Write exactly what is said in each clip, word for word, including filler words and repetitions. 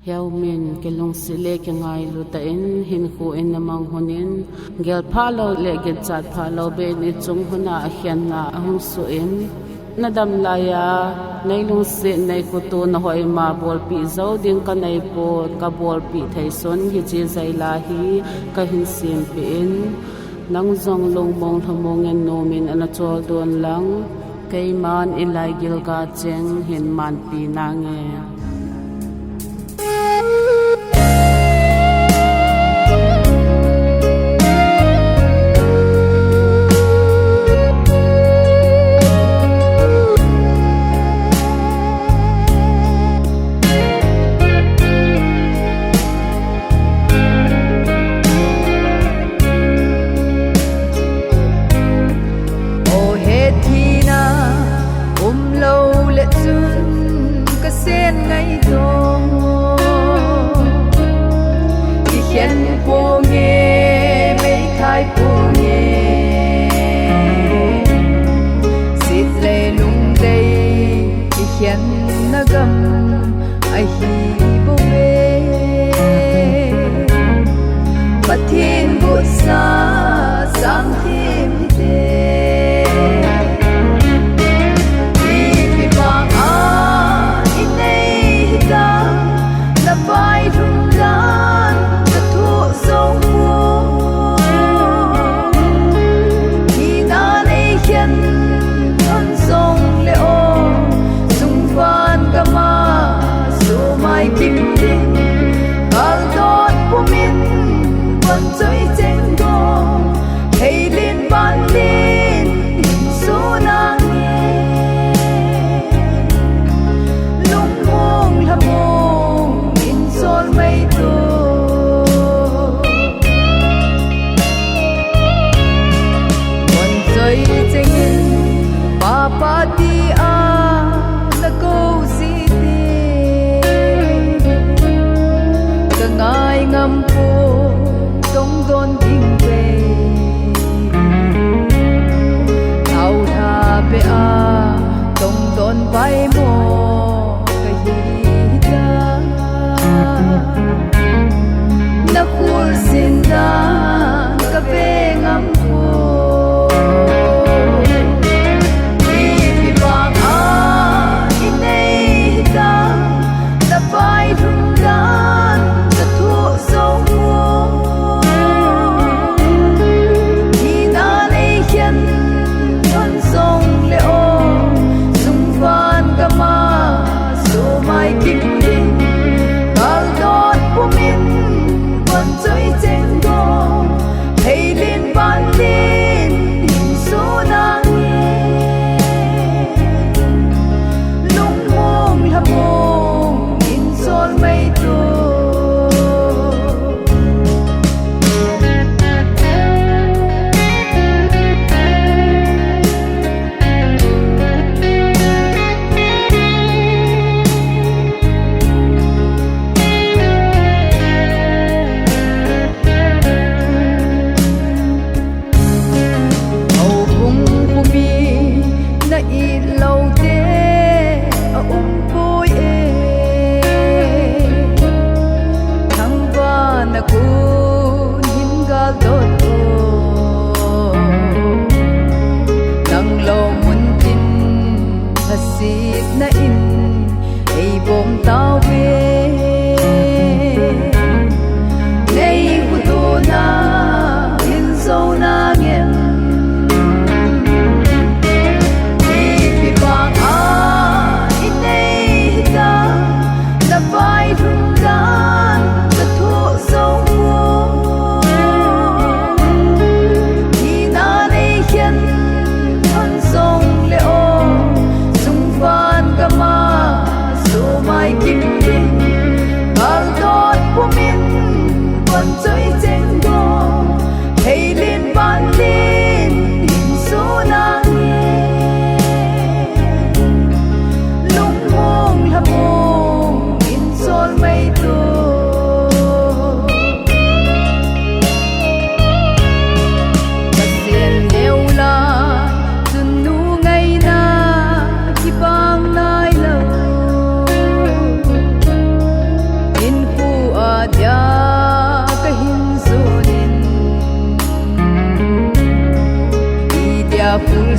Heumin, kilungset le kingailu tah in hinkho in namang lhon in, gel phalou le ginchat phalou beh in ichung lhon a akhenna ahung soh in, nadam laiya neilungset neikhoto nahoima bolpeh jou ding kanei pon, kabolpeh thei sun hiche jaila hi kahin sempeh in, nang jong lungmong lhamong in nomin ana choldon lang, keiman ilaigil ga cheng hin manpi nange. O, hethina umlou le chun kasen ngai dong. Kikhen ponge, meithai ponge, sit le lungdei kikhenna gam ahi bouve. Pathen gotsa sang them hite. Ipi vang a inei hitam, napai lhum dan kathoh jou pon. Hina neikhen lhon jongle o, sungpan gam a sumai kim ding, kaldot pumin von choi cheng dong, thei lin van lin hin so nange. Lungmong lhamong in sol mai to. Von choi cheng in, papa tia nakou jeh in, kangai ngam pon tongdon ding ve. Naothah beh a tongdon vaimo kahi ta. Nakholsen dan kave ngam pon. Ipi vang a inei hitam, napai lhum dan kathoh jou pon.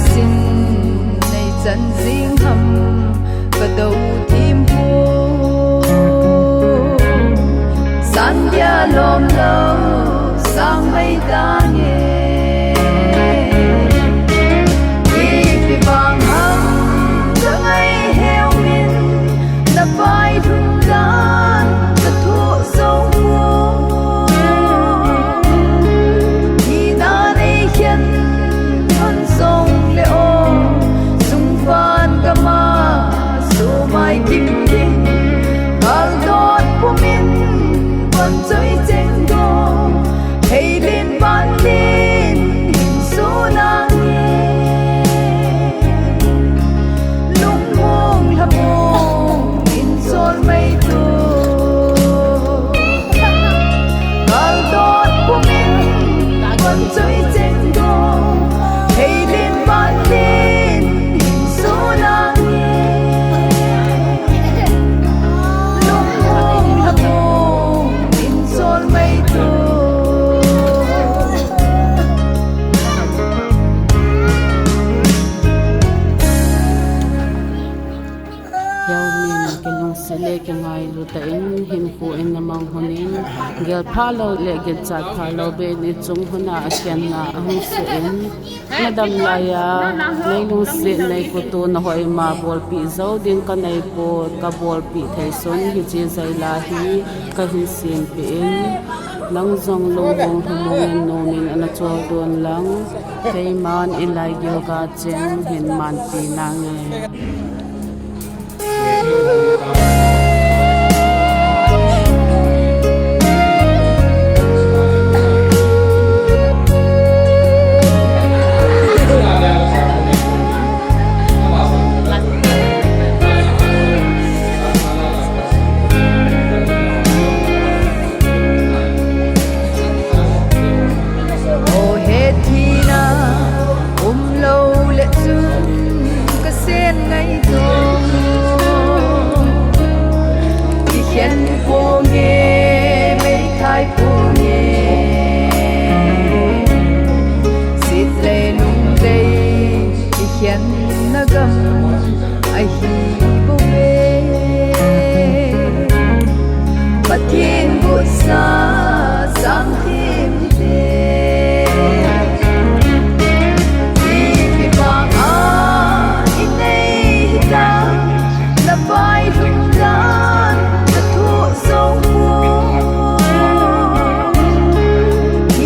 Sin nei chan jing ham ka do thim pu. San dia lom lo sang mai ta nge. Ipi bang ham ka ngai heu min na pai thum dan ka thu zo mo. Ina nei khen hon song le o, sung van ka ma, su mai kim kim, kal dot pumin, kon choi cheng do, hei lin ban lin, hin su na nge. Lungmong lhamong in sol mai tu. Kal dot pumin, kon choi cheng do. Hei lin ban lin, in sol a nge. Lungmong lhamong in sol mai tu. Heumin kilungset le kingailu tah in hinkho in na mang hun in, gel phalou le gel chat phalou ben i chung hun a akhenna ahung suh in, na dam lai a, nei lungset nei khutu na hoima bolpeh jou ding ka nei pon, ka bolpeh thei sun hiche jaila hi ka hin sempeh in, nang jong lungmong lhamong in nom in ana chol don lang, keiman i lai gilgal cheng hin manpi nange. O het thina umlou le chun ka sen ngai to. Kikhen ponge, meithai ponge, sit le lung dei, kikhenna gam ahi bouve. Pathen gotsa sang thim hite. Ipi bang a i nei hitam, na vailhun dan na thoh song u.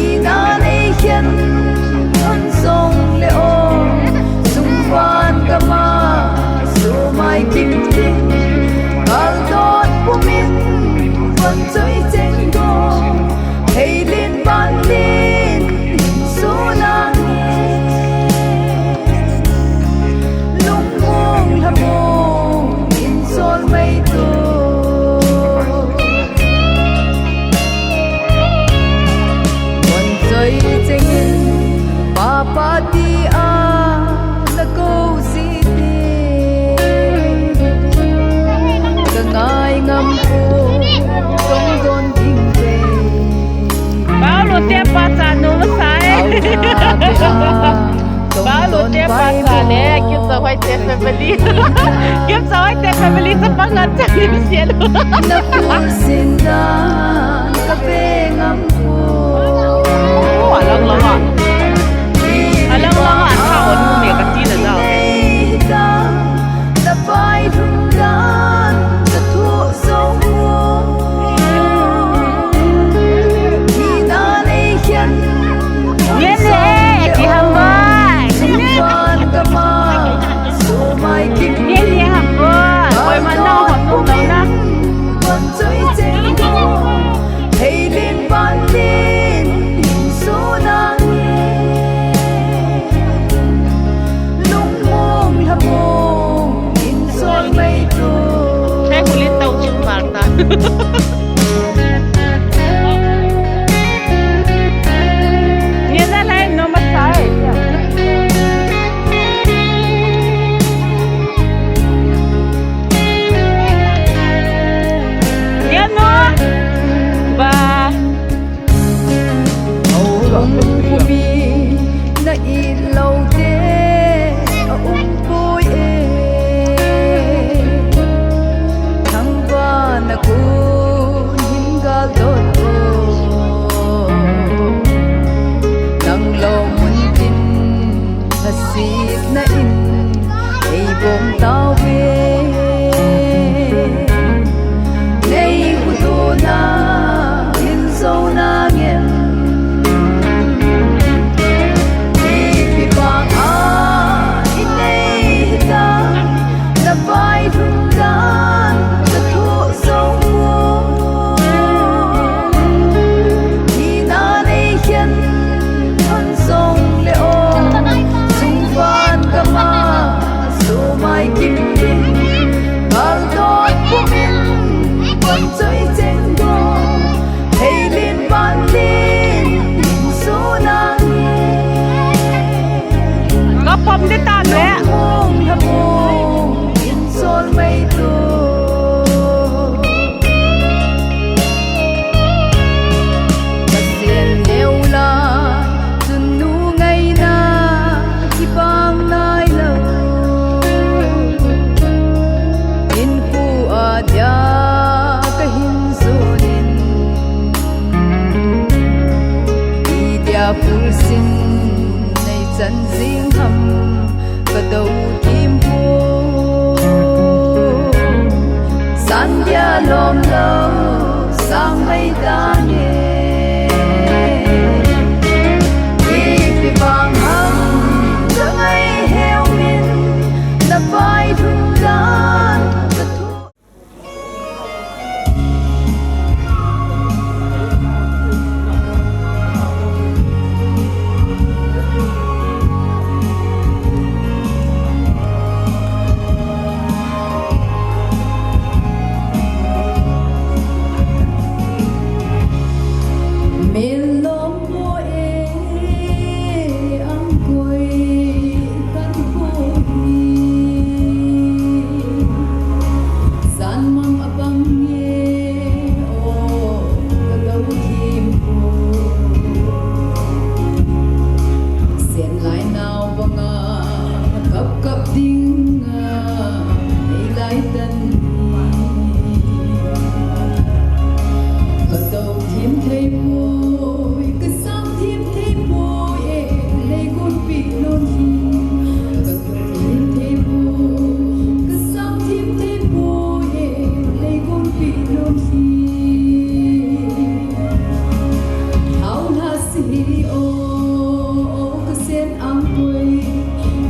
Ina nei khen hon song le o, sung van gam a, sumai kim kim, kal dot pumin, von choi cheng dong, hei lin ban lin, hin su nange. Lungmong lhamong in sol mai tu. Von choi cheng in, papa ti a na kou si ti. Ka ngai ngam pon, tong don ding ve. Paulo te pa cha nu sai. Paulo te pa cha le, Kimsahoi te family. Kimsahoi te family chapang ngan cha ni sial. Na kul sin dan ka pe ngam pon. Oh, alang lang a. Alang lang a, tha on me ka ti na da. Na vailhun dan na thoh song u. Ina nei khen hon song le o, sung van gam a, sumai kim kim, kal dot pumin, von choi cheng Sin nei chan jing ham ka do thim pu. San dia lom lo sang mai ta ne. Ipi bang ham ka ngai heu min na pai thu dan ka thu. Melom mo e, ang koi kan ko hi. San mang abang e, o, ka do thim ko. Sen lai nau banga kap kap ding a, ei lai tan ni. Ka do thim thei poi, ka sang thim thei poi e, lei gun pi lun hi. Ka do thim thei poi, ka sang thim thei poi e, lei gun pi lun hi. Hau la si o, o ka sen ang koi,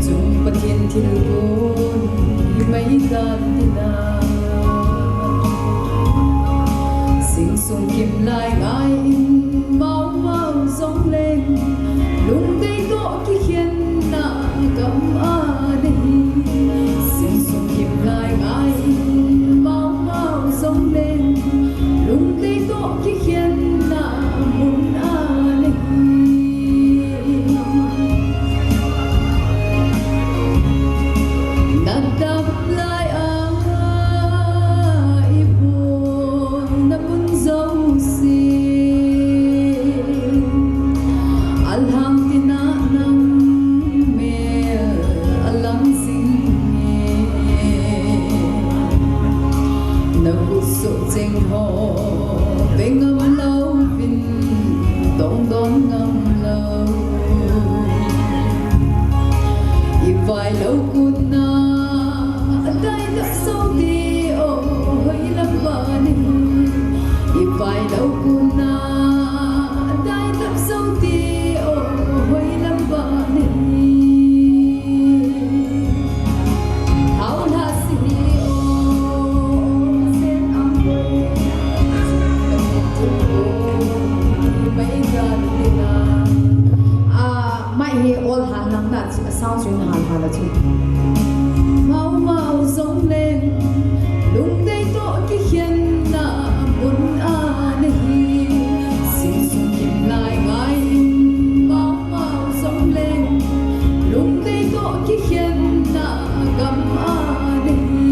chung Pathen thil gun hi mai dan dina. Sing sung kim lai ngai in mau mau zong leng, lungdei toh kikhen na gam a na hi. Sing sung kim lai ngai in mau mau zong leng, lungdei toh kikhen na mun a na hi. Na dam lai a i bun na mun zosia, a lang tina nang mel a lang sing e. Na khut suk cheng ho ve ngam lo vin, tong don ngam lo. I vai lo kun na, a dai tak so ti o, hoi lam ba ni. I vai lo kun na, a dai tak so ti o, hoi lam ba ni. Hau la si hi o, sen ang koi. Mai ga ni na. A, mai hi ol hal nang na chi, a sound chu in hal hal a chu. Mau mau zong leng, lungdei toh kikhen na mun a na hi. Sing sung kim lai ngai in, mau mau zong leng, lungdei toh kikhen na gam a na hi.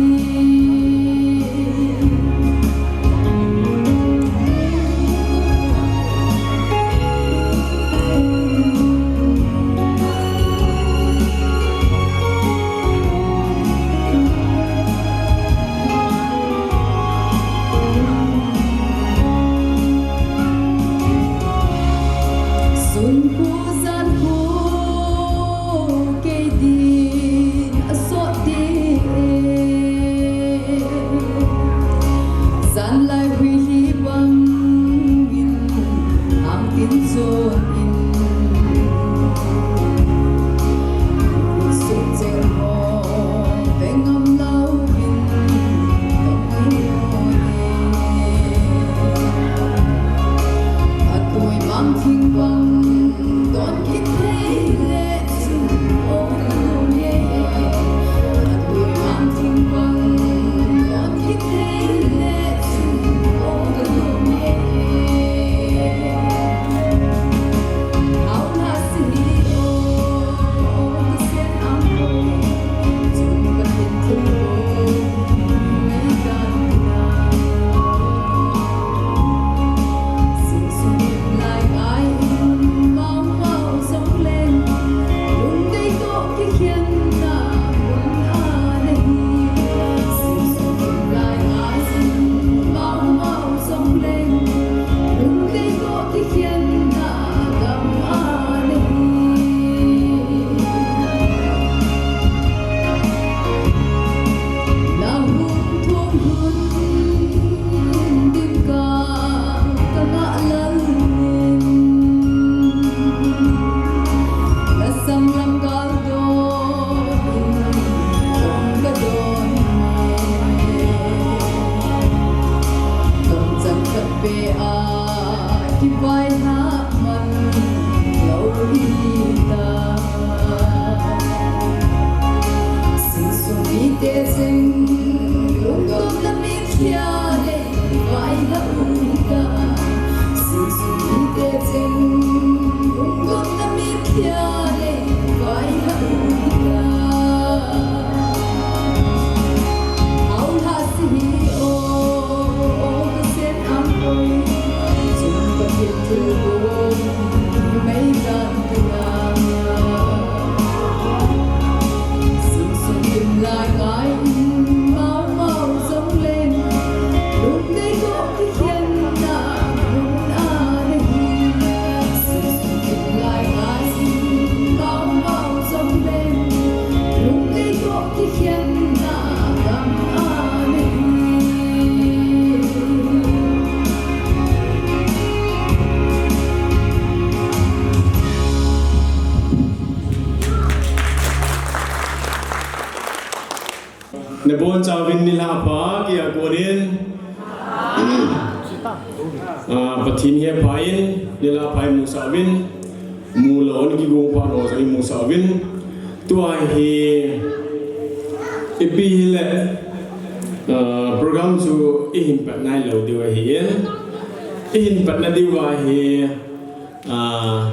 Kivai hah man lou hita. Sing sung mite cheng lungdon na mitkhia le vai hah uta. Sing sung mite cheng lungdon na mitkhia le vai hah uta. Nabonchauvin nilhah pha, kei a konin. Ah, Pathen hi apha in, nilhah pha in musah uvin, mulou in kigong pha lou jong in musah uvin. Tua hi, ipi hile, ah, program chu ihin pat nailou diu ahin. Ihin patna diu ahi, ah,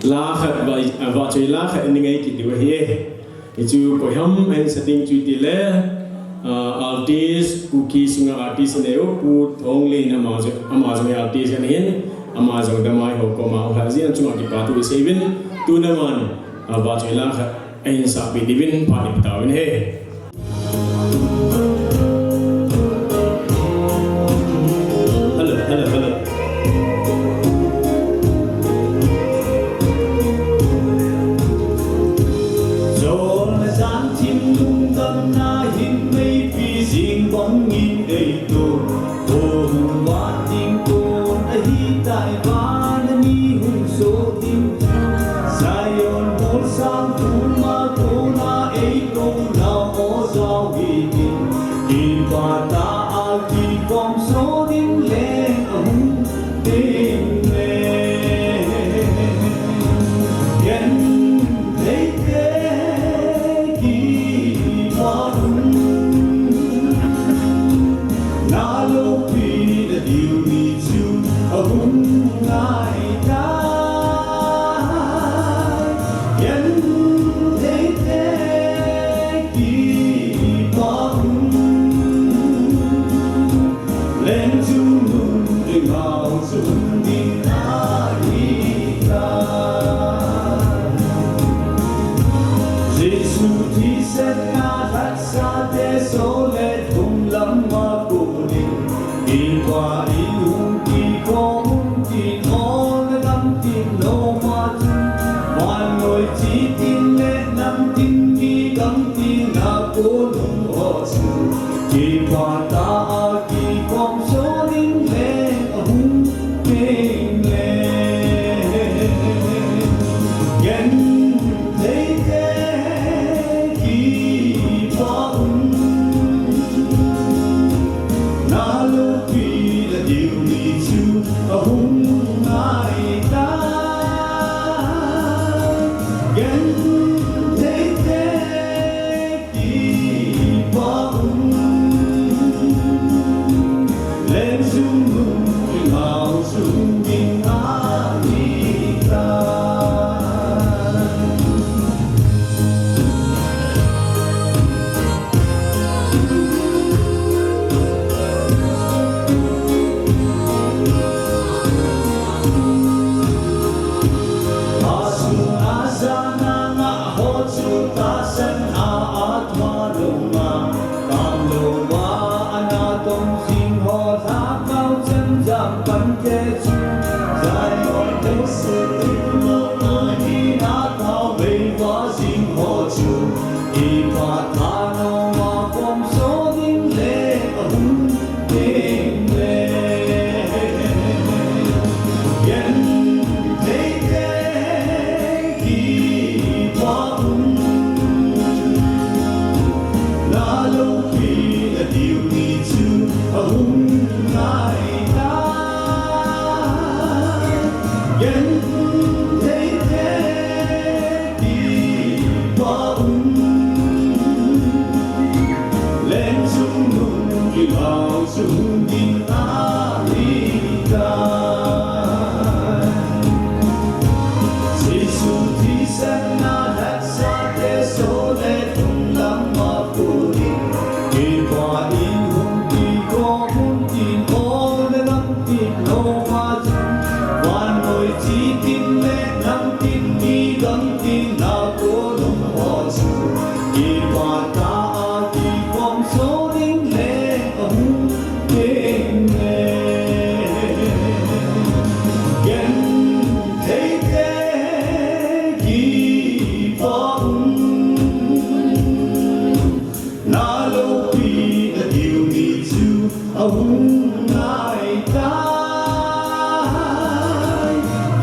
la khat, vah, ah, vahchoi la khat in ngai kit diu ahi. Hichu koiham ahin sa ding chu tile, ah, artist, Kuki sunga artist anei u, Pu Thonglen ama jong, ama jong artist ahin, ama jong damai ho koma hung lhah jeh in chunga kipathu isei uvin, tuna man, ah, vahchoi la khat ahin sahpeh diuvin phat ipe tauvin ahi. Hello, hello, hello. Jol na jan thim lungdon na hin meipi jing bang in eito. Ko hung vat ding kon ahitai, vana mi hung so ding. Zion molsang puma kona eito la o jao hi ding. Kipah tah a kikom so ding leng ahung ding le. Gentheite kipah un. Na loupina diu ni chu ahung nai tai. Gentheite kipah un. Leng chungnung ding hao chungnung ding ahi tai. Jesu thisetna lhatsate so le thum lam a konin, kipah in hung kikhom un tin, ol le gamtin loma chun, vannoi chitin le namtin mi gamtin a konin ho chu. Kipah tah a kikom so ding leng ahung ding le. Gentheite kipah un. Na loupina diu ni chu ahung nai tai. Gentheite kipah un. Leng chungnung ding hao chungnung ding ahi tai. Tin lo pa chun, vannoi chi tin le nam tin mi don tin na ko lum ho chu, kipa ta a kikhom so ding le a hung ding le. Genthei te kipa um. Na loupina diu ni chu a hung nai tai.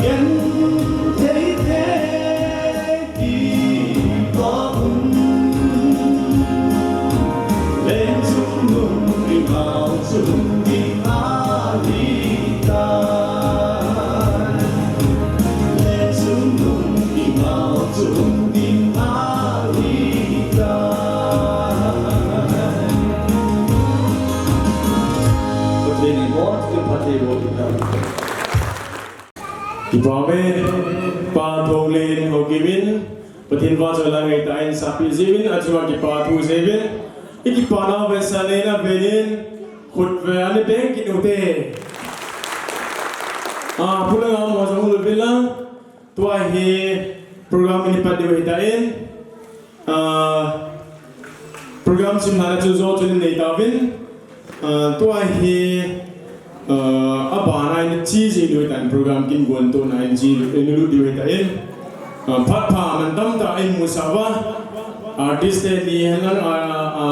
Genthei te kipa um. Leng chungnung i ngau chung ding ahi tai. Leng chungnung i ngau chung ding ahi tai. Pathen in phatthei boh in. Kipa uve, Pa Thonglen Haokip in, Pathen vahchoi la ngaitah in sapi jiuvin, achunga kipa thu jiuvin, i kipana vetsahna in, khut ve ani beng kit ute. A, pulanga mo jong lut uvin lang, tua hi program in i pat diu ahitan, a, program simlhahna chu jo chun i nei tauvin, a, tua hi, a, abana in chi jing diu ahitan program kin gon tona in chi in lut diu ahitan, a, phat pha man tamtah in musah uva, artist te ni hen lang, a, a,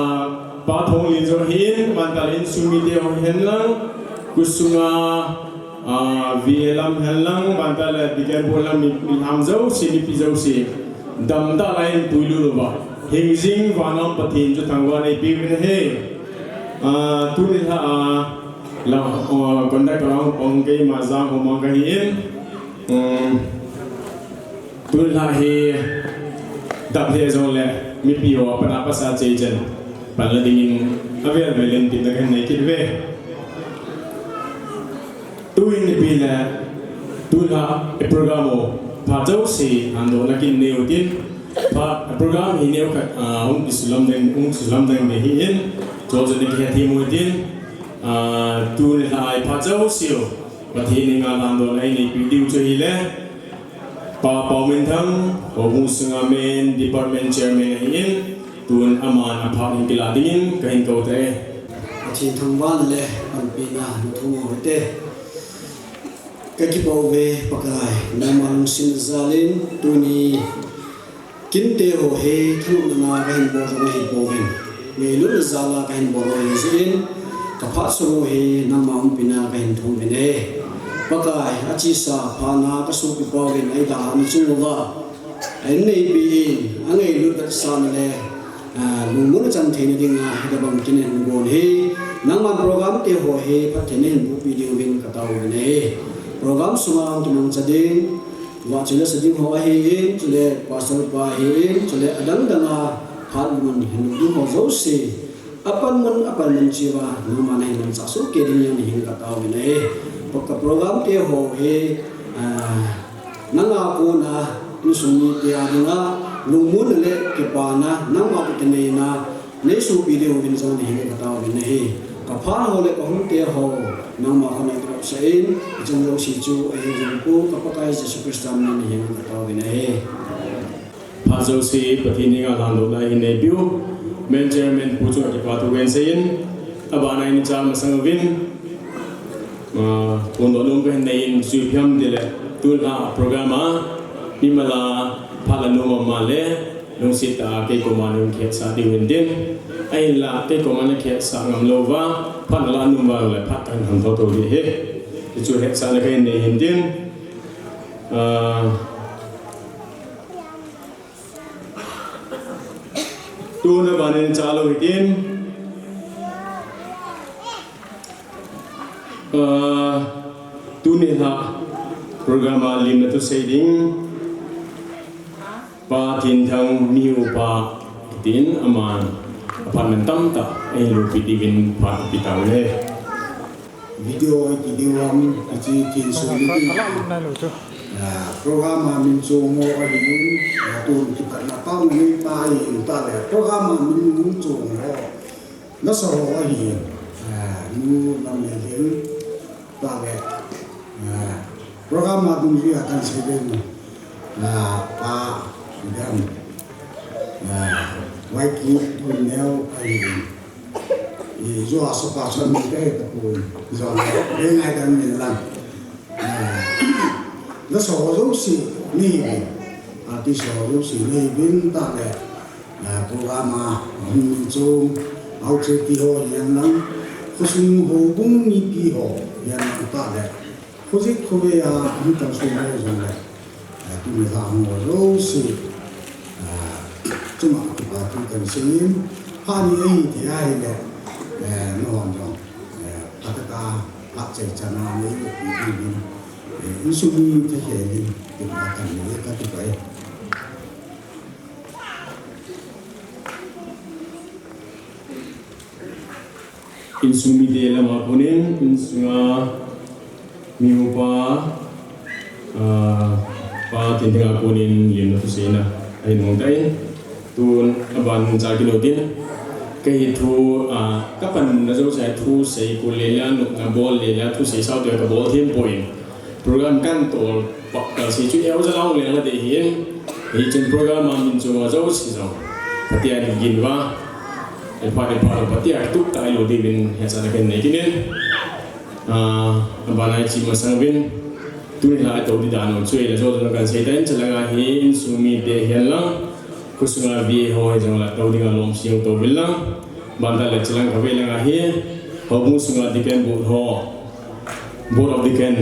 Pa Thonglen jong hin, Mantal insung mite ho hen lang, khusunga, a, V A lam hen lang, Mantal le Bikempu lam mi, mi ham jouse, mipi jouse. Damtah lai in puilut uva. Hingjing vangam Pathen chu thangvah in eipeuvin ahi. A, tuni lha a, la, a, conductor lang pang keima jang ho mang kahi in. Um, Tun lha hi dap lheh jongle mipi ho a pat a pasa chei chen pan la dingin avel vel in tin kahin nei kit uve. Tuin ipi le tun lha i program u phat jouse handohna kin nei u tin, phat program hi neo khat, ah, hung kisulam ding, hung sulam ding ahi in, chuchu nei kihethem u tin, ah, tun lha i phat jouse u Pathen henga handohna i neipi diu chu hile, Pa Pauminthang, Houbung sunga main department chairman ahin, tun aman aphat hin kilah dingin kahin kou tai. Pathen thangvahna le panpina nathum u hite. Kakipah uve Pakai, nangma lungsetna jalin, tuni kinte ho hi thanopna kahin bol jong ahipouvin, ngailutna jala kahin bol u ahi jeh in, kaphat sung u hi nangma umpina kahin thum uvin ahi. Pakai, achesa phatna kasopipa uvin eidalhah na chung uva, ahin neipi in, angailut vetsahna le, ah, lungmonna chang theina dinga hitobang kin ahin gon hi, nangman program te ho hi phatthei nahin bohpi diuvin katao uvin ahi. Program sunga hung kimangcha ding, vahchoi le sa ding ho ahin, chule pastor pa ahin, chule adang dang a phat mun hin ding ho jouse, apan mun, apan mun cheh uva, nangma nahin mangcha soh kei dingin nahin katao uvin ahi. Ka program te ho hi, ah, nanga kona, insung mite a dinga lungmonna le kipana, nangma toh kineina neisohpi diuvin jong nahin katao uvin ahi. Kaphat ho le kahung te ho, nangma khut a kilotsah in, ichung jouse chu ahin jingkah ka Pakai Jesu Christa min in nahin katao uvin ahi. Phat jouse Pathen henga handohna i neipiu main chairman pu chunga kipa thu kahin seiyin, abana in ichal masang uvin, ah, phondoh nom kahin nei in, ipi ham itile, tun lha program a mimal a phat la nom mama le, lungset tah a kei koma nahung kihetsah diu hintin. Ahinla kei koma nakihetsah ngam lou uva, phat nalah nom uva le phat kahin hon thotho ding ahi. Hichu hetsahna kahin nei hintin. Ah, tun abanin chal u hitin. Ah, tuni lha program a limna thusei ding Pa Thinthang, mi upa tin, aman aphat man tamtah ahin loupi diuvin phat ipi tau le. Video iti diu ham, achi tin su ni ti. Ah, program a min chong ho ahin, ah, tun kipatna pang ni pa ahin ta le. Program a min chong ho. Nasa ho ahin, ah, nu lam le le. Tale, eh, program a dungjuia kahin sei ding, eh, Pa Idam, eh, Waiki Neo ahi. Ijou a sopa chon mi kahi tapon, ijou a, eh, ngaidam in lang. Eh, naso jouse nahiuvin, artist ho jouse nahiuvin tale, eh, program a hung chom, aucheti ho hihen lang, khosung houbung mipi ho hihen lang tale, khojet khovei a hung kalson ho jongle, eh, tuni lha hung ho jouse, eh, chunga kipa thu kahin seiyin, phat ni ahi thei ahile, eh, nahon jong, eh, phatah a, phat chai chan a neivetpi diuvin, eh, insung mi thakhel in, tin kahin nei, kati pai. Insung mite lama konin, insunga mi upa, ah, Pa Thinthing a konin limna thuseina ahin mang tan, tun aban cha kit utin, kahi thu, ah, kapanna jouse a thusei kul le le a, nopna bol le le a, thusei sao te kabol them poi. Program kahin tol pat kal se chu eu ja lang leng la ding ahin, hichun program a min chom jouse jong Pathen in gin uva, iphat iphat lou Pathen tup tah lou diuvin hetsahna kahin nei kit in. Ah, abana iche masang uvin, tuni lha tou ding dan u chu ahile, jou jou kahin sei tan, chalanga hi insung mite hihen lang, khosunga V A ho hijongle tou dinga lom sing tou uvin lang, ban tale chalang kavei langa hi, houbung sunga deacon board ho, board of deacon,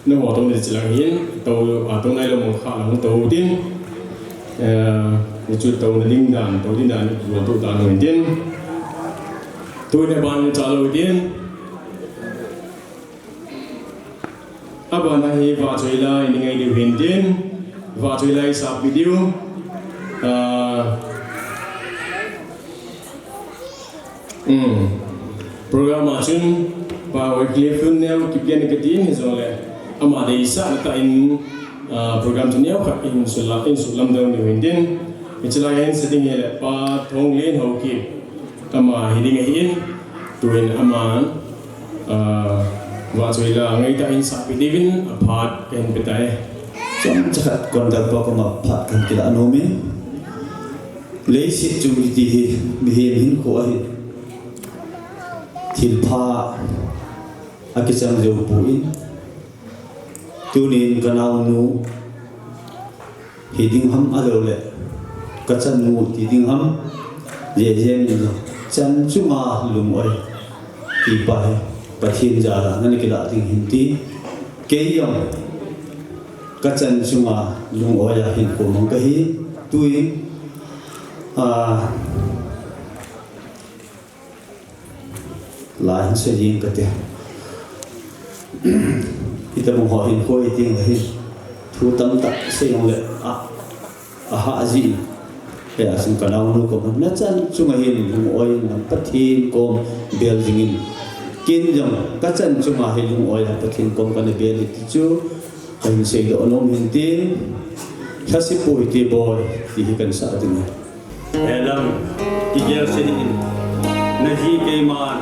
nangho tou ni chilang hin, tou, a, tou nailou mong kha lang tou tin. Eh, hichu touna ding dan, tou ding dan, lou tou dan lou tin. Tuni ban cha lou tin. Abana hi vahchoi la, ini ngai diu hin tin. Vahchoi la isap diu. Ah, Hmm. Program a chun, Pa Wycliffe Lun Neo kipgen katin hijongle, ama deisahna tah in, ah, program chu neokhat in sula, in sulam ding u hin tin. Hiche lai a hin sei ding hile, Pa Thonglen Haokip, ama hi ding ahin, tun ama, ah, vahchoi la ngaitah in sapeh diuvin aphat kahin pe tai. Chomcha khat conductor pa koma phat kahin kilah nom e. Leiset chung kiti hi mihem hinkho ahi. Thilpha akichang jou poi. Tunin kanaonu hi ding ham ahilou le kachannu ti ding ham. Jejeng in chan chunga lung-oi ti pa hi Pathen jal a nana kilah ding hin ti. Kei jong kachan chunga lung-oi a hinkho mang kahi. Tui, ah, la hin sei jing kate. Hitabang ho hinkho hi ding ahi. Thu tamtah sei jongle, ah, ahahjin. Hijeh chun kanaonu koma, nachan chunga hin lung-oi in lang Pathen kom bel jing in. Ken jong kachan chunga hin lung-oi a Pathen kom kana bel e ti chu kahin seidoh nom hin tin. Lhase pu hite boi, ti hi kahin sa ding e. Helang, kigel se ding in. Nahi keiman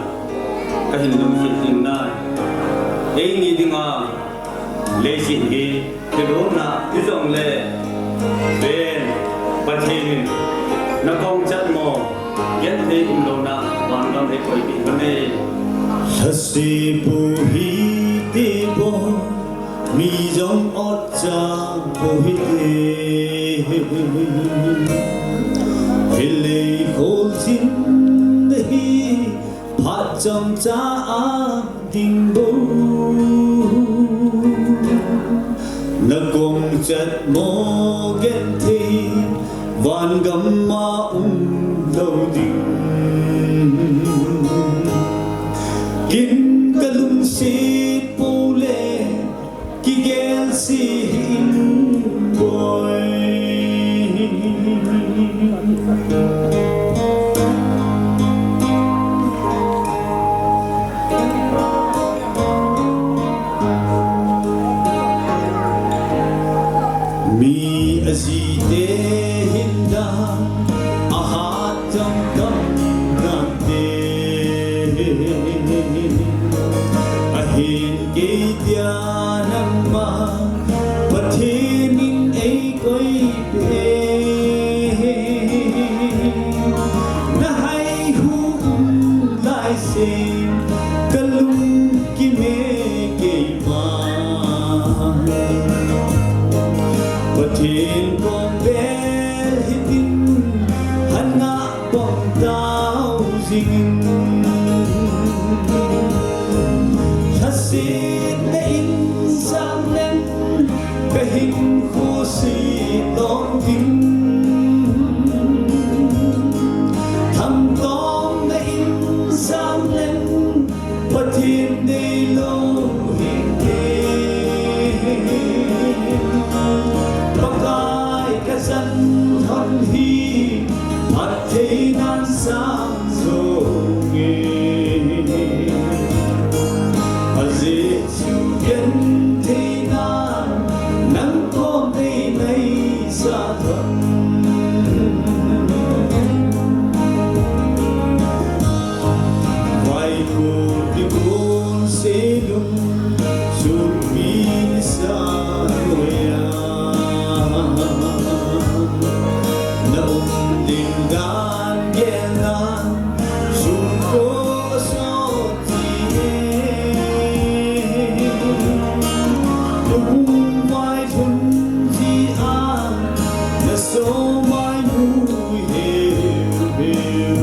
kahin lungset ding nai. Eini dinga leiset hi thilhona hijongle, ven Pathen in nakong chatmo, genthei umlouna vangam hi koipeh uve. Lhase pu hite boi, mi jong otcha pu hite. Hilai kholjin hi phat chomcha a ding bou. Nakong chatmo genthei vangam a umlou ding. Ken kalungset pou le kigel se hih in boi. Mi ajite hin dan, ahat chomchom dan te. Kei dia nangma Pathen in eikoi peh e. Nahaihu um laisen kalungkim e keima. Pathen kom bel hitin hana pom tau jingin. Lhasetna in sang leng kahinkho se lom ding. Thamtawmna in sang leng Pathen deilou hinte. Pakai kachan lhon hi phattheinan sang jonge. Ajeh chu gentheinan nang kom nei naisah lhon. Vaikon kikon selum sumpi nisa noiya na um ding dan gelna sumko sot ji e. Lungvai lhun ji a na somai nu heu heu.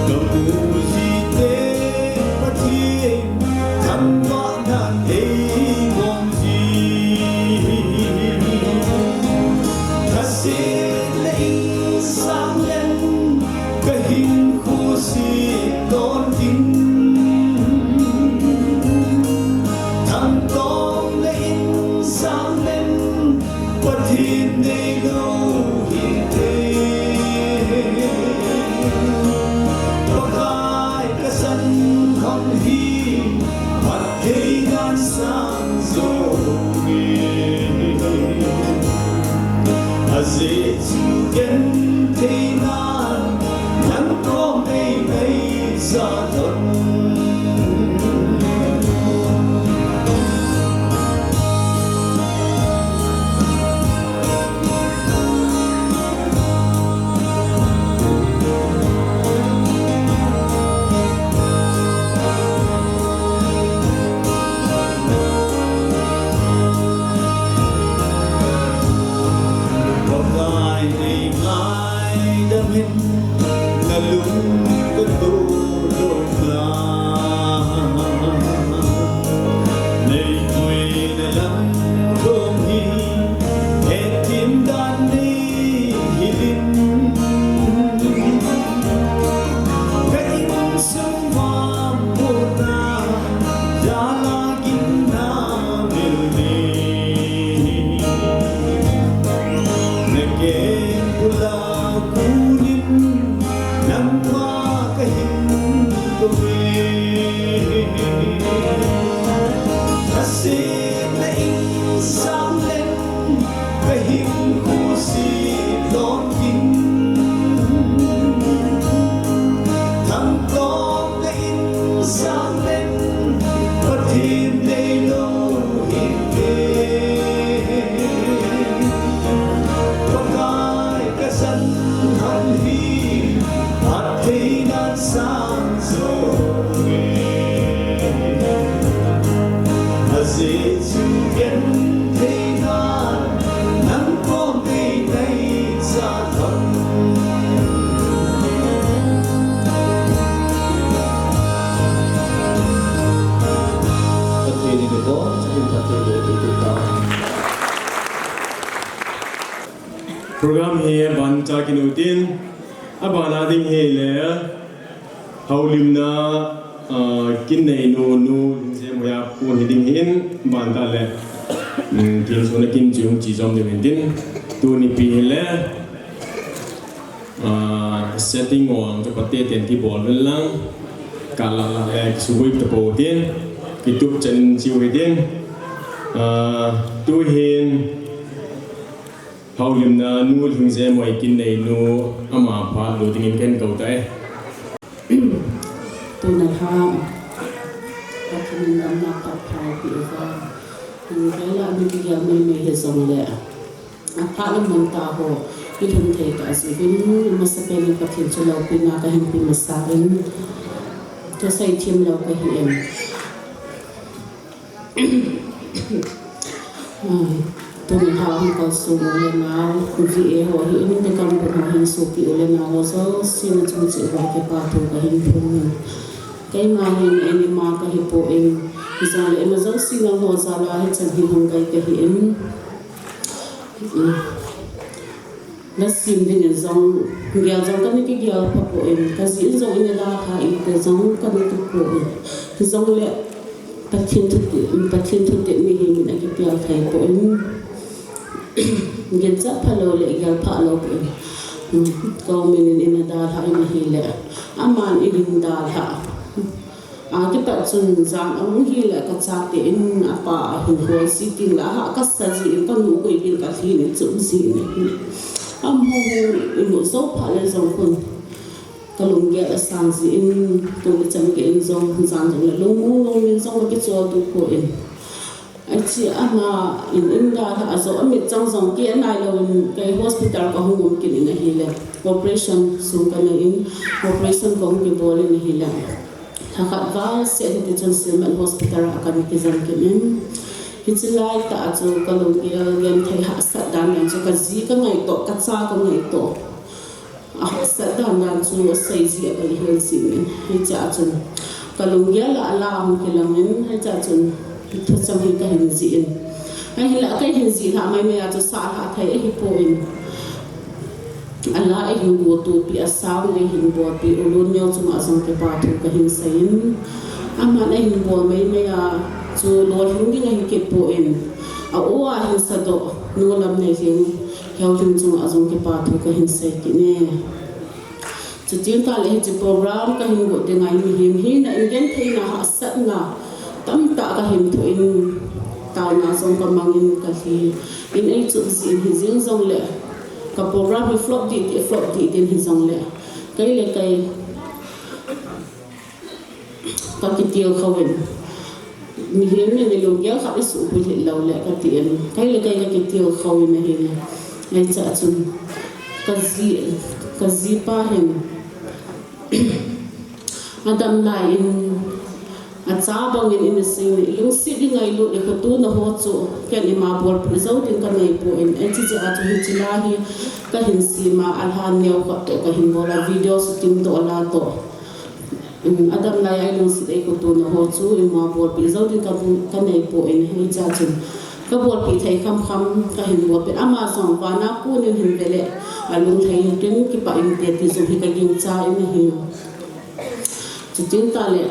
Kamu jite Pathen thangvahnan eibom ji. Lhasetna in sang leng kahinkho se lom ding. Thamtawmna in sang leng Pathen deilou hinte. Pakai kachan lhon hi phattheinan sang jonge. Ajeh chu gentheinan nang kom nei naisah lhon. Pakai nei ngaidam in, na lung ka tuh tuh na. Nei puina lam thum hi, hetthem dan nei hilin. Ka insung vang puna, jala ginna mil ni. Na keng pula kunin, nangma kahin kove. Lhasetna in sang leng kahinkho se lom ding. Thamtawmna in sang leng Pathen deilou hinte. Pakai kachan lhon hi phattheinan sang jonge. Ajeh chu gentheinan nang kom nei naisah lhon. Pathen in eiho, chun Pathen in eiho. Program hi aban cha kinu tin, abana ding hile, houlimna, ah, kin neinu, nu, Lhingzemhoia pon hi ding hin, ban tah le, um, kin suna kin chung chi jom ding hin tin, tuni pi hile, ah, setting ong, ka pate ten kibol vel lang, ka la la le, kisugui ta po tin, kitup chan chiu hi tin, ah, tu hin, Houlimna nu Lhingzemhoi kin neinu ama phat lut dingin ken kou tai. Tuna lha. Min damna phatthei peh uva. Kei lah a mi kigel maimai hijongle, aphat le mun tah ho ilhun thei tah jeh uvin, amasapen in Pathen chu loupina kahin pe masa in, thusei themlou kahi in. Tuni a hung kalsong u le nau, V A ho hi, in deacon bun ho hin, sopi u le nau ho jouse nachung cheh uva kipa thu kahin phong in. Keima hin eima kahipoi, hijongle ima jouse nangho jal a hichan hi hung kai kahi in. Nasem dingin jong, gel jong kana kigel phapoi, kajin jong eina dalhah e ti jong kana tipoi. Hijongle Pathen thutep, Pathen thutep mihem in akipel theipoi. Ginchat phalou le gel phalou poi. Government in eina dalhah in ahile, aman eihin dalhah a kipat chun jan ahung hile kachate in apa ahin hol ji tengle ahah kasa jin, kanu koi bin kalhin, ichup jin ahi. Amaho imu jou phat le jong khun kalunggel asang jin, tuni chan gei in jong jan jongle lungmong lungmong in jong kakichol tup poi. Hiche ana in, in dalhah a jong amitchang jong kei anailouvin kei hospital kahung um kit in ahile, operation sung kanei in, operation kahung kibol in ahile, lhakhat val seh hiti chun Sielmat Hospital a kana kijen kit in. Hiche laitah a chu kalunggel genthei hahsat dan dan chu kaji kangaito, kacha kangaito. Ahahsat dan dan chu asei ji a kahin hil jin, hichea chun kalunggel a la ahung kilang in, hichea chun thuchang hi kahin jih in. Ahinla kahin jih lhah maimai a chu sah lhah thei ahipoi. Ala eihin gotopi, asang eihin bolpi u Lun Neo chunga jong kipa thu kahin sei in. Aman eihin bol maimai a chu lolhing ding ahi kit poi. A-o a hin sadoh nu Lamneilhing, Heolhing chunga jong kipa thu kahin sei kit e. Chuteng tahle hiche program kahin got dinga mihem hina in gentheina hahsatna tamtah kahin thoh in, taona jong kamang in kalhi in, eichup jin hijeng jongle ka program hi flop dih dih, flop dih dih in hijongle kei le kei kakitilkhou in, mihem in ilunggel khat isuhbulhit loule katin, kei le kei kakitilkhou in ahile, hichea chun kaji, kajipa hin adam lai in, acha bangin eina seina, ilungset ingailut, ikhoto naho chu ken ima bolpeh jou ding kaneipoi, hiche jeh a chu hiche la hi kahin sem a, alhan neo khat toh kahin bol a, video shooting toh la toh. Adam lai a ilungset a ikhoto naho chu ima bolpeh jou ding kaneipoi, hichea chun kabolpeh thei khamkham kahin bolpeh. Ama jong vana konin hin vele, alunglhai in tin kipah inte ti jong hi kagingcha in ahi. Chuteng tahle,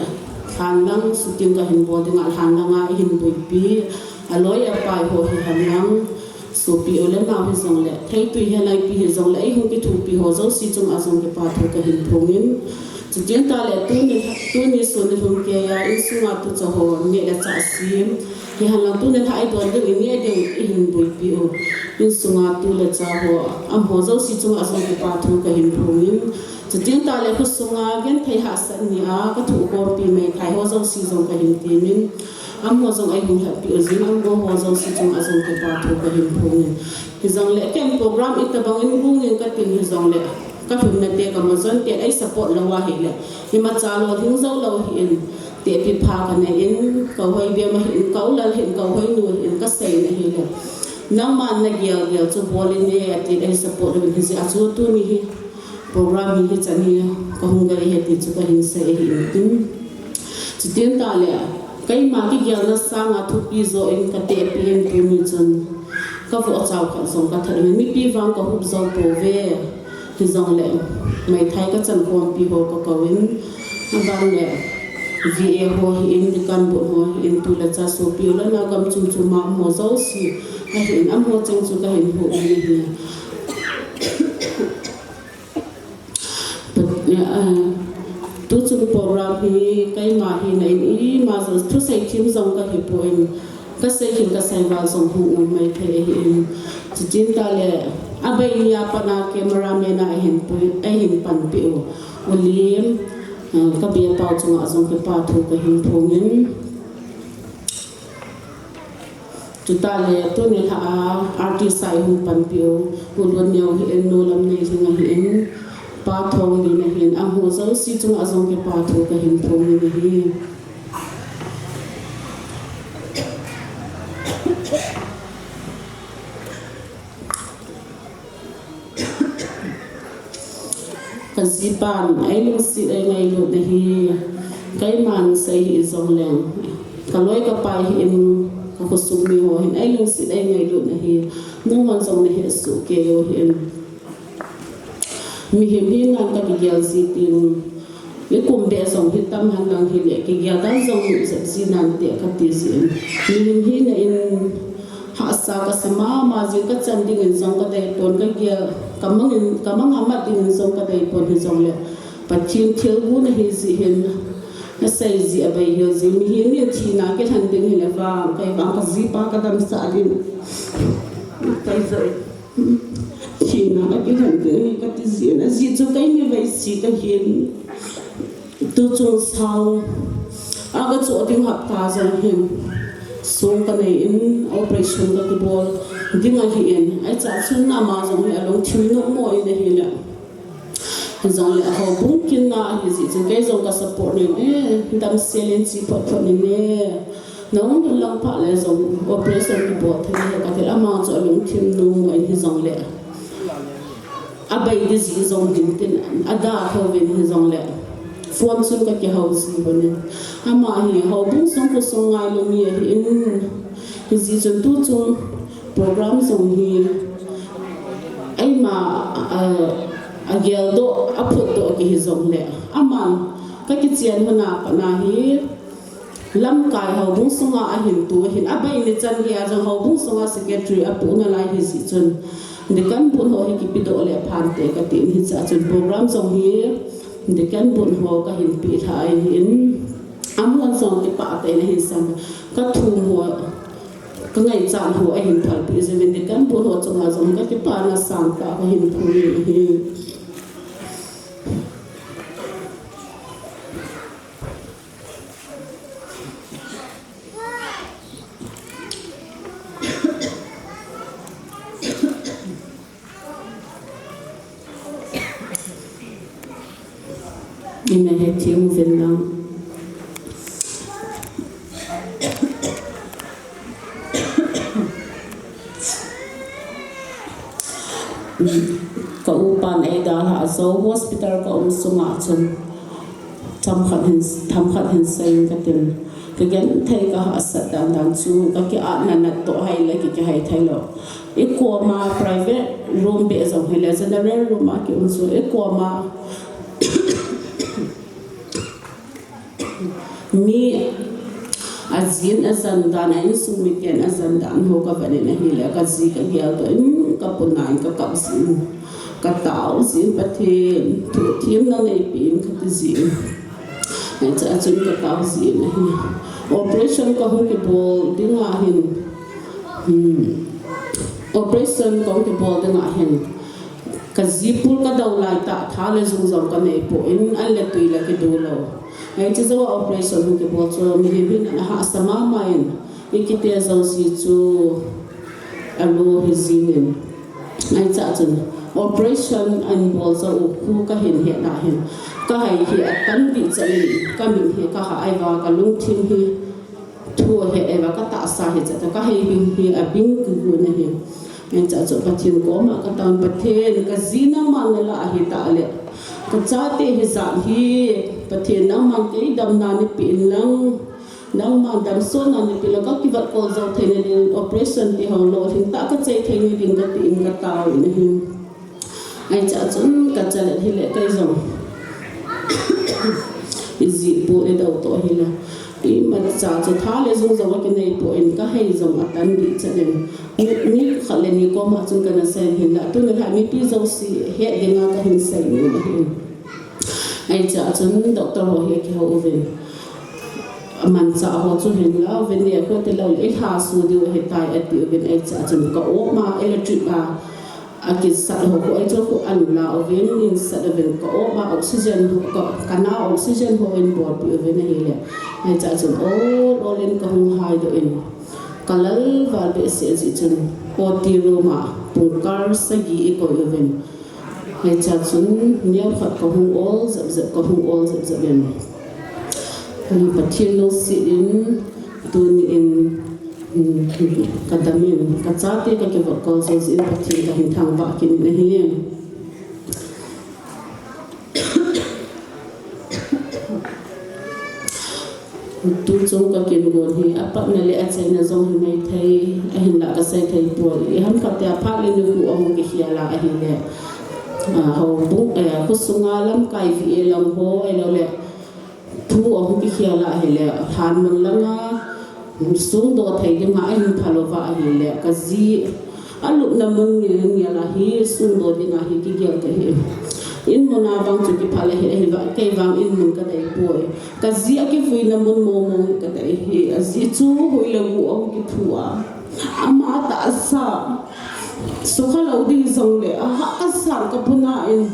lhanlang shooting kahin bol dinga, lhanlanga eihin buipi, aloi apai ho hihenlang, sopi u le nao hijongle, theitwi helaipi hijongle, eihung kithopi ho jouse chunga jong kipa thu kahin phong in. Chuteng tahle, tuni, tuni sun nilhum keiya insunga tucha ho neh le chah sem, hihenlang tuni lhah idon ding, ineh ding, eihin buipi u insunga tu le cha ho, amaho jouse chunga jong kipa thu kahin phong in. Chuteng tahle khosunga genthei hahsat nia kathohkhompi meithai ho jouse jong kahin temin, amaho jong eihung lhatpeh ujin, amaho jouse chunga jong kipa thu kahin phongin. Hijongle ken program itobangin gongin katin hijongle, kalhunna te kamajon te ei support lou ahile, imacha lolhing jou lou ahin, tehpi pha kanei in, ka Hoibem ahin, ka U Lal ahin, ka Hoinu ahin, kasei in ahile, nangman nagel gel chu bol in e atin, ei support louvin hijeh a chu tuni hi program hi hichan hi kahung gai ahi ti chu kahin sei ahi in. Chuteng tahle, keima kigelna sanga thupi joh in katehpi in tuni chun kavohchao khat jong kathat in, mipi vang kahup jou pouve. Hijongle, meithai kachan khompi ho kakouvin, abanle V A ho hin, deacon bun ho hin, tu le cha sopi u le nao gam chom chom a umho jouse ahin, amaho cheng chu kahin hup in ahi. Tuchung program hi keima hina in ima jong thusei them jong kahipoi, kasei hin kasei val jong hung um maithei ahin. Chuteng tahle, abei nia pat a camera man a eihin panpeh u, U Lim, kabe pau chunga jong kipa thu kahin phongin. Chutah le tuni lha a artist a ihung panpi u, U Lun Neo hi in, Nu Lam Nei Lhing ahi in, Pa Thong Lin ahi in, amu jouse chunga jong kipa thu kahin phong in ahi. Kajipan eilungset eingailut ahi, keiman sei hih jongleng, kaloi kapai hi in, kakhosung mi ho hin eilungset eingailut ahi, nangho jong nahet soh kei u hi in. Mihem hina in kakigel ji tin, ikum beh jong hi tam henlang hile, kigel dan jong jep ji nante kati jin. Mihem hina in hahsa kasa mama jin, kachan dingin jong kadeipon, kagel, kamangin, kamang amat dingin jong kadeipon hijongle, Pathen thilgon ahi jeh hin, nasei ji abeihel jin, mihem in thina kilhen ding hile vang, kei vang kajipa kadamsah ding. Kei jong thina akilhen ding ahi kati jin, ajeh chu kei mi veisi kahin. Tuchung sang a kachoh ding hapta jong hin song kanei in operation kakibol ding ahi in. Ahi chun ama jong hi alungthim nommo in ahile. Hijongle houbung kinna ahi jeh chun kei jong kasupport nin e, damsel in che phot phot nin e. Nahung lhun lang phat le jong operation kibol thei le kati, ama chu alungthim nommo in hijongle. Abei ding jeh jong hin tin, ada thouvin hijongle. Phone chun kakihou ji uvin. Ama hi houbung sung khosung ngailu mi ahi in, hijeh chun tuchung program jong hi eima, a, ageldoh, aphutdoh kihi jongle, aman kakichen lhon a pat na hi lamkai houbung sunga ahin tu ahin, abei ni chan geiya jong houbung sunga secretary apoh nalai hijeh chun, deacon bun ho hi kipedoh le phante katin, hichea chun program jong hi deacon bun ho kahin pelha ahin, amahon jong kipah tah in ahin sam, kathum ho, kangaichat ho ahin phalpeh jeh in, deacon bun ho chunga jong kakipana sangtah kahin phong in ahi. Ina hethem uvin lang. Ka upan eidalhah jou hospital kaum sunga chun, themkhat hin, themkhat hin seiyin katin, kagenthei kahahsat dan dan chu, kakiatna nat toh ahile kikihai theilou. Ikoma private room beh jong hile, general room a kium chu, ikoma mi ajin ajan dan, a insung miten ajan dan ho kavet in ahile, kaji kageldoh in, kapuna in kakap jin, katao jin, Pathen, thu themna neipeh in kati jin. Hichea chun katao jin ahi. Operation kahung kibol dinga hin, hmm, operation kahung kibol dinga hin, kaji pul kadou laitah, tha le jung jong kaneipon, an le tui le kidu lou. Hiche joua operation hung kibol chu mihem hin ahahsa mama in, ikiti jouse chu alo hijingin. Hichea chun operation ahin bol jou u khu kahin hetna hin, kahai hi atan dehchan in, kamit hi kahah ahiva, kalungthim hi thu ahet ahiva, katahsa hi chata, kahei bing hi abing kigon ahi. Hichea chu Pathen koma kataovin, Pathen, kaji nangman nalah ahitah le, kachate hijat hi, Pathen, nangman kei damna neipeh in lang, nangman damsotna neipeh in lang, kakivat kol jou theina dingin, operation tiho lolhing tah kachai theina dingin katin kataovin ahi. Hichea chun kachalet hile kei jong, ijih pon idou toh hile, imacha chu tha le jung jong akineipon, kahei jong atan dehchan in, mi, mi khat le ni koma chun kana seiyin hinla, tuni lha mipi jouse het dinga kahin seiyin ahi. Hichea chun doctor ho hi akihou uvin, amanchah ho chu hinla, uvin le khu tilou le, ilhaso diu ahitai ati uvin, hichea chun ka-op ma electric a akisat ho khu, hichu khu anla uvin, insat uvin, ka-op ma oxygen ho, ka, kana oxygen ho ahin bolpeh uvin ahile. Hichea chun ol ol in kahung haidoh in, Ka lal val behseh jeh chun, O T room a pungkal sagi i koi uvin. Hiche a chun, neokhat ka hung ol jep jep, ka hung ol jep jep in. Pathen lungset in, tuni in, um, ka dam in, ka chate ka kivah kol jou jeh in Pathen ka hin thangvah kit in ahi. Tuchung ka kin gon hi, apatna le achaina jong hi maithei, ahinlah ka sei thei poi. Iham khat a phat le nikho ahung kikhel a ahile, ah, houbung, eh, khosunga lamkai V A lang ho, ahilou le, thu ahung kikhel a ahile, lhan mun langa, songdoh thei dinga ahin phalou va ahile, ka ji alupna mun ngel ngel a hi songdoh dinga hi kigel kahi. In mun a vang chu kiphal ahi, ahi va, kei vang in mun ka dei poi. Ka ji akivuina mun mong mong hi ka dei hi. Ajeh chu hoi le gu ahung kithu a. Ama tahsa. Sukha lou ding jongle, aha kasan ka puna in.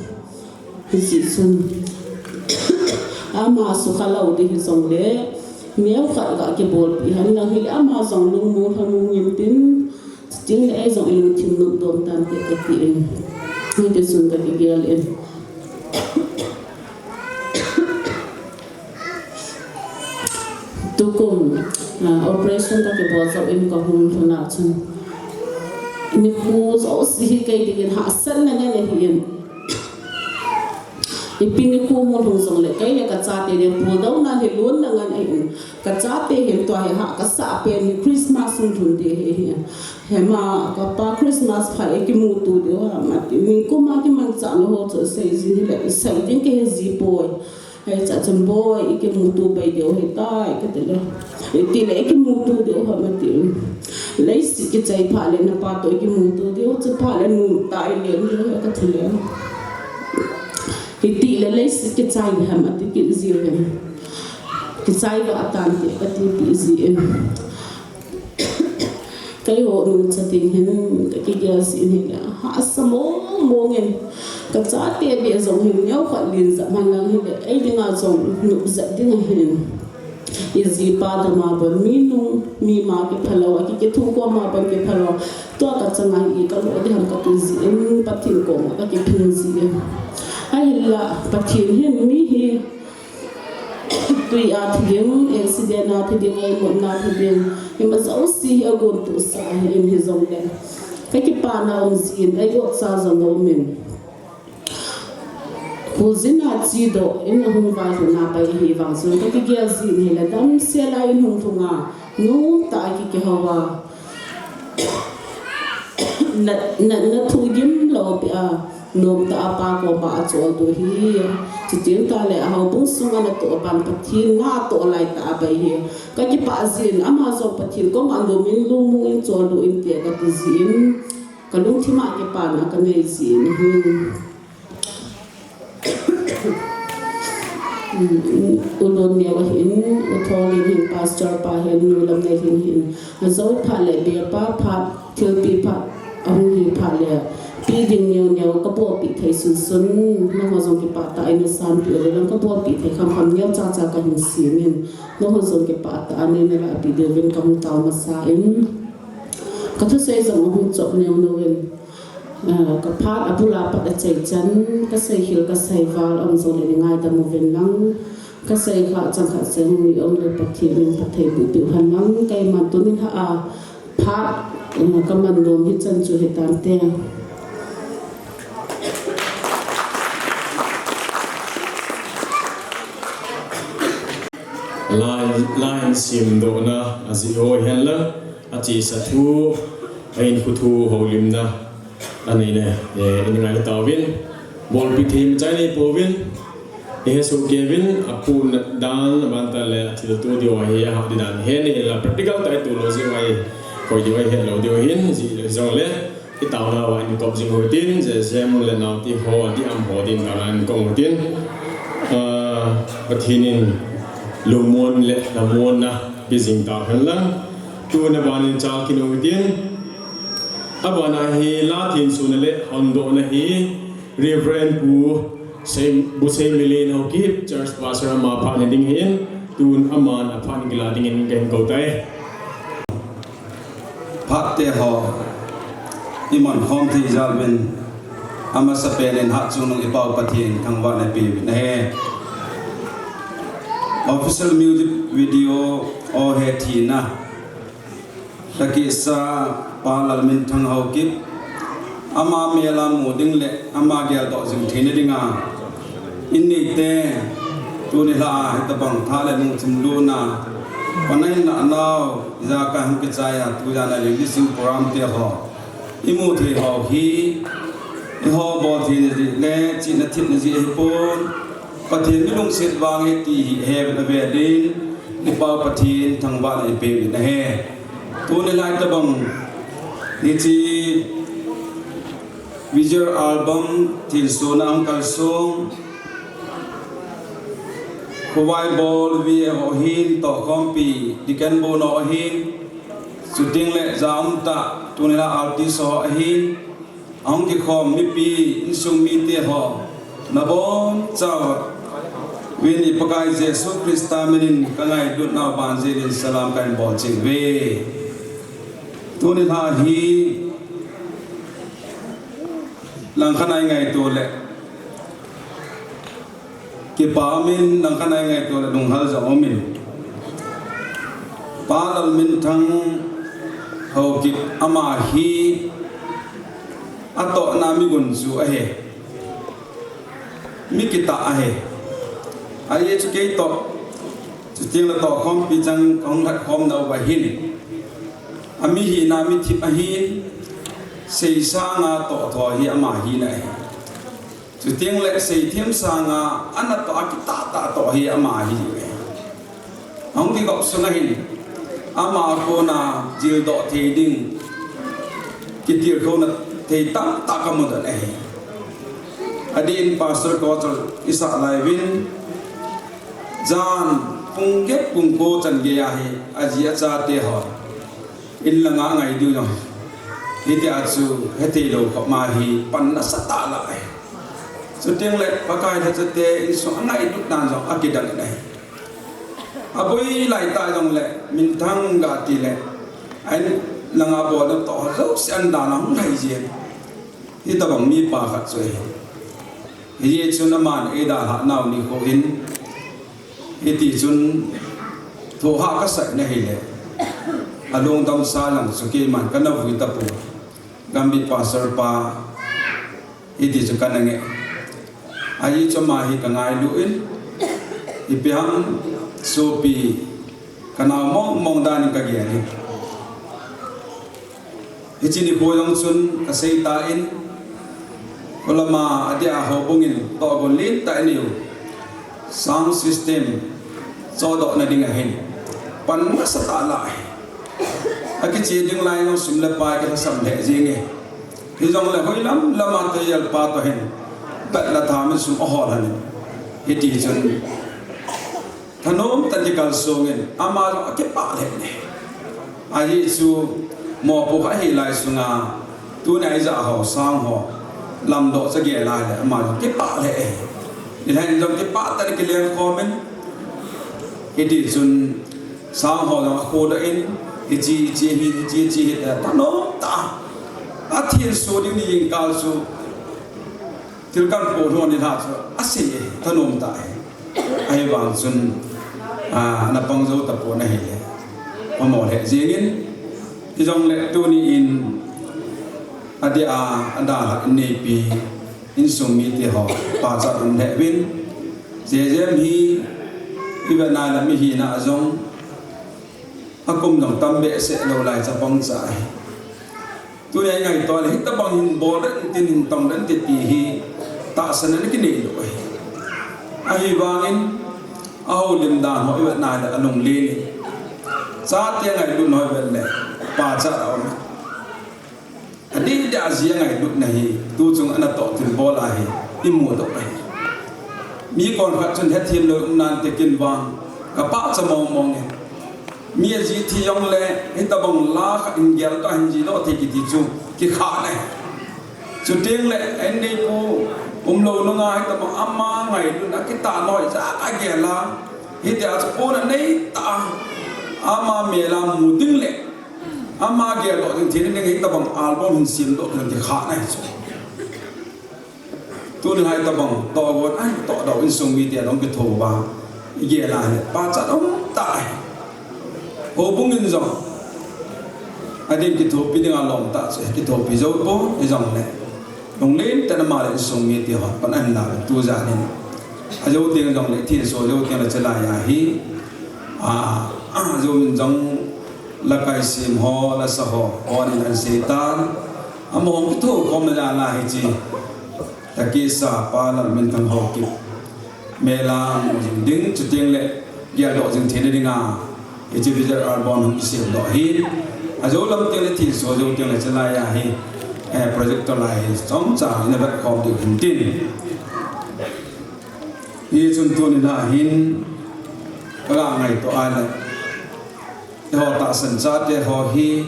Hijeh chun, ama sukha lou ding hijongle, neokhat ga kibolpi hen lang hile, ama jong lungmong lhamong intin, chuting le ei jong ilungthim nopdom tante kati in. Hiti chun ka kigel in. Tukum, ah, operation ka kibol jou in ka hung lhun a chun, nikho jouse hi kei dingin hahsatna ngen ahi in. Ipi nikho hung lhung jongle, kei le ka chate le puldouna hi lonna ngen ahi in. Ka chate hin tua hi hah kasah pen hi Christmas hung lhun ding ahi in. Hema, kapa Christmas phat ikimuto diu ham ati. Nikum a kimanchah lou ho chu sei jin hile, sei ding kahe ji poi. Hiche a chun boi, ikimuto pai diu hitai, kati le. Itile ikimuto diu ham ati. Leiset kichai phat le napa toh ikimuto diu, chu phat le nu tai le diu, kati le. Hitile leiset kichai ham ati kit ji le. Kichai va tante kati pi ji in. Keiho nucha ding hin, ka kigel jin hin, hahsa mong mong in. Ka chate beh jong hin, neokhat len jep man lang hile, ei dinga jong nop jep ding ahin. Ijipa dam a bon, mi nung, mi ma kiphalou, aki kithukhom a bon kiphalou. Tua ka changa hi, ka lo ding ham kati jin, Pathen koma ka kiphing jin. Ahinla, Pathen hin mi hi, tui a thi ding, accident a thi ding, eimutna thi ding, ima jouse hi agontohsa ahi in hijongle. Ka kipana um jin, ei otsa jong aum in. Kholjin a chedoh in ahung vailhun a pai ahi vang chun, ka kigel jin hile damsel a in hung lhung a, nomtah a ki kihou a. Na, na, na thu gim lou pi a, nomtah a pa koma achol diu hi. Chuti tah le, a houbung sunga natoh a ban Pathen natoh lai tah a pai hi. Ka kipah jin, ama jong Pathen koma nom in lungmong in chol diu inte kati jin. Ka lungthim a kipana ka nei jin hi. U Lun neo ahin, U Thol in hin, pastor pa hin, Nu Lamnei hin hin. Ajou phat le, bia pa phat, thilpi phat, ahung hi phat le, pi ding neo neo, ka bolpi thei sun sun, nangho jong kipah tah in nasanpi u le lang, ka bolpi thei kham kham neo cha cha ka hin sem in, nangho jong kipah tah a nei nalahpi diuvin ka hung tao masa in. Ka thusei jong ahung chop neo neo in. Ah, ka phat abul a pat achai chan, ka seikhel ka seival um jongle nei ngaidam uvin lang, ka seikha chang khat seh hung um le Pathen in phatthei boh peh u hen lang, keiman tuni lha a phat, ah, ka man nom hi chan chu hitante. Line, line simdohna ajeh ho hen lang. Achesa thu, a hinkho thu houlimna anei le, eh, in ngai tauvin, bolpi thei machai nei pouvin, i hesoh kei uvin, aphutna dan, aban tah le, athilto diu ahi, ahah di dan, he nei la practical tah a ito lou jeh ahi, koi diu ahi, het lou diu ahin, jeh jongle, i taona uva in kop jing u hitin, J J M le naote ho, adih a um ho din, taona in kop u hitin, ah, Pathen in lungmon le lhamonna pe jing tau hen lang. Tun aban in chal kit u hitin. Aban a hi la thensona le hondohna hi Reverend Pu Sei, Pu Seimilin Haokip, Church Pastor ama phat ni ding ahin, tun aman aphat ni kila dingin kahin kou tai. Phat te ho, i man khom thei jal uvin, amasa pen in hatchungnung i Pau Pathen thangvahna i pe uvin ahi. Official music video O He Thina, Takisa Pa Lalminthang Haokip, ama mel a mu ding le ama geldoh jing theina dinga in neite, tuni lha a hitabang tha le lungthim lutna, kona in na nau, ijakai hung kichai a, tujan a releasing program te ho i mu thei ho hi, eiho bol theina jeh le chihna thepna jeh ahipon, Pathen mi lungset vang ahi ti hi hevet a vet in, i Pau Pathen thangvahna i pe uvin ahi. Tuni lha hitabang, hiche visual album thilsohna a hung kalsong, Khovai Bol V A ho ahin, Tohkhompi Deacon Bono ahin, chuteng le ja um tah, tuni lha artist ho ahin, ahung kikhom mipi, insung mite ho, nabonchauvin i Pakai Jesu Christa min in ka ngailutnau banjel in salam kahin bol cheh uve. Tuni lha hi langkhat a i ngaito le kipa um in, langkhat a i ngaito le lunghal jong um in. Pa Lalminthang Haokip ama hi atohna mi gunchu ahi. Mi kitah ahi. Ajeh chu kei toh, chuteng le Tohkhompi chang kahung lhatkhom nauva hin, ami hina mi thip ahin, sei sanga toh tho hi ama hina ahi. Chuteng le seithem sanga ana toh a kitah tah toh hi ama hi. Ahung kigop sunga hin, ama a kona jildoh thei ding, kitilkhouna thei tamtah kamu dan ahi. Adeh in Pastor Kochal i sah lai uvin, jan pung get pung ko chan gei a hi, aji achate ho in langa ngai diu jong, hitia chu hethei lou khop ma hi pan nasatah lah e. Chuteng le Pakai lhacha te insung a ngailut dan jong akidang in ahi. Aboi lai tah jong le, minthang ga ti le, a in langa bol na toh jouse a dan a hung lhai jeng. Hitabang mipa khat chu ahi. Hijeh chun aman eidalhah nau nikho hin, hiti chun thohhah kasah in ahile, alungdamsa lang chu keiman kana vui tapoi. Gambih Pastor pa, hiti chu kana nge. Ajeh chu ama hi kangailu in, ipi ham sopi, kanao mong mong dan in kagel in. Hiche nikho jong chun kasei tan, kholama adeh a houbung in tohgon lentah in eiu, sound system chohdohna ding ahin, pan nasatah lah e. Akiche ding lai jong sum le pai kilhasam lheh jenge. Hijongle hoilam lama toiyelpa toh hin, bat le tham in sum ahol lhon in, hiti chun thanom tah in kikalsong in, ama jong akipah lheh in. Ajeh chu mopo khat ahi lai sunga, tunia ijat ho, sang ho, lamdoh chu agel lai le, ama jong kipah lheh e. Nilhah in jong kipah tah in kilengkhom in, hiti chun sang ho jong akhodoh in, hiche, hiche hi, hiche, hiche hi, thanom tah a, athenso ding ni jingkah chu, thil kan poh lhon nilhah chu asei e, thanom tah e. Ahivang chun, a, ana pang jou tapon ahile, pamo lheh jeng in, hijongle tuni in adeh a, adalhah in neipi insung mite ho pachat um lheh uvin, J J M hi ivet nai le mi hina a jong akum jong tam behseh lou lai chapang cha ahi. Tunia ingaito le hitabang hin bol den tin, hin tong den tin ti hi tahsan ana kinei lou ahi. Ahivangin ahoulim dan ho ivet nai le alunglen in, chate ngailut ho ivet le pachat aum in, adeh deh a ji angailutna hi tuchung ana toh thilbol a hi imudoh ahi. Mi konkhat chun hethem lou um nante, ken vang kapachat mong mong e. Mi aji thi jongle hitabang la khat in geldoh a hin jidoh thei kiti chu kikhah ahi. Chuteng le anneipu umlou nunga hitabang ama ngailutna kitah noi jat a gel a, hitia chu pona neitah a ama mel a mu ding le Ama geldoh ding thei nading hitabang album hin semdoh ding ti kha nai chu. Tuni hitabang tohgon a tohdoh insung mite adong kitho uva. Igel a le pachat um tah ahi. Houbung in jong ading kithopi dinga lom tah chu kithopi jou pon, hijongle lunglen tah in ama le insung mite ho pan ahin la tu jan in. Ajou teng jongle thinso jou teng le chelai a hi. A, ajou in jong lakai sem ho, lasa ho, hon in ahin sei tan. Amaho kitho khomna jal a hiche Takisa pa Lalminthang Haokip mela mu jing ding, chuteng le geldoh jing theina dinga hiche visual album hung kisemdoh ahi. Ajou lam teng le thinso jou teng le chelai a hi, eh, projector lai hi chomcha ina vet khom diu hin tin. Hichun tuni a hin kaga ngaito a le, eiho tahsan chate ho hi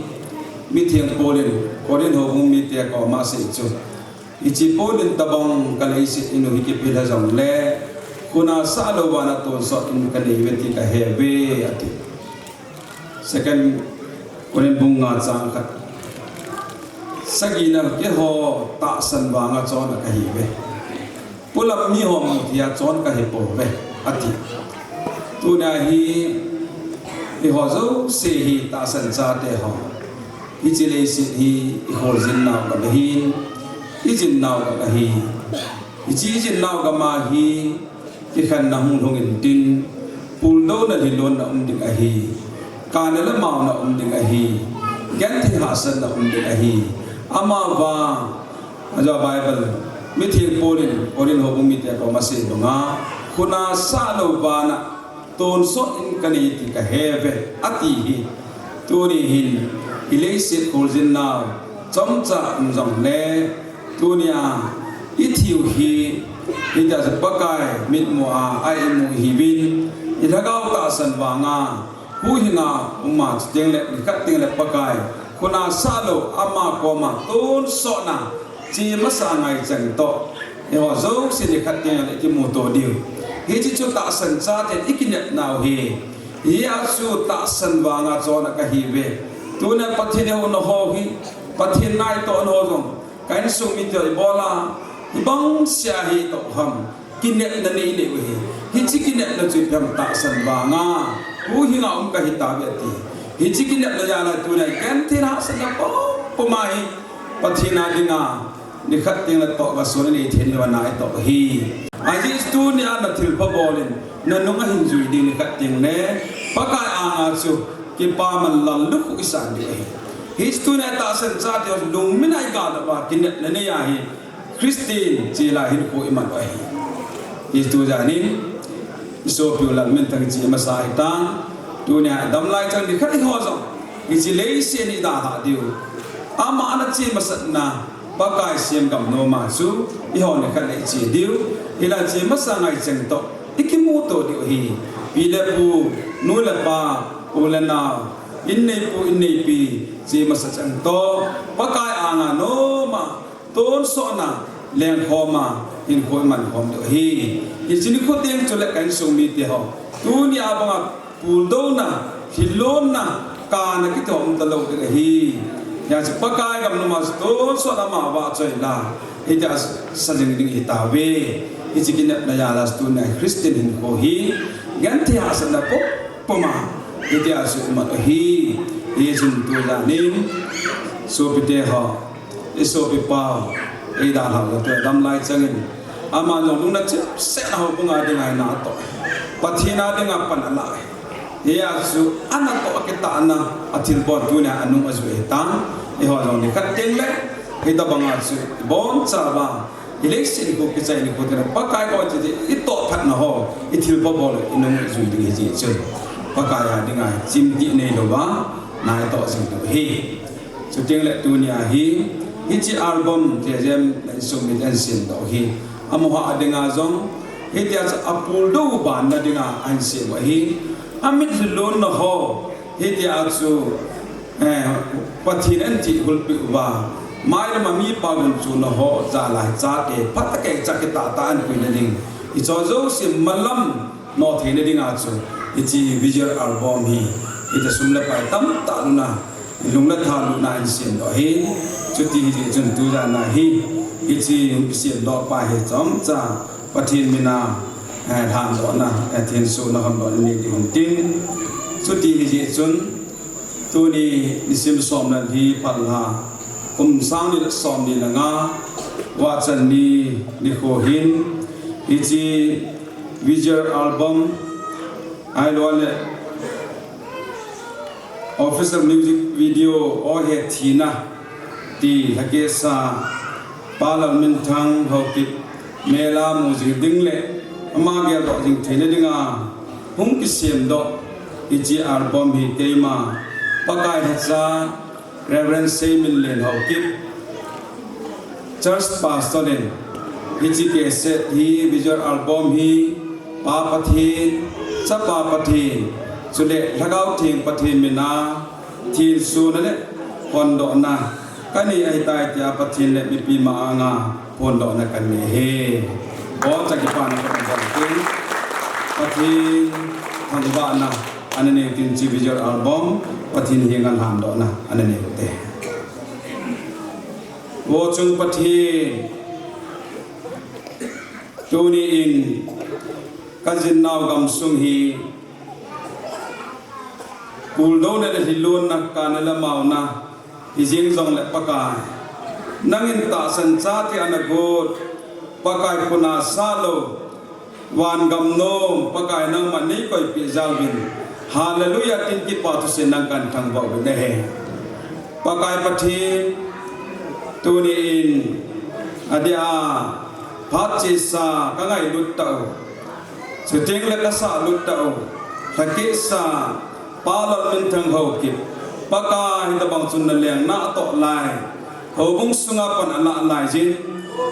mitheng Paul in Corinth houbung mite koma asei chu, hiche Paul in tabang ka leiset in u hi kipel a jongle, khut a sah lou vana tonsot in kanei uve ti kahe uve ati. Second Corinth bung nga chang khat. Sagina, keiho tahsan vanga chon a kahi uve. Pulap miho muthei a chon kahi pouve ati. Tuni a hi eiho jouse hi tahsan chate ho, hiche leiset hi ikholjin nau gam ahin, ijin nau gam ahi. Hiche ijin nau gam a hi kikhenna hung lhung intin, puldouna lhilonna um ding ahi. Kana le mauna um ding ahi. Genthei hahsatna um ding ahi. Amavang, ajou Bible mitheng Paul in Corinth houbung mite koma asei banga, khut a sah lou vana tonsot in kanei ti kahe uve ati hi. Tuni hin ileiset kholjin nau chomcha um jongle, tuni a ithi u hi, hitia chu Pakai mitmu a a imu ihiuvin, ilhagao tahsan vanga huhhinga um a, chuteng le nikhat teng le Pakai khut a sah lou, ama koma tonsotna che masa ngai cheng toh, eiho jouse nikhat teng le ikimuto diu. Hiche chu tahsan chate ikinepnau hi. Hijeh a chu tahsan vanga chon a kahi uve. Tuni a Pathen eihouna ho hi, Pathen naitohna ho jong ka insung mite ibola hibang sea hi toh ham, kinepna nei nei u hi. Hiche kinepna chu ipi ham, tahsan vanga huhhinga um kahi tauve ati. Hiche kinepna jal a tuni a genthei hahsatna pompom a hi Pathen a dinga nikhat teng le tohgon sot inei thei diu ana itoh hi. Ajeh chu tuni a nathilpha bol in nanung ahin jui ding, nikhat teng le Pakai anga chu kipaman lallukhuh isan diu ahi. Hiche tuni a tahsan chate ho lungmin a igaldoh uva kinepna nei a hi Christian chila hinkho iman u ahi. Hiche tujan in isopiu Lalminthang che masa ahitan, tuni a idam lai chang nikhat eiho jong hiche leiset a idalhah diu, ama ana che masatna Pakai semgam noma chu eiho nikhat le iche diu, hilai che masa ngai cheng toh ikimuto diu ahi. Pi le pu, nu le pa, u le nao, inneipu inneipi che masa cheng toh Pakai anga noma tonsotna lengkhom a hinkho iman khom diu ahi. Hiche nikho teng chule ka insung mite ho, tuni a banga puldouna, lhilonna, kana kiti ho um talou ding ahi. Hijeh chun Pakai gam noma chu tonsot a ama vahchoi la, hitia sa jing ding ihi tauve. Hiche kinepna jal a chu tuni a Christian hinkho hi genthei hahsatna pompom a hitia chu iman u ahi. Hichun tujan in sopite ho, isopipa idalhah u chu idam lai chang in, ama jong lungna chimset a houbung a dinga ana toh, Pathen a dinga pan ala. Hijeh a chu ana toh a kitahna a thilbol tuni a anung ajui ahitan, eiho jong nikhat teng le hitabanga chu ibonchauva ileiset nikho kichai nikho teng le Pakai koma chu itoh phatna ho, ithilpha bol inung jui ding ahi jeh chun, Pakai a dinga chimtih neilouva ana itoh jing diu ahi. Chuteng le tuni a hi, hiche album J J M le insung miten asemdoh hi, amaho a dinga jong hitia chu apuldou banna dinga ahin sem u ahi. Amit lhilonna ho, hitia chu, eh, Pathen ahin thihhulpeh uva, mailam a mipa gunchuna ho jal a hi chate phatah a kicha kitah tah a ahin puina ding, hicheho jouse malam noh theina dinga chu hiche visual album hi, hitia sum le pai tamtah lhunna lungna tha luna in siam doh hi. Chuti hi chun tu jana hi, hichi hung kisiam doh pa hi chomcha Pathen mina, eh, lhan dohna, eh, thenso na hon doh ni ding tin. Chuti hi chun tuni nisim som le li phalna, kum sang ni le som ni le nga, Vachan ni, nikho hin, hichi visual album, ailou le official music video, O Hethina, ti lhakeh sa, Pa Lalminthang Haokip mela mu jing ding le, ama geldoh jing theina dinga hung kisiam doh hichi album hi keima Pakai lhacha Reverend Seiminlen Haokip, Church Pastor in, hichi cassette hi, visual album hi, Pa Pathen, Chapa Pathen, chule Lhagao Theng Pathen mina, thilsona le phondohna kanei ahitai tia Pathen le mipi ma anga phondohna kanei ahi. Bol cha kipana kahin bol in, Pathen thangvahna ana neiu tin, hichi visual album Pathen henga lhandohna ana neiu te. Vo chung Pathen, tuni in ka jinnau gamsung hi, puldouna le lhilunna, kana le mauna, hijeng jongle Pakai, nangin tahsan chate ana got, Pakai khut a salou, van gam nom Pakai nangman neikoipeh jal uvin. Hallelujah tin kipa thusim nang kahin thangvah uvin ahi. Pakai Pathen, tuni in adeh a phat chesa kangailut tah u, chuteng le kasahlut tah u, lhakeh sa, Pa Lalminthang Haokip, Pakai hitobang chun nalengna atoh lai, houbung sunga pan alah lai jin,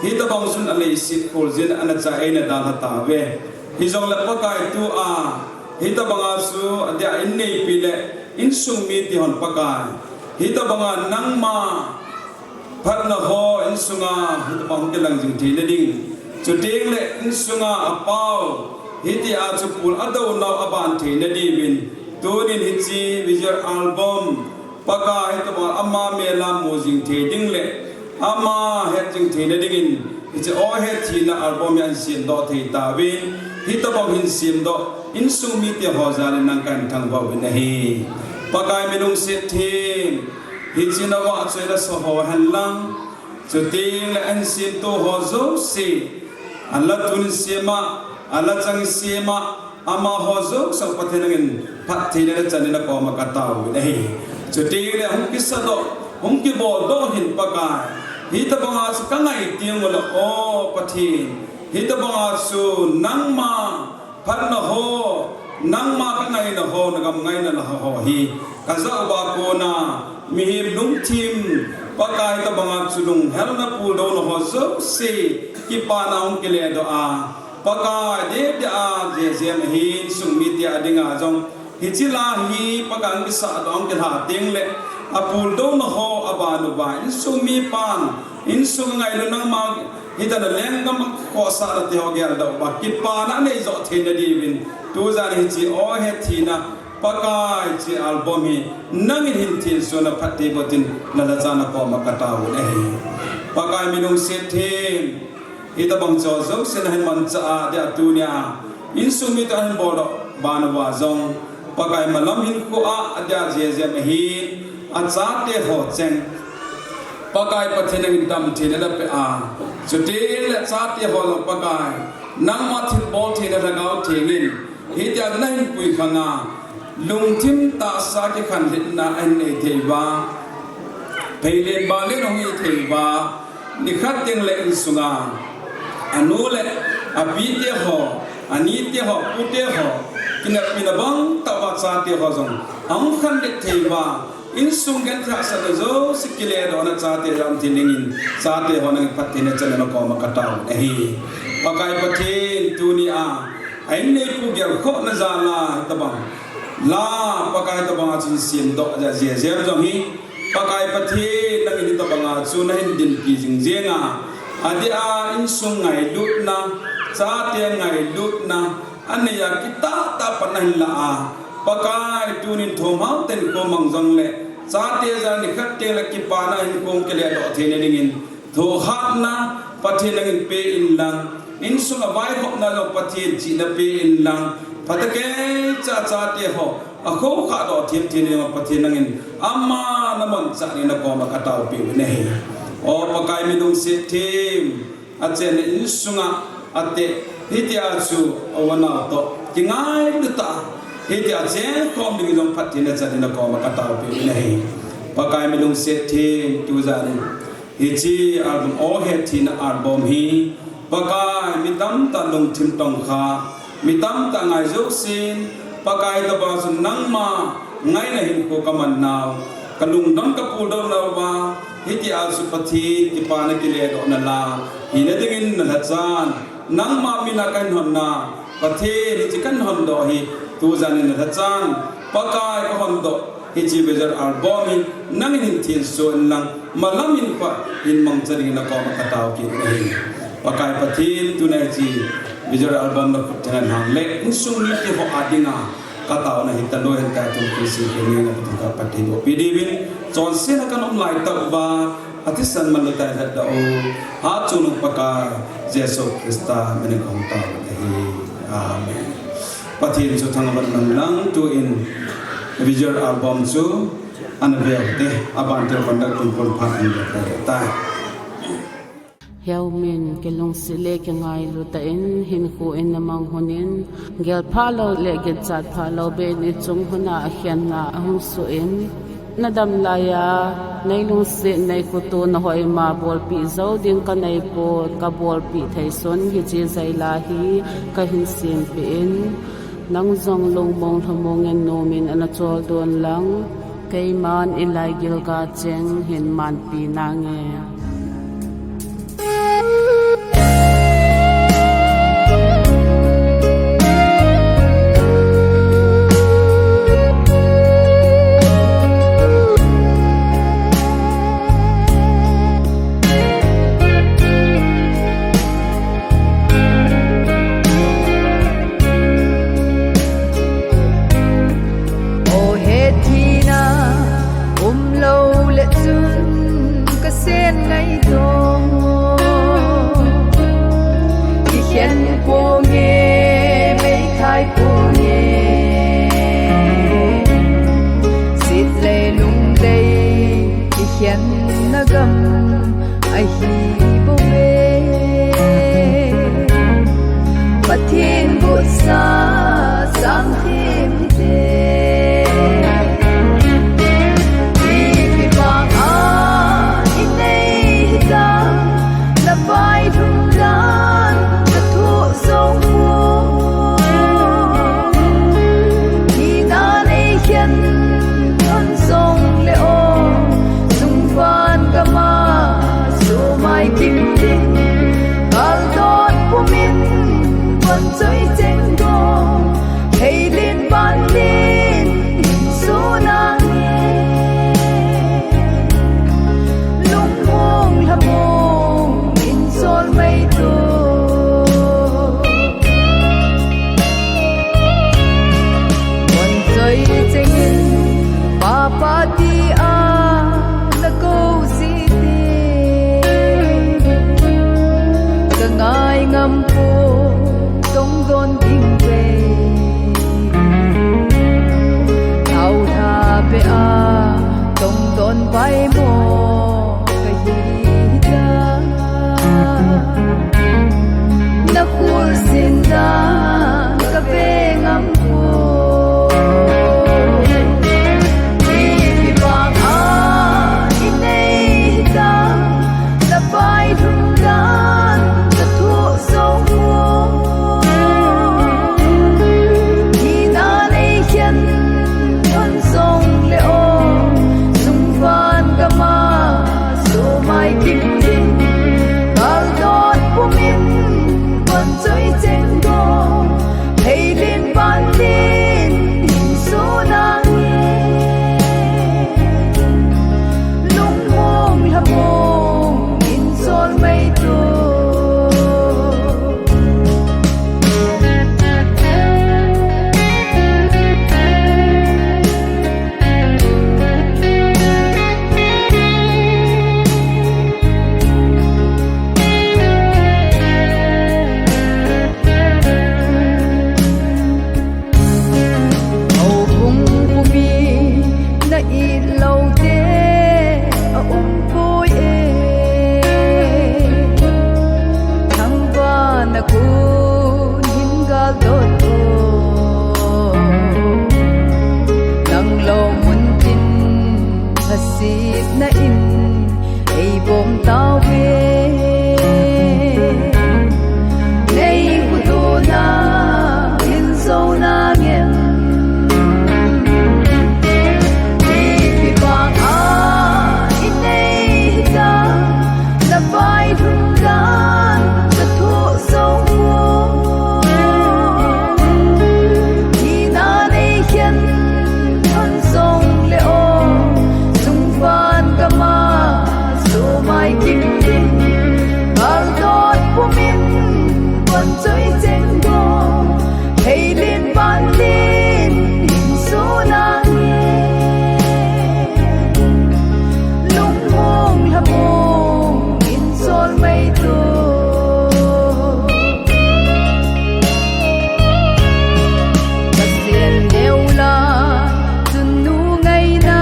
hitobang chun aleiset khol jin, ana cha eina dalha tauve. Hijongle Pakai tua, hitobanga chu adeh a inneipi le insung mite hon Pakai, hitobanga nangma phatna ho insunga hitobang hung kilang jing theina ding. Chuteng le insunga apao, hitia chu pul adonau aban theina diuvin. Tunin hiche visual album, Pakai hitobang ama mela mu jing thei ding le, ama het jing theina dingin, hiche O Hethina album hi ahin semdoh thei tauvin, hitobang hin semdoh, insung mite ho jalin nang kahin thangvah uvin ahi. Pakai mi lungset them, hiche navahchoi lasa ho henlang, chuteng le ahin semto ho jouse, ala tun sema, ala chang sema, amaho jouse Pathen nangin phattheina le channeina koma katao uvin ahi. Chuteng le hung kisadoh, hung kiboldoh hin Pakai, hitobanga chu kangai teng ule, O Pathen, hitobanga chu nangma phatna ho, nangma kangaina ho, nagam ngaina la ho hi kajah uva kona, mihem lungthim, Pakai hitobanga chu lunghelna puldouna ho jouse, kipana hung kiledoh a, Pakai, deh deh a, jeh jeh a hin insung mite a dinga jong, hiche la hi Pakai hung kisahdoh hung kilha teng le, apuldouna ho aban uva, insung mipan, insung ngailu nangma, hitobang lenggam khohsahna te ho geldoh uva, kipana anei joh theina diuvin, tujan hiche O Hethina, Pakai hiche album hi, nangin hin thilsoh na phatthei boh in, nalhacha nakoma katao uvin ahi. Pakai mi lungset them, hitobang chu jouse nahin manchah a, adeh a tunia, insung mite ahin boldoh ban uva jong, Pakai malam hinkhoa, adeh a jeh jeh a hin, achate ho cheng, Pakai Pathen nangin damtheina napeh a, chuteng le chate ho jong Pakai, nangma thilbol theina Lhagao Theng in, hitia nahin puikhang a, lungthim tahsa kikhanlhitna ahin nei thei uva, pheilen balen ahung hi thei uva, nikhat teng le insunga, anu le apite ho, anite ho, apute ho, kinepna bangtah uva chate ho jong ahung khanlhit thei uva, insung genthei hahsatna jouse kiledohna chate jong thil dingin, chate ho nangin phattheina channeina koma katao uvin ahi. Pakai Pathen tunia, a inneipu gelkhohna jal a hitobang la, Pakai hitobanga chu hin semdoh jeh jeh jong hi, Pakai Pathen nangin hitobanga chu nahin dinpi jing jeng a, adeh a insung ngailutna, chate ngailutna, anei a kitah tah a pan nahin lah a, Pakai tunin thomhao tah in kho mang jongle, Chate jong nikhat teng le kipana hinkho kile doh theina dingin, thohhatna Pathen nangin pe inlang, insunga vaihopna jong Pathen chihna pe inlang, phatah keicha chate ho akhohkhah doh them theina dingin Pathen nangin ama namanchah dingin nakoma kataopeh u ahi. O Pakai, mi lungset them, achenna insunga ate, hitia chu a u anao toh kingailu tah a hitia chengkhom ding jong phatthei nachan in nakoma kataopeh u ahi. Pakai, mi lungset them, tujan in hiche album, O Hethina album hi, Pakai, mi tamtah lungthim tongkha, mi tamtah ngai jousen, Pakai, hitobang chun nangma ngaina hinkho kaman nau, kalungdon kapuldon nauva, hitia chu Pathen kipana kile dohna la hina dingin nalhachan, nangma mina kahin honna, Pathen hiche kahin hondoh hi, tujan in nalhachan, Pakai, kahondoh hiche visual album hi nangin hin thenso inlang, malam in pha hin mangcha dingin nakoma katao kit u ahi. Pakai Pathen, tuna hiche visual album nakhut theng a nang le insung mite ho a dinga kataona hi talou hen, katun kisin kei nina Pathen ka Pathen bohpi diuvin, chonsetna kanom laitah uva, athisan manlu tai lhatdoh u, hatchungnung Pakai Jesu Christa minin kahung tao u ahi. Amen. Pathen chu thangvah hen lang, tun visual album chu ana ve u hite, aban te conductor tun pon phat in ve tai. Heumin, kilungset le kingailu tah in hinkho in namang lhonin, gelphah lou le ginchat phah lou beh in ichung lhona akhenna ahung soh in, nadam laiya neilungset, neikhoto, nahoima bolpeh jou ding kanei pon, kabolpeh thei sun hiche jaila hi kahin sempeh in, nang jong lungmong lhamong in nomin ana choldon lang, keiman ilaigil ga cheng hin manpi nange. O Hethina, umlou le chun kasen ngaito. Kikhen ponge, meithai ponge, sit le lungdei kikhenna gam ahi bouve. Pathen gotsa sang them hite. Ipi banga inei hitam, navailhum dan kathoh jou pon. Hina neikhen lhon jongle o, sungpan kama sumai kim ding, kaldon pumin von choi cheng dong, heilin vanlin hin so nange. Lungmong lhamong in sol mai to. Von choi chengin papa tia nakou jite, kangai ngam pon tongdon ding ve. Thaothah beh a tongdon vaimo kahi ta. Nakhut sin dan kave ngam pon. Ipi banga inei hitam, navailhum dan kathoh jou pon. Te a um poi e, thangvahna kon hin gal dot o, nang lou mun tin lhasetna in ei bom tauve. Nei hudona in zo nangin, ipi bang a i nei hita, na vai lhum dan ka thoh zo mo. Thina nei khen hon zong le o, sungvan gam a so mai kim ding, gal dot pum in von choi cheng dong, thei lin van lin hin so nang e. Lungmong lhamong in sol mai to. Pasian neu la, chun nu ngaina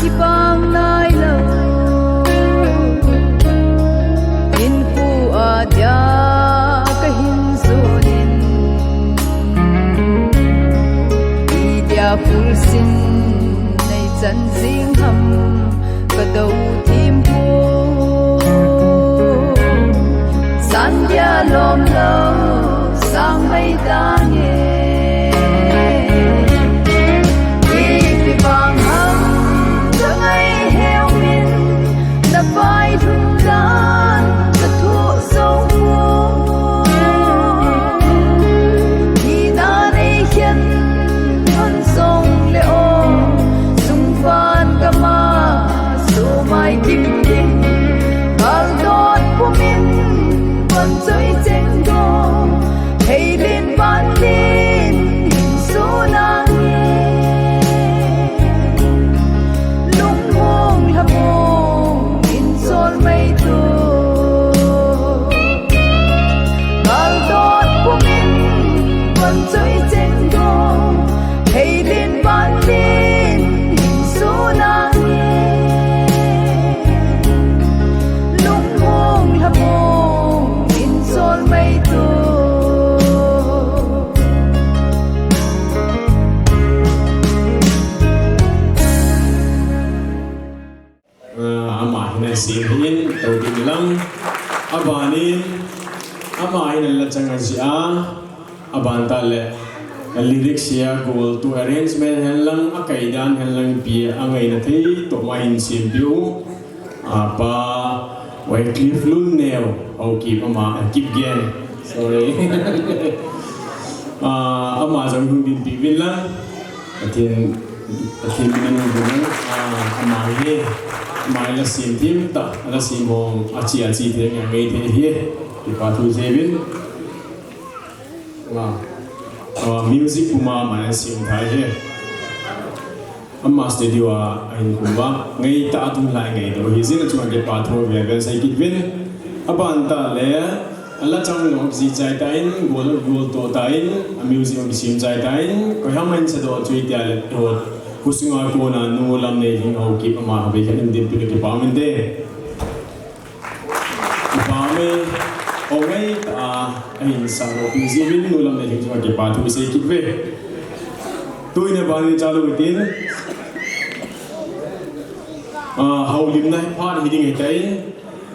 kibang nai lo. Hinkho a dia ka hin zon in, i dia phul sin nei chan zing ham ka do thim poi. San dia lom lo sang mai tange. Ipi bang ham ka ngai heu min, na vai lhum dan ka thoh zo mo. Thina nei khen hon zong le o, sungvan gam a so mai kim ding, gal dot pum in von choi cheng dong, thei lin van lin hin so nang e. Lungmong lhamong in sol mai to. Gal dot pum in von choi cheng dong, thei lin van lin hin so nang e. Lungmong lhamong in sol mai to. Ah, ama hin a sem hin, to ding lang. Abanin, ama hin a la chang a jih a, aban tah le, a lyrics a gol to arrangement hen lang, a kai dan hen lang, pi a ngaina thei toh ma hin sem piu. Apa, Wycliffe Lunneo, Haokip ama, Kipgen. Sorry. Ah, ama jong hung dinpi uvin lang. Pathen, Pathen min in hung ding, ah, ama hi, ama hi la sem thim tah, la sem hong, achi, achi thei ngai thei hi. Kipa thu sei uvin. Wow. Ah, music puma ama hin sem thei hi. Ama studio a ahin kum uva, ngai tah a tun lai ngai to hi jin a chunga kipa thu ve ve sei kit uvin. Aban tah le, a la chang jong ji chai tan, gol, gol to tan, a music jong kisim chai tan, koi ham ahin sa doh chu tia le to, khusunga kona nu Lamneilhing Haokip ama ha ve khen in dinpi le kipa um inte. Kipa um e, o ngai tah a, ahin sa lo pi ji uvin nu Lamneilhing chunga kipa thu sei kit uve. Tuin a ban in chalu tin. Ah, houlimna hi phat hi ding ahitan,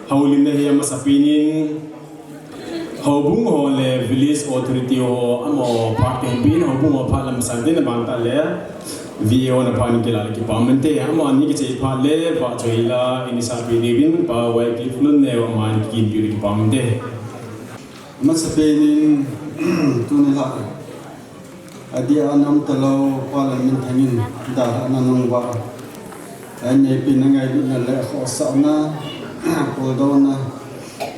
houlimna hi amasapen in, houbung ho le village authority ho amaho phat kahin pen, houbung ho phat lam san tin, aban tah le V A O na phat in kila le kipa um inte, amani kichai phat le, phat choi la, in sa pi diuvin, Pa Wycliffe Lunneo amani kikin pi le kipa um inte. Amasapen in, tuni la, Adia a nam talou, Pa Lamminthang in, dalhahna nung uva. Ahin neipen a ngailutna le khohsahna, puldouna,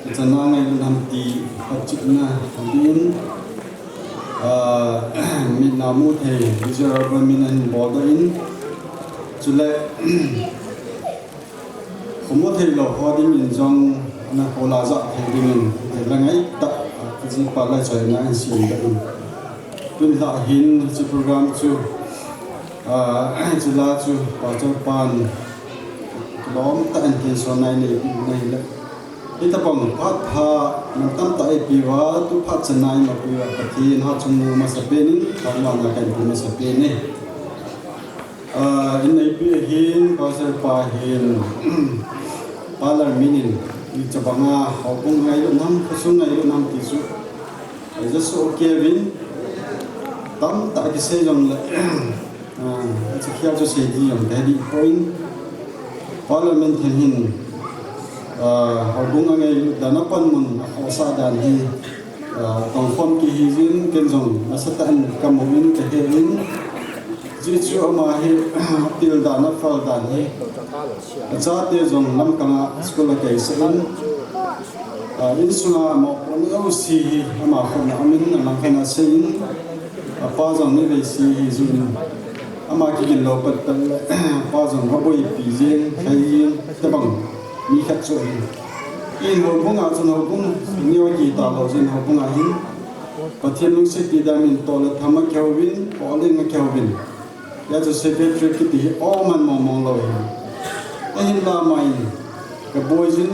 ichana ngailutna ham ti, phatchomna, din, ah, mitna mu thei, visual album min ahin boldoh in, chule, Khomu thei lou ho dingin jong ana khola jah thei dingin, la ngai tah, kajipa la chaina in sim da in. Tun la hin hiche program chu, Ah, chule chu Pastor pan lom tah in kinso nai nei pi nai le. Hitabang phat pha, nam tamtah eipe uva, tu phat channa eipe uva, Pathen hatchungnung masapen in, thangvahna kahin pe masapen e. Ah, in neipi ahin, Pastor pa hin, Pa Lalmin in, ichabanga, houbung ngailutna ham, khosung ngailutna ham ti chu, Jesu Kevin, tamtah kisei jongle, ah, achakhel chu sei ding jong kahe dih poi. Pa Lalmin theng hin, ah, houbung angailut dan a panmun akhohsah dan hi, ah, tongkhom kihi jin, ken jong nasatah in kamu in kahe in. Hijeh chun ama hi, apil dan aphal dan hi, achate jong lamkang a school a kaisah in, ah, insunga mopohna jouse hi ama khut a um in, alangkhat a asei in, apa jong mi veise hi jin, ama kigin lou pat pat le, apa jong aboipi jeng, khai jeng, tabang mi khat chu ahi. In houbung a chun houbung neo kiti talou jin houbung a hin Pathen lungset ti dan in tol le tham akihouvin, tol le akihouvin. Hijeh chun secretary kiti hi aman mong mong lou ahi. Ahinla ama in kaboi jin,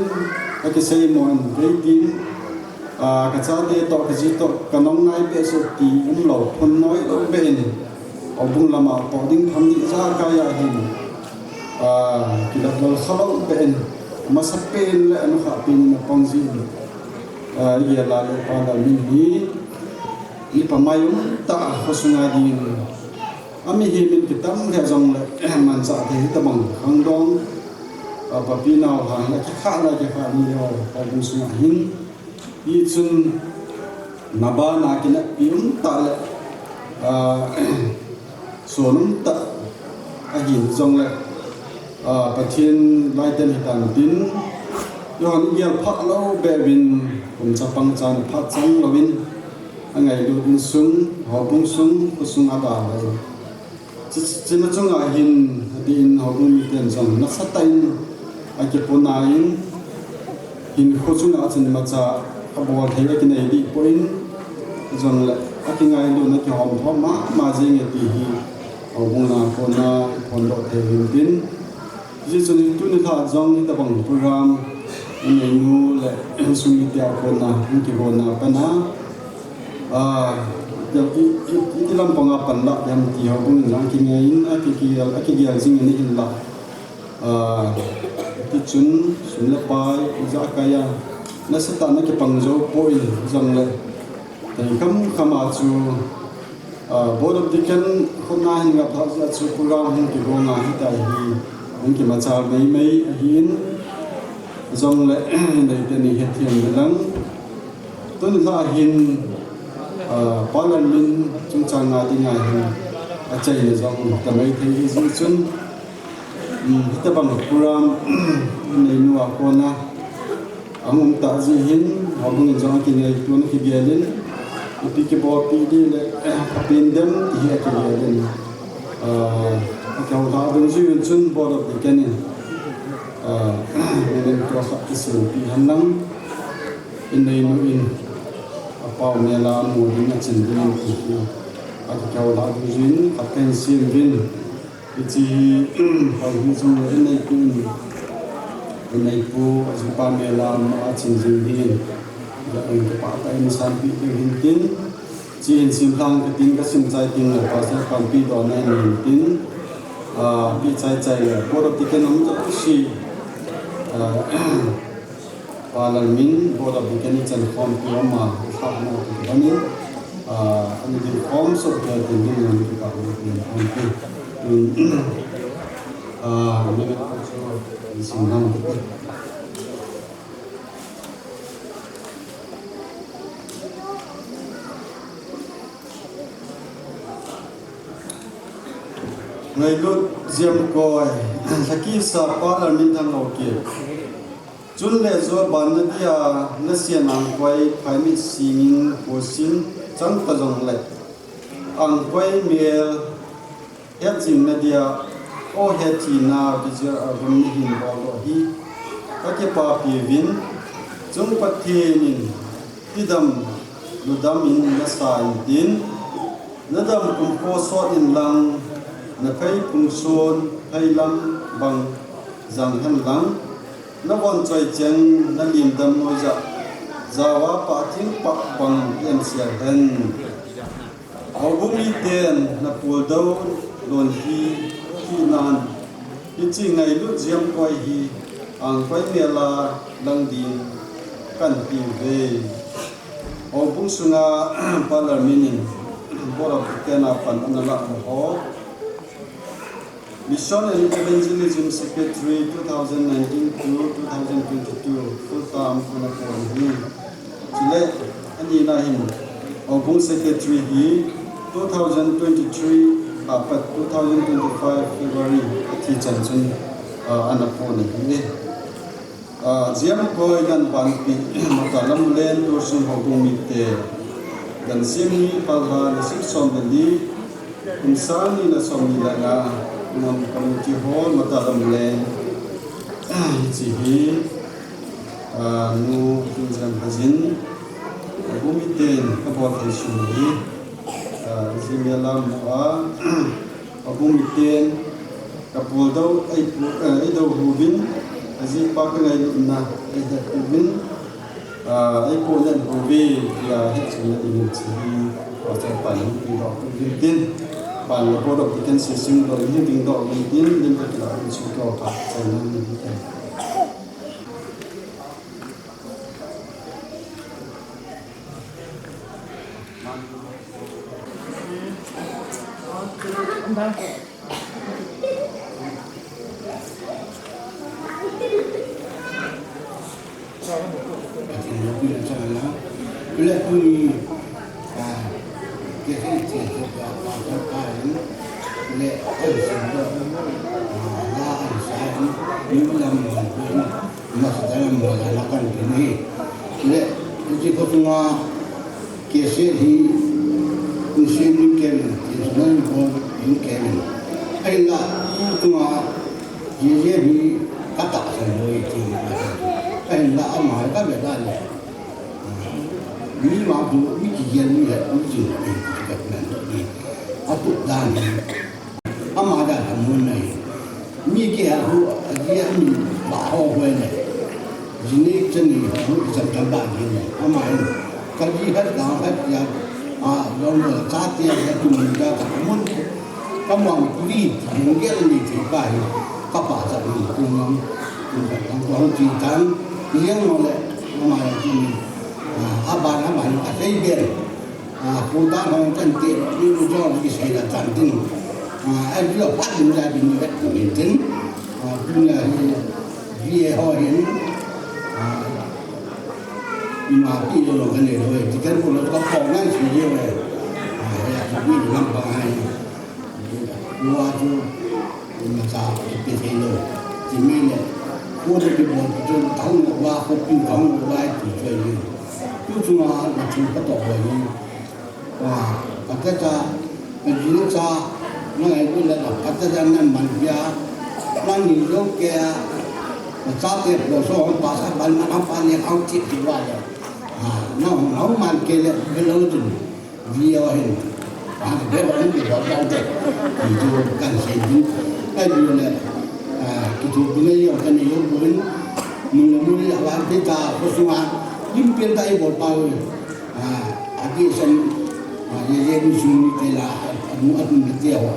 akisei mo in vei tin, ah, kachate toh, kaji toh, kanung nai behseh ti umlou, phun noilou beh in, houbung lama toh ding tham ding ijakai a hin, ah, kilah lou khalou beh in, amasapen le anukhah pen in apang jin, ah, igel a le Pa Lalmin hi, mipa maium tah khosunga dingin, amihem in kitam lheh jongle, manchah thei hitabang khangdong, ah, papi nao hang, akikhah le akikhah ni lou, houbung sunga hin. Hichun, nabana kineppi um tah le, ah, son um tah ahin jongle, ah, Pathen laiten hitan tin, Johan igel phah lou beh uvin, kum chapang chan phat chang louvin, angailut insung, houbung sung, khosung adalha in. Chu, chuna chunga hin, adeh in houbung miten jong nasatah in akipona in, hinkho chunga chun imacha abol thei akinei dih poi, jongle akingailutna kihom thom mama jenge ti hi houbung a kona iphondoh thei u hintin. Hijeh chun tuni lha jong hitabang program, ineinu le insung mite a kona, hung kigonna pana, ah, iti, iti, iti lampanga panlah ding ham ti houbung in jong akingei in, akigel, akigel jing in ahinla. Ah, tichun sum le pai ijakai a nasatah in akipang jou poi jongle, thei kham kham a chu, ah, Board of Deacon khut a hin ngap lhah jeh a chu program hung kigong ahitai hi, hung kimachal mei mei ahin, jongle, neite ni hethem le lang. Tun lha hin, ah, Pa Lalmin chungchang a dinga hin achaina jong tamai thei ahi jeh chun, um, hitabang program neinu a kona ahung um tah jeh hin, houbung in jong akingaito in akigel in, ipi kibolpi ding le, eh, apendem ti hi akigel in, ah, akihou lha dungjuiyin chun Board of Deacon in, ah, memento khat kisempeh henlang, ineinu in apao mel a amu ding achin ding in ti hi akihou lha dungjuiyin khat kahin sem uvin. Hiche hi, hoi hi jong le ineipu in, ineipu, ajipa mel a amu a chin jing dingin, ja in kipah tah in sanpeh diu hintin, hiche hin simlhang kating kasim chai teng le Pastor panpi dohna in hintin, ah, peh chai chai le, Board of Deacon um jouse, ah, Pa Lalmin, Board of Deacon ichan khompi u ama, lhahna kiti bangin, ah, ani ding khom soh kei tin ding lam kipah u tin khompi. Tun, ah, mi na chu, isim nang kiti. Ngailut Jiamkoi, lhakisa Pa Lalmin Thanglou kiti. Chun le jo banna dia, nasen angkoi, phaimit singin, kho sing, chang ta jongle. Angkoi mel, hetjingna dia, o hetjingna, visual album nahin bol doh hi. Kakipapi uvin, chung Pathen in, tidam, ludam in nasa intin, nadam kum kho sot in lang, Na phei phung son, phei lam bang jang hen lang. Na von choi cheng, na lim dam noi ja. Jawa pa thing pa bang em sia hen. Houbung miten na pul dou lon hi, hi nan. Hiche ngailut jiam koi hi, ang koi mela lang ding kan tiu ve. Houbung sunga Father minin, Board of Deacon a pan ana la ho. Mission and Evangelism Secretary two thousand nineteen to two thousand twenty-two, full time ana pon hi. Chule, anina hin, Houbung Secretary hi two thousand twenty-three apat two thousand twenty-five February athi chan chun, ah, ana pon hi. Ah, jiam koi dan panpi, mata lam len tu sung houbung mite. Dan sim ni palha ni sim som le li, kum sang ni le som ni le nga, ngam community hall mata lam len. Ah, hiche hi, ah, nu tu jam hajin, houbung miten ka bol thei sung hi, ah, jimia lam mo a, Houbung miten, ka pul dou, ei pu-, eh, ei dou hu vin, aji pa ka ngailutna, ei het hu vin, ah, ei pu len hu vin, tia het chun na ding chi, pastor pan ding dou hu vin tin, pan lo ko dou tin, si sing dou, ding dou vin tin, lim ka kila vin su ko pa, sa na ni tin. Masa dalam mula na kan kini. Le, iti ko sunga kese hi, nisi ni ken, nisi ni ko ni ken. Ai la, tu sunga, ye ye ni kata sa lo iti. Ai la, ama ka be da le. Ni ma tu, ni ki ye ni le, ni ki ni ka na ni. Atu da ni. Ama da ka mun nai. Mi ke a hu, a ji a mi ba ho ho ne. Ji ni chen ni hu, chen kan ba ji ne. Ama hin. Ka ji hat ka hat ya. A, long lo ka ti ya tu ni da ka mun. Ka mo mi ku ri, mun ge ni ti ba hi. Ka pa sa ni ku ngam. Ku ka ko ti tan. Ni yang mo le. Ama ya ti ni. A, a ba na ma ni ka sei ben. A, pu ta hong kan ti, ni lu jong ki sei la tan tin. A, ai lo pat ni la bin ni vet ni tin. A, bin la ni, vi e ho hin. A, ni ma pi lo lo kan ni lo, ti kan ko lo ka ko nai si ye we. A, ya ti ni lam ba ai. Wa chu, ni ma sa, ti pe thei lo. Ti mi le. Ko de ki bo, chu, thang wa, ko pi thang wa, ti chu ni. Chu chu ma, na chu ka to wa ni. Wa, ka ta cha, ka ji cha, na ngai ku le la, ka ta cha na man pia, na ni yo ke a, ka cha te po so pa sa ban ma pa le au ti ti wa le. Ha, na ho, na ho man ke le, ke lo tin. Vi yo hin. Ha, ke ba ni ke ba kan te. Ki jo kan se din. Ka ji le, a, ki tu ku ne yo ka ni yo ku ni. Mun le mun le wa pe ta ko su ma. Lim pe ta i bo pa. A, a ti san, a, ye ye ni su ni te la, a, a, a, a, te ho.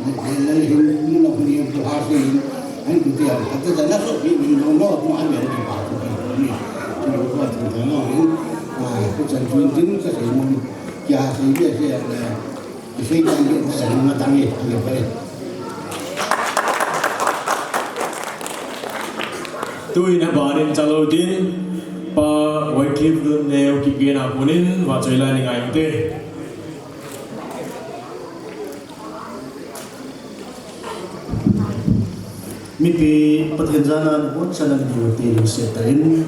Ye, ye le hin, ni lo ni bu ha se hin, hin ku te ho. A te na so ni ni no no, no, a ye ni pa ko ni. Ni lo ko tu ta no hin. A, ku chan tu tin ka se mun. Kya se ye se le. Isei kan ke sa na tang e, ni pa e. Tuin a banin chalo din, Pa Wycliffe Lungneo kipgen a punin, vachoi la ni ngai ute. Mipi Pathen jana ni bon chan ani diu te lungset tah in.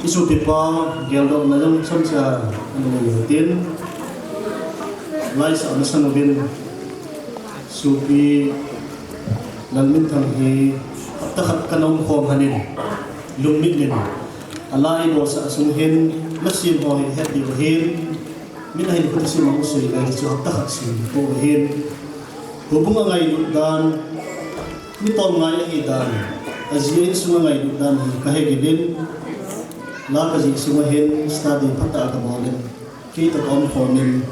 I sopipa geldohna jong chomcha ani nei u hitin. Laisah na san uvin. Sopi Lalminthang hi hapta khat kana um khom hanin. Lungmit in. Alai bolsah sung hin, na sim ho hi het diu hin. Min ahin khuti sim a u sui lai chu hapta khat sim po hin. Houbung a ngailut dan, mi tolngai ahi dan, aji a insung a ngailut dan hi kahe gilin, la kajih sunga hin study phatah a kabolin, kei toh kaum khomin,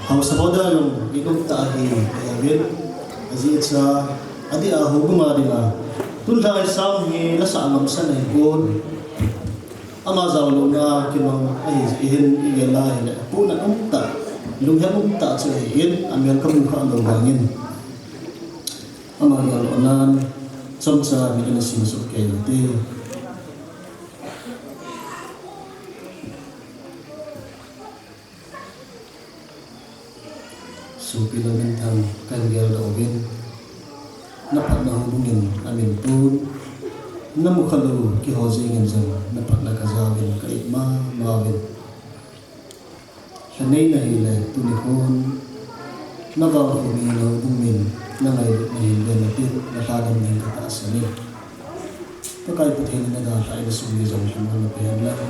hausa ho dan jong ilut tah ahi, kahe gilin, ajeh chu, adeh a houbung a dinga, tun lhai sang hi lasa ngamsa nei got. Ama jaolouna kimang ahi jeh hin igel a hile, apohnat umtah, lunghel umtah chu ahin, amel kamu kha lou vangin. Ama jaolounan, chomcha min ana simsuh kei ute. Sopi Lalminthang, kahin geldoh uvin, naphatna houbungin amin pon, namu khalou keiho jengin jong naphatna kajaovin, ka-it mama uvin. Lhanei nahile tuni khon, navangkho mi nahoubung min, nangailut nahin ven natin, nalhadam ding katahsan e. Pakai Pathen in nadalhah in sum le jam lhamon nape hen lang.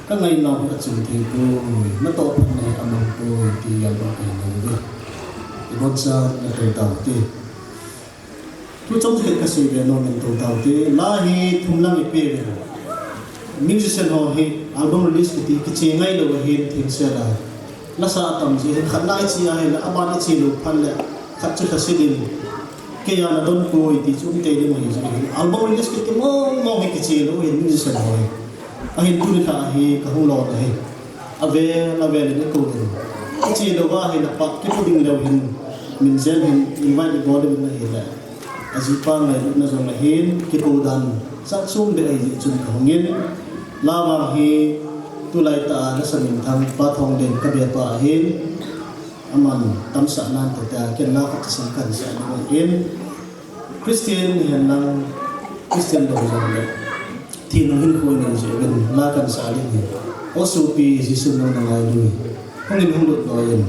Kangainau hi aching thei poi, natohphatna hi amang poi, ti jal'a kahin ngai uve. Iboncha natou taute. Thu chomkhat kasei be nom in tou taute. La hi thum lang ipe uve. Musician ho hi album release kiti kiche ngailou ahin themsel a. Lasa atam jeh hin khat na iche ahile, aban iche lou phat le, khat chu lhaset in. Keiya nadon poi ti chu umtei ding ahi jeh hin. Album release kiti mong mong hi kiche lou ahin musician ho hi. Ahin tuni lha hi kahung lon ahi. Avel, avel in ikou in. Kiche lou ahile pat kipu ding leu hin. Min jen hin invite ibol uvin ahile. Ajipa ngailutna jong ahin, kikou dan chat chom be ahi jeh chun kahungin. La vang hi tulai tah a lasa minthang Pa Thongden kabe pa ahin. Aman tamsah nan tete a, ken la khat chasang kahin sah ding ahin. Christian hihen lang, Christian lou jongle, thi nung hinkho inei jeh uvin la kahin sah ding ahi. O sopi, Jesu nang nangailu, hungin hung lut loi in,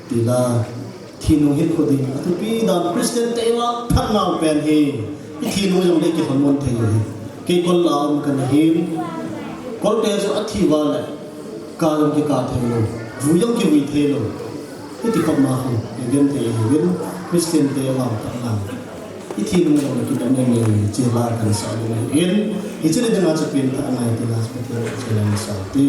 ti la, thi nung hinkho ding athupi dan Christian te vangphat nau pen hi, ithi nung jongle ikihon mon thei ahi. Kei kol la um kana hin, kol te chu athi uva le, ka jong kika thei lou, vui jong kivui thei lou. Hiti khop ma khu, igenthei ahiuvin, Christian te vangphat nau. Ithi nung jongle kidang nge nge, hiche la kahin sah ding ahin, hiche le dinga chu pen tah ngai ti la chu Pathen chu lang sah te.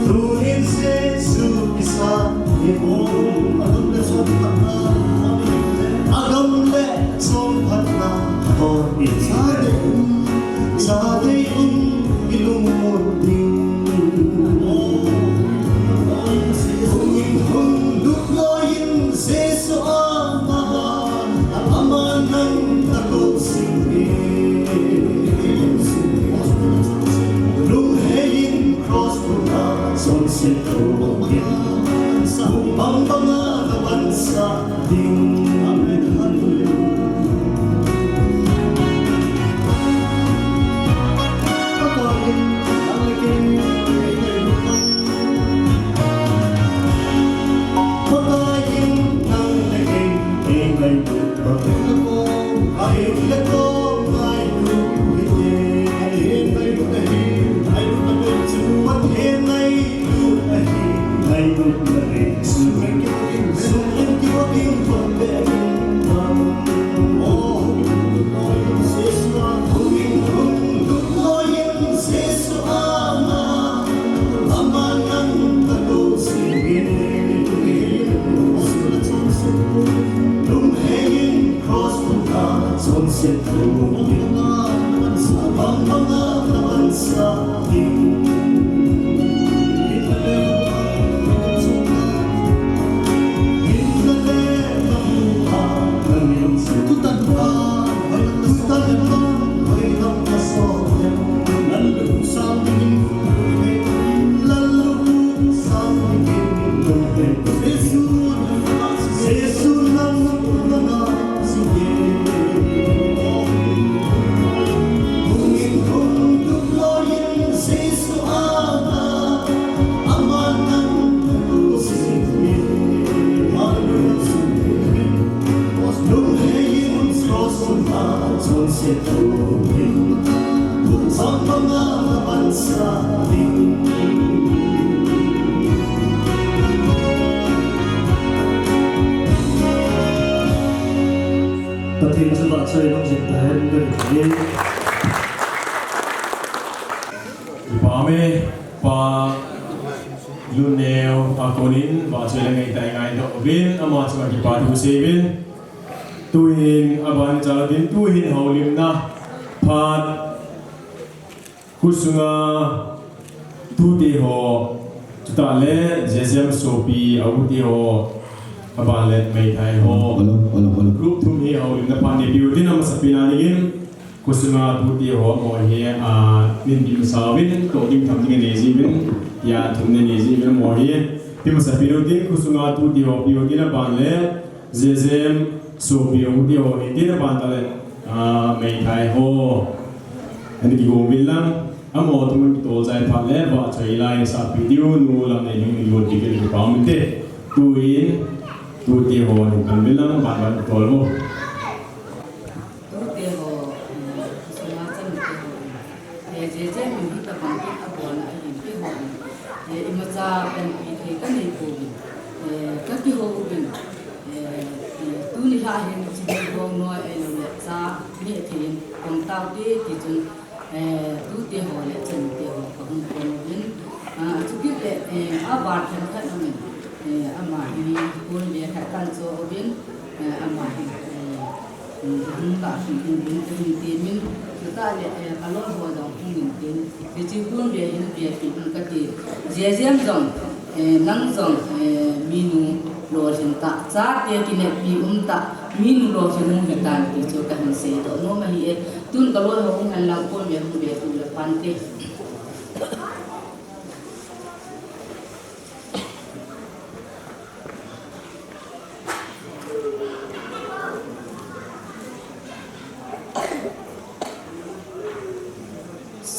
Tunin Jesu kisa, Adam le chonphatna, Adam le chonphatna, chate um, chate um, ilungmon ding. Hung in hung lut loi in Jesu a, Ama nang takou sing in, lunghei in cross puna, sonset tou in, hung bang banga nabansah ding. Amen. Hallelujah. Pakai in, nang le kei, kei, kei, Pakai in nang le kei, kei ngailut bang. Ngailut le ko ngailut hite. Pathen ngailut ahi, ngailut ahi. Pathen ngailut ahi, ngailut ahi. Sum in kivop in, sum in kivop in, Pathen chu vahchoi lom jing tahen. Kipa me, Pa Luneo a konin vahchoi le ngaitai ngaidoh uvin, ama chunga kipa thu seiyuvin. Tuhin aban chalou din, tuhin houlimna phat khosunga tute ho, chutah le J J M sopi a ute ho, aban le meithai ho. Alo, alo, alo. Group thum hi houlimna phat neipiu tin, amasapen a dingin khosunga tute ho amaho hi, a, nin dim sauvin, toh ding tham ding anei jiuvin, tia thum anei jiuvin amaho hi. Ti masapen u tin, khosunga tute ho piu tin, aban le J J M sopi a ute ho hi tin, aban tah le, a, meithai ho. Ani kigong uvin lang, amaho thu mun kitol chai phat le, vahchoi lai sahpi diu, nu Lamneilhing Lunpi kin kipa um inte. Tuin, tute ho hin pan uvin lang, ban ban kitol vo. Tute ho, eh, sunga chanu te ho, eh, J J M in hitabang kin abolna ahin keiho, eh, imacha panpi thei kanei pouvin, eh, kakihou uvin, eh, eh, tuni lha hin chiding bong noi ahilou le cha neh thei in kong taute ti chun, eh, tute ho le chanu te ho kahung kon uvin, ah, chukit le, eh, abar themkhat aum in, eh, ama hi kon le khat kan cho uvin, eh, ama hi, eh, Hung lah pi ding in ka hin temin, chutah le, eh, ka loi ho jong hung in tin, hiche hun ve hin ve pi ding kati. J J M jong, eh, nang jong, eh, minu lolhin tah, chate kineppi um tah, minu lolhin hung hitan ti chu ka hin seidoh nom ahi e. Tun ka loi ho hung hen lang, kon ve hung ve tu le phante.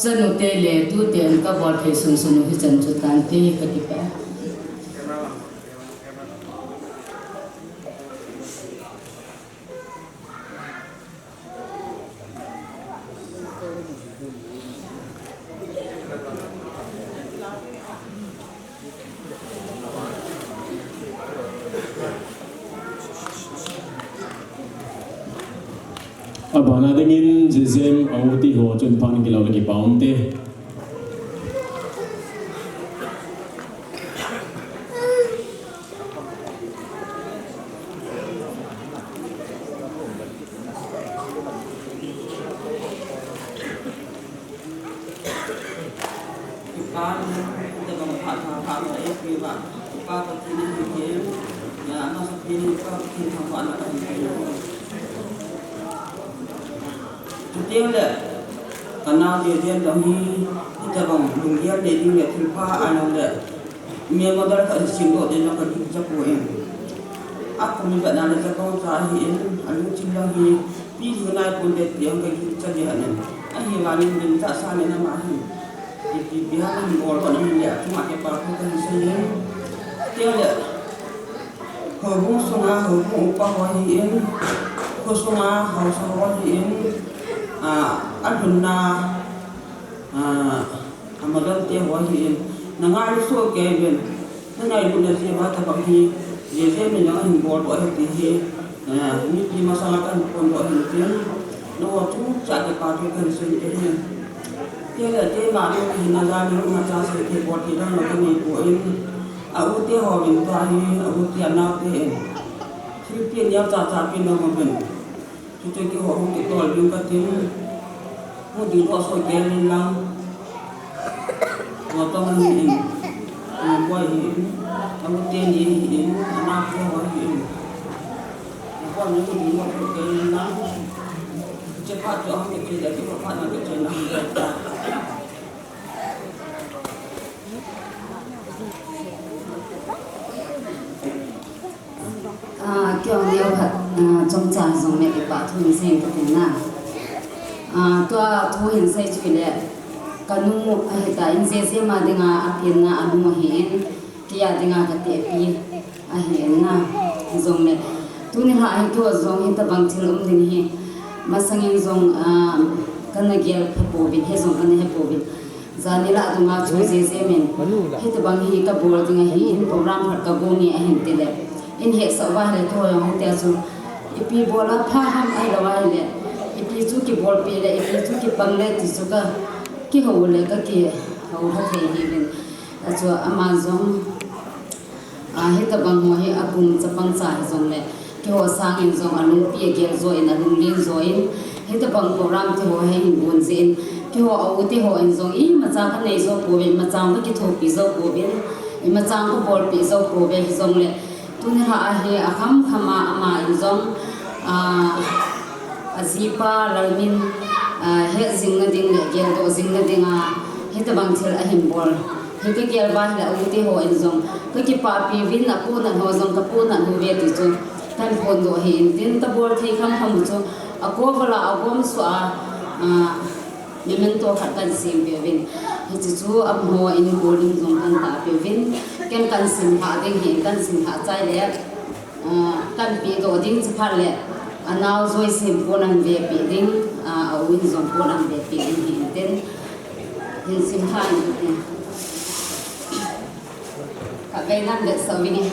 Chanu te le tute in ka bol thei sunsun u hichan chu tante ka kipah. Abana dingin J J M a u ti ho chun pan kilo le kipa um te. Kipa, tabang pha tha pha ma e kipa, kipa Pathen ahi ke, ya, amasapen in kipa Pathen thangvahna kahin pe. Chuteng le, ka nao J J M jong hi, hitabang lunggel nei ding le thilpha ahilou le, memorial khat semdoh ding jong ka gingcha poi. Akum in vetna le chapang cha ahin, alungthim jong hi, pi lhing nai ponte ti jong ka gingcha ding ahin. Ahivangin gingcha sa le nama hin. Ipi pi ham bol kon ahin le, achunga kipa thu kahin seiyin. Chuteng le, Houbung sunga, houbung upa ho ahin, kho sunga haosa ho ahin, a, alhunna, a, amadon te ho ahin, na ngailu soh kei uvin, na ngailutna jeh uva tabang hi, J J M in jong ahin boldoh ahi ti hi, a, mipi masanga kahin phondoh ahin tin, nangho chunga kipa thu kahin seiyin ahi. Chuteng le, keima nu kahinna jal in, imacha seithei bolthei dang jong kanei poi. A u te ho vin tua hi, a u te anao te in. Thilpeh neocha cha pe nom uvin. Keiho hung kitol ding katin. Hung ding ho soh kei in lang. Tua tong hi in. Tua hi in. Amu teni hi in. Ana keiho hi in. Tua ni hung ding ho soh kei in lang. Hiche phat chu ahung kichen le, keiho phat na kichen lang. Ah, keiho neo khat, ah, chomcha jong le kipa thu hin sei kate na. Ah, tua thu hin sei chu le, kanu ahitan, Jejema dinga apenna anu ahin, keia dinga katehpi ahin na. Jongle, tuni lha hi keiho jong hitabang thil um ding hi masangin jong, ah, kana gel pha pouvin, hijong kana he pouvin. Jani lah dunga chu Jejem in, hitabang hi kabol ding ahin, program khat kagon e ahin tile, in hetsah uva ahile keiho jong hitia chu ipi bol a pha ham, ahilou ahile ipi chu kibolpeh le ipi chu kipang le ti chu ka kihou le kakihou lha thei hih in. Achu ama jong Ah, hitabang ho hi akum chapang cha hijongle, keiho sangin jong alungpi agel jo in, alunglen jo in, hitabang program keiho hi hin gon jeh in, keiho a u teho in jong imacha kanei jo pouve, imacha kakithopi jo pouve, imacha kabolpi jo pouve, hijongle tuni lha a hi akhamkham a ama in jong, ah, ajipa Lalmin, ah, het jing nading le geldoh jing nading a hitabang thil ahin bol. Hi kagel uva ahile u teho in jong kakipahpi uvin, apohnat ho jong kapohnat uve ti chu kahin phondoh ahin, tin kabol thei khamkham u chu akoval a agom suh a, ah, memento khat kahin sem peh uvin. Hiche chu amaho in bol ding jong kahin tahpeh uvin. Ken kahin sim lhah ding ahin, kahin sim lhah chai le, ah, kahin pehdoh ding, chuphat le anao Joyce in pon ahin vepeh ding, ah, a u in jong pon ahin vepeh ding ahin, tin hin sim lhah in tin. Khatvei nahin vetsah uvin e.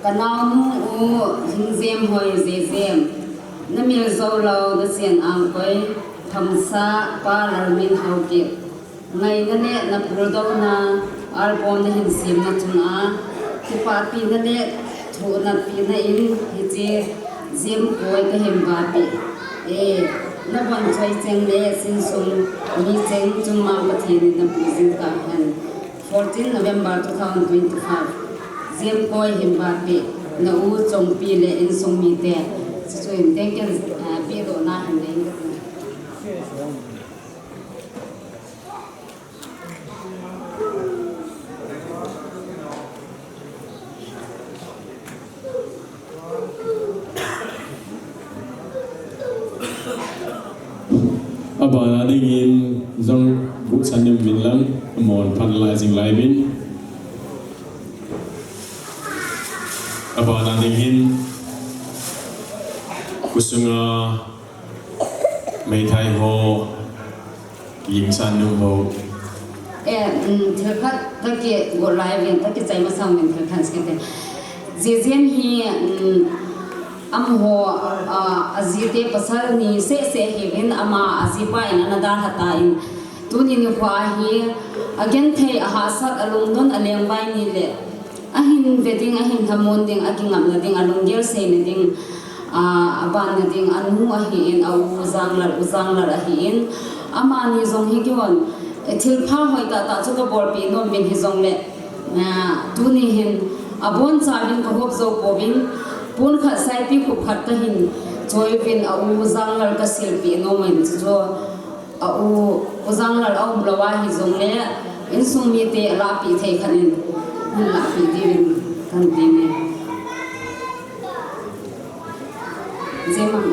Kanaonu u Lhingjemhoi Jejem, namil jou lou, nachen angkoi, Thamsa, Pa Lalmin Haokip. Ngaina le napurdouna album nahin semna chunga kipahpina le thohnatpina in hiche Jemkoi kahin vahpeh e. Nabonchoi cheng le insung mi cheng chunga Pathen in napui jing tahen. Fourteen November two thousand twenty-five. Jemkoi hin vahpeh, na u Chongpi le insung mite. Chuchu hin thank you, ah, pehdohna hin nei inge. Abana dingin jong Gu Sanem min lang, amahon phat lai jing lai uvin. Abana dingin, khosunga meithai ho, Limsan nu ho. Eh, um, thil khat kakigot lai uvin, kakichai masang uvin thil khat seikit te. Jejem hi, um, amaho, ah, ajite pasal ni seh seh ahiuvin, ama ajipa in ana dalha tan. Tuni nikho hi, agenthei, ahahsat, alungdon, alengvai ni le. Ahin ve ding, ahin lhamon ding, akingapna ding, alunggel seina ding, ah, abanna ding, anu ahin, a u Janglal, u Janglal ahin. Amani jong hi keihon, eh, thilpha hoi tahtah chu kabolpeh nom uvin hijongle, ah, tuni hin, abonchauvin kahop jou pouvin, pon khat saipi khup khat kahin choi uvin, a u Janglal kasilpeh nom uvin chuchu. A u, u Janglal aum lou ahi jongle, insung mite alahpeh thei khat in, hin lahpeh diuvin kahin ti e. Jemang.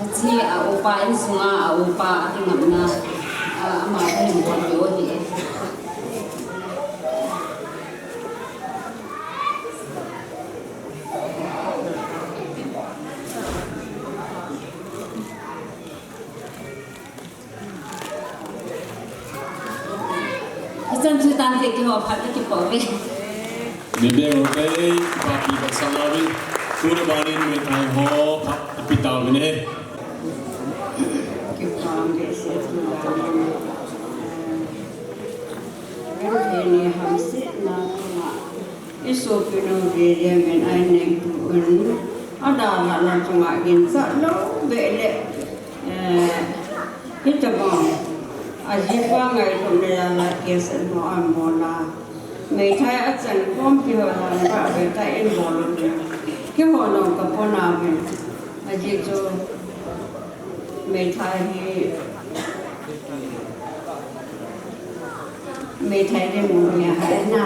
Hiche a upa insunga, a upa akingapna, a, ama kahin bolpeh u ahi. Ichan chu tante keiho phat kakipah uve. Min beng u te, papi ba sa la uvin. Tuna banin meithai ho phat ipi tau vin e. Kipa um behseh tun. Vel thei ni hamsetna chunga. Isopinu Vivian in aineitu un, adalhah na chunga ginchat lou beh le, eh, hitabang, ajipa ngailutna jal a kisan ho anbol a, meithai achan khompi ho jal a beh tah in bol u. Keiho jong kapona uvin, ajeh chu meithai hi Meithai dinmun ahi na.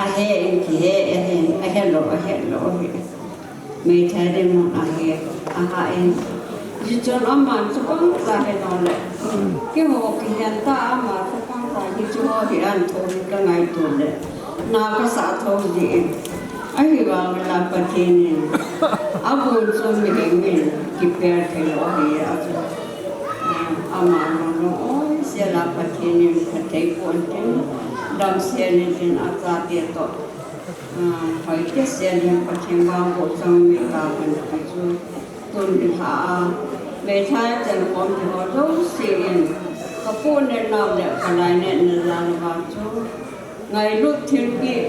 Ahe in kihe, ahe, ahe lou, ahe lou hi. Meithai dinmun ahi, aha in. Hichun aman chapang tah hi nole. Keiho kihen tah ama chapang tah hichu ho hi antho hi kangaito le. Na kasah tho jin. Ahivang la Pathen in abon chu mihem in kipel thei lou ahi a chu. Ama jong lung oi sel a Pathen in phatthei pon tin, damsel in tin achate toh, ah, hoi kisel in Pathen vangboh chang mi tahen ti chu tun hi lha a, meithai chan khompi ho jouse in kapu ne nao le kalai ne na jal uva chu ngailut thilpeh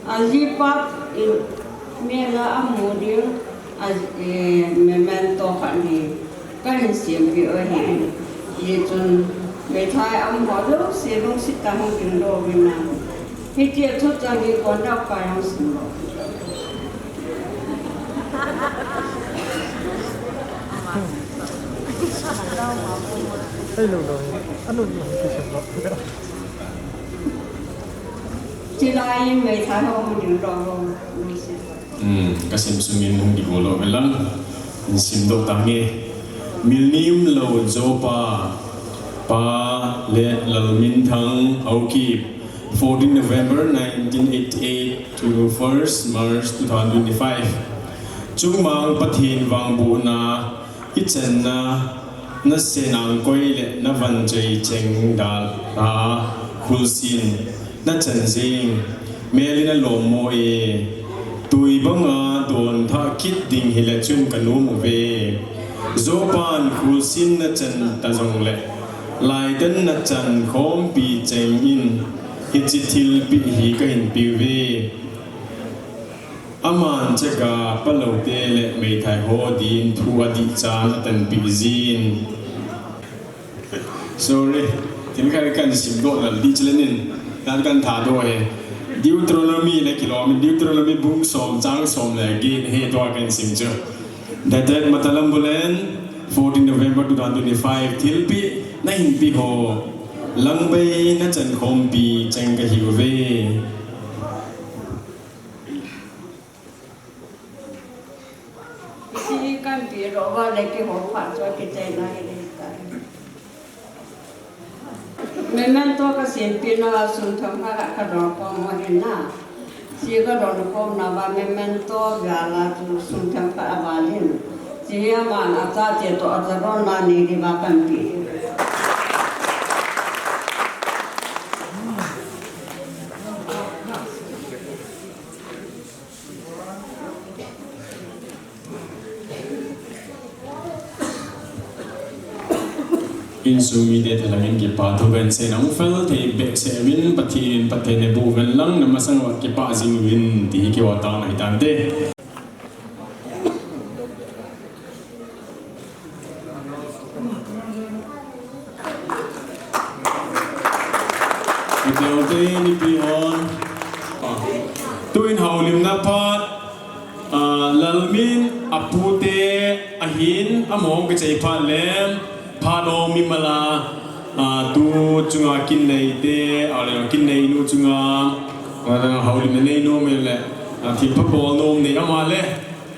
Ajipa in mel a amu ding, a, eh, memento khat hi kahin sempeh u ahi. Hichun meithai aum ho jouse lungset tah a hung dingdoh uvin lang. Hitia thuchang hi conductor pa jong sim lou. Hello, hello. Ano, ano, ano, ano, Chilai in meithai ho hung dingdoh lou. Hmm, kasim sum in hung dingdoh lou uvin lang. Hin simdoh tange. Milni umlou Jopa, Pa le Lalminthang Haokip, fourteen November nineteen eighty-eight to first March two thousand twenty-five. Chungmang Pathen vangbohna, ichanna, nasen angkoi le navanchoi cheng dalha, khulsin nachan jing, mel in alom mo e, tui banga donthah kit ding hile chun kanom uve. Jopan khulsin nachan ta jongle, laidan nachan khompi cheng in, hiche thilpeh hi kahin peh uve. Aman chaga palou te le meithai ho din thu adih chan atanpeh jin. Sorry, thil khat kahin simdoh lel ding chule nin, dan kahin thadoh e. Deuteronomy le kilom in, Deuteronomy bung som chang som le get hi tua kahin sim chu. Dated Matalam Bulen, fourteen November two thousand twenty-five, thilpeh nahin peh ho, langbei nachan khompi cheng kahiuve. Hiche hi kahin peh lou uva le keiho phat chu akichaina hi ding tai. Memento kasempeh nauva sum themkhat kadon khom u ahi na. Hiche kadon khom nauva memento val a chu sum themkhat aval in. Hiche hi aman achate toh acha donna nei diuva kahin peh. Insung mite thalangin kipa thu kahin sei nau fel thei behseh uvin, Pathen in phatthei neiboh uvin lang, na masang uva kipah jing uvin, ti hi kihou tah ahi tante. Ute ute, nipi hon. Tuin houlimna phat, ah, Lalmin apute ahin, among kichai phat le, phat o mimal a, ah, tu chunga kin neite, ah, le kin neinu chunga, ah, houlimna neinu mile, ah, thilpha bol nom nei ama le.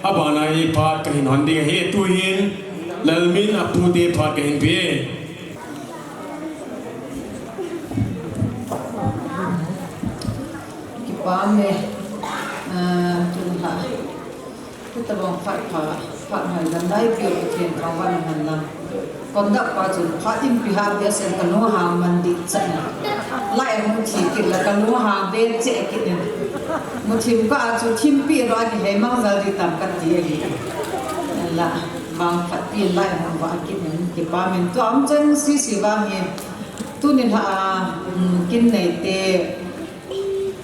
Abana hi phat kahin hon ding ahi, tuhin Lalmin apute phat kahin pe. Kipah e, ah, tu ha. Hitabang phat pha, phat hai lam lai pio Pathen thangvahna hen lang. Conductor pa chun phat in peh hih behseh in kalunghang man ding chan. Lai hung thi kit le kalunghang be cheh kit in. Muthim kah a chu thim peh lou a kihei mang jal ding tam kati ahi. La vangphat in lai hung vah kit in kipah in tua um chan sese vang hi. Tuni lha a, um, kin neite.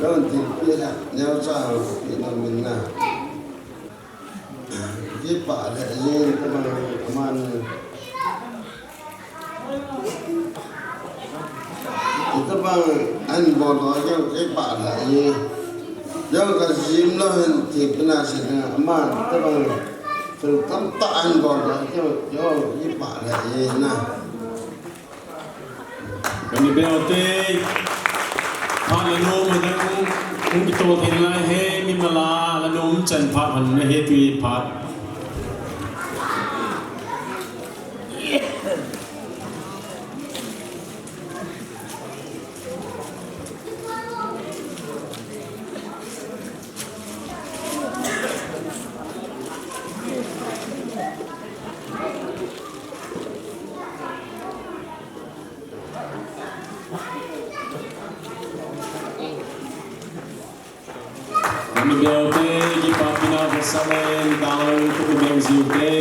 Lon tin pi la, neo cha pi na min na. Kipa le yin ka bang man. Tabang an bol lo jong kipa le yin. Jong ka jim lo hen ti pina se na man tabang. Tul tam ta an bol lo jong jong kipa le yin na. Kani bel te, phat le nom adang, um kito thin lai he, mi mala, la nom chan phat han na he tui phat. Mibelte, kipapina kasalen, dau, kukuben ziute.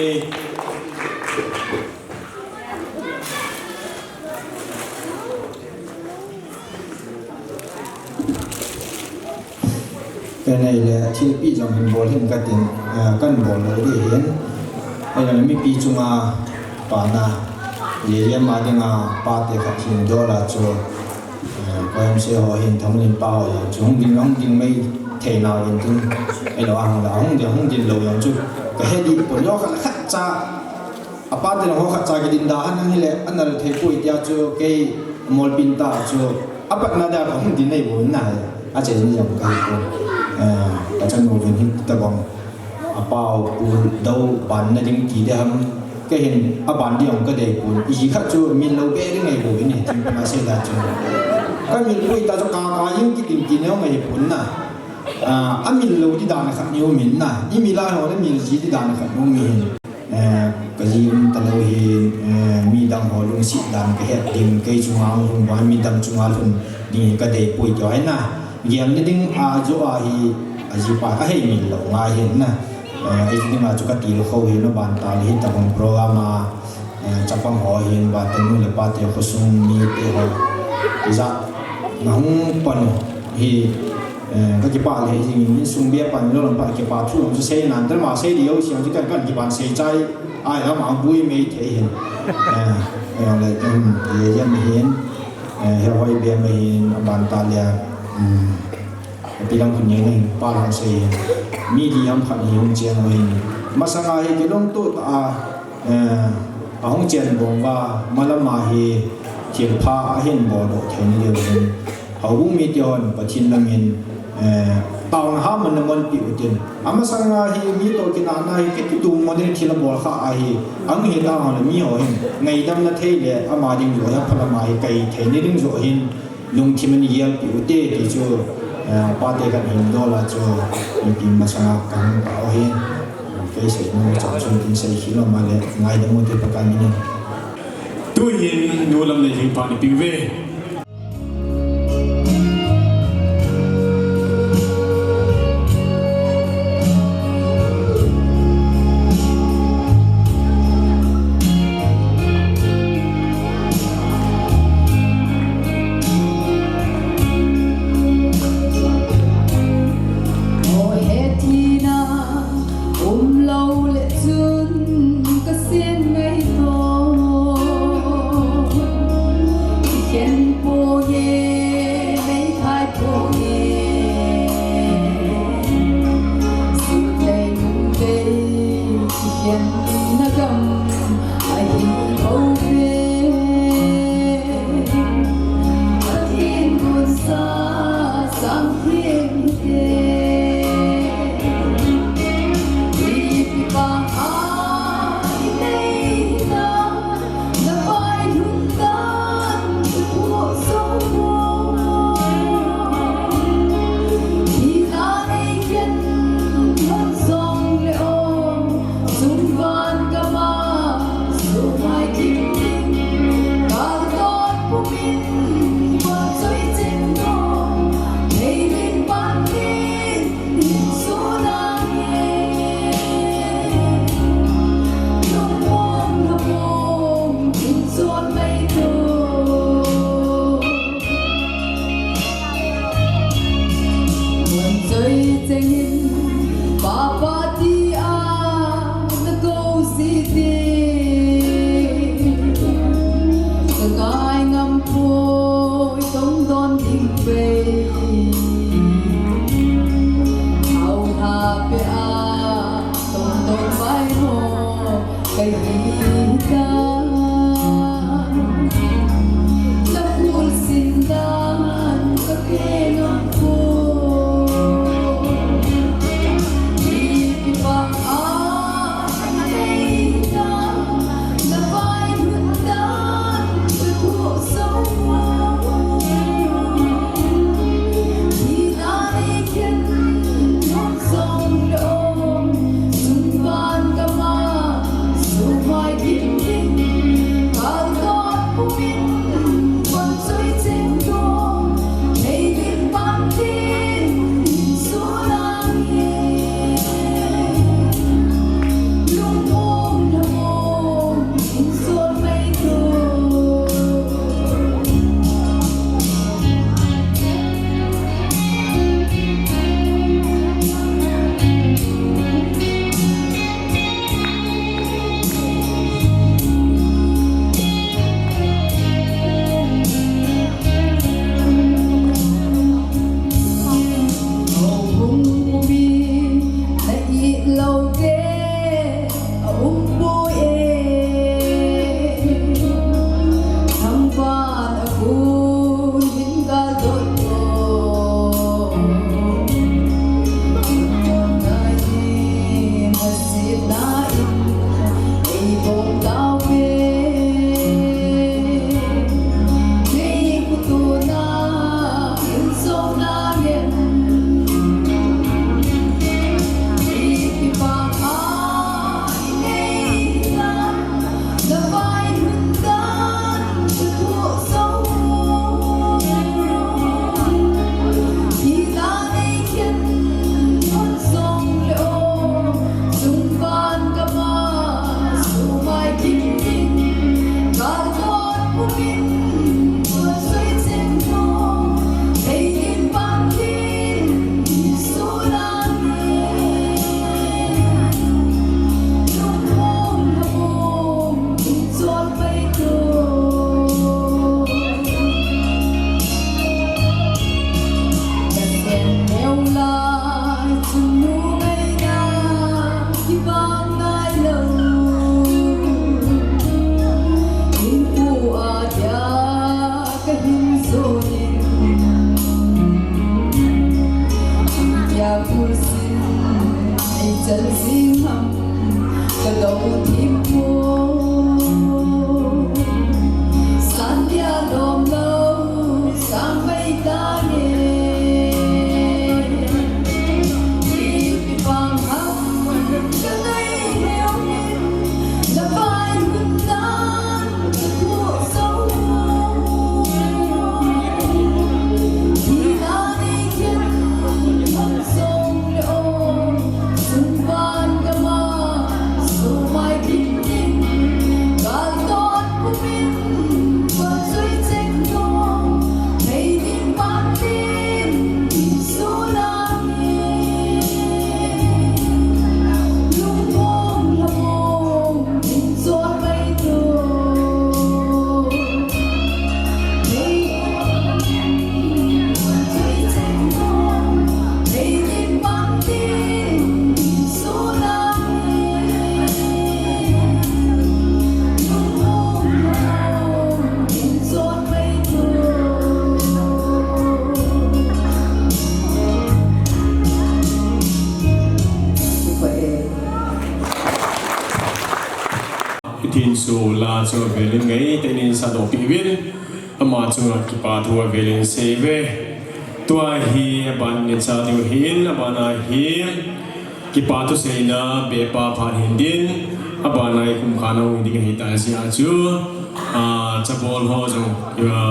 Ken ahile thilpeh jong hin bol hih in katin, eh, kan bol lou ding ahin. Ahile mipi chunga pahna, Leliam a dinga pate khat hin dol a chu, eh, K M C ho hin Thanglun pa ho jong chu hung ding, hung ding mai thei nau in tin. Ahilou a hung la, hung ding, hung ding lou jong chu kahe dih pon, jong khat le khat cha. Apate lang ho khat cha kidin da han ahile, anal thei poi tia chu kei molpin ta chu, apatna dia kahung din nei bou na, ache ni jong kahi pon. Eh, kachanu vin hin tabang. Apau pu dou ban na ding ti de ham, kei hin aban ding jong kadei pon. Iji khat chu min lou be ding nei bou in, thim pana sei da chu. Kamil poi ta chu ka, ka jing kidin ti nei jong ahi pon na. Ah, amil lou di dan khat ni um in na. Imil a ho le mil ji di dan khat ni um in. Eh, kaji um talou hi, eh, midang ho lungset dan kahet ding, kei chunga lhun vang midang chunga lhun ding hi kadei poi ti ahi na. Gel ni ding a jo ahi, ajipa ahei mil lou ngai hin na. Eh, ei dinga chu kati lou kho hin, aban tah le hitabang program a, eh, chapang ho hin, bate nu le pate khosung mite ho. Ijat nahung pan u hi, eh, kakipah le jing in, insung bia pan lou lam pa kipa thu jong chu sei nan, tel ma sei di o siang chu kan, kan kipan sei chai. Ai, ama bui mei thei hin. Eh, eh, le, um, ye, ye, mi hin. Eh, he hoi bia mi hin, aban tah le, um, Pi lang khun ngen in, pa lang sei in. Mi li ham khat hi hung chen u hin. Masanga hi kilungto tah a, eh, ahung chen bou va, malam a hi thilpha ahin bol doh thei ni diu hin. Houbung mite hon Pathen lam in, eh, taona ham na mon pi u tin. Amasanga hi mi toh kinahna hi kiti tum mo ding thil abol kha ahi. Ahung hi ta hon mi ho hin. Ngaidam na thei le ama ding jo hi aphalam a hi kai thei ni ding jo hin. Lungthim in gelpeh u te ti chu, eh, pate kan hin dol a chu, mipi masanga kahung tao hi. Kei sei nom chang chun tin sei khel lom a le, ngaidam u te Pakai min in. Tuhin nu Lamneilhing pa ni piu ve. Aw, he thina umlou le chun ka sen ngaito. Kikhen ponge, meithai ponge. Sut lei nung lei, kikhen na gam ahi bou ve. Pathen gunsa sang thim hite. Ipi bang a i nei na, na vai lhun dan ka thuak zo mo. Thina nei khen hon zong le o. Sung van gam a, sung mai kim ding, ka dot pum in, ka choi chim dong, thei ding pan ding, hin sun a nge. Lung pom na pom, hin sun mai dong. Mun choi cheng in, Papa ti a na ko si ti. Ka ngai ngam poi tong don ding pei. Hau ha pe a tong don bai mo. Ka hi ta, na kul sin dan ka pe ngam ko. Ipi bang a ka nei ta, na vai lhun dan ka thuak zo mo. Chu la chu avelin ngai tenin sadoh peh uvin. Ama chunga kipa thu avelin sei uve. Tua hi aban in sa diu ahin, abana hi kipa thu seina bepa phat hin din, abana i kum khan hung ding ahi ta jeh a chu, a, chabol ho jong, a,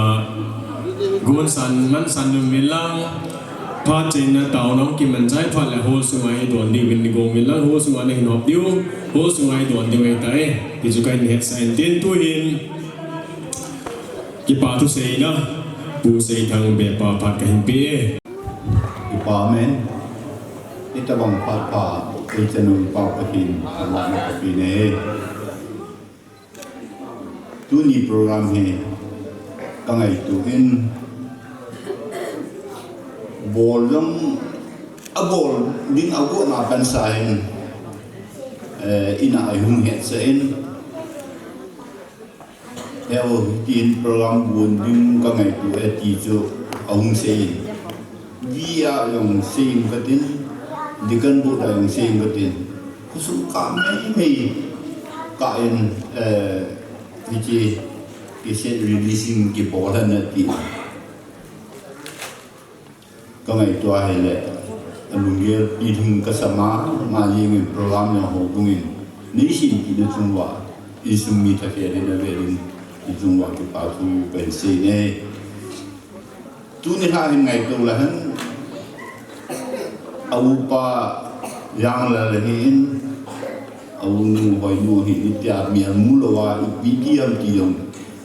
gon san, man san um uvin lang, phat cheina taona hung kiman chai phat le hall sunga i don diu vin, i gong uvin lang, hall sunga na hin hop diu, hall sunga i don diu ahi tai, ti chu kahin hetsah in tin tu hin. Kipa thu seina, Pu Seithang bepa phat kahin pe e. Kipa amen. Itobang phat pha, eichanu Pa Pathen, ama na kape ne. Tuni program hi, kangaito in, bol jong, abol ding agot na pansa hin, eh, ina ahung hetsah in, Heo, tin program bol ding kangaito e ti chu ahung sei in. Via jong sei in katin, deacon board a jong sei in katin. Khosung kah mei mei kah in, eh, hiche cassette releasing kibol ahi nati. Kangaito ahile, alunggel pi lhing kasa mama jeng in program jong houbung in, neisim pi na chunguva, insung mi tha khe le na velin, i chunguva kipa thu kahin sei ne. Tuni lha hin ngaito le hen, a upa Janglal ahin, a unu Hoinu ahin, itia mi amu louva, ipi ti ham ti jong,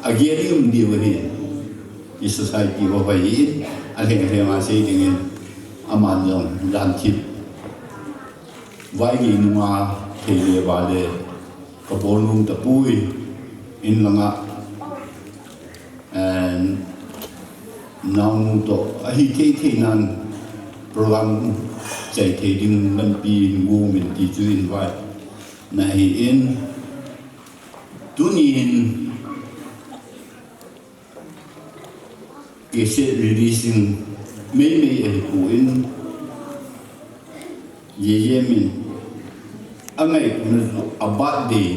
agel um diu ahin. I society ho vai in, alheng lheng a sei dingin, aman jong dan thip. Vaigei nunga thei le va le, kabol nom tapoi, in langa, and naonu toh, ahi thei thei nan, program chai thei ding lampi hin go min ti chu invite na ahin, tuni hin, cassette releasing mei mei ahipon, Yeye min, angaito na chu a birthday,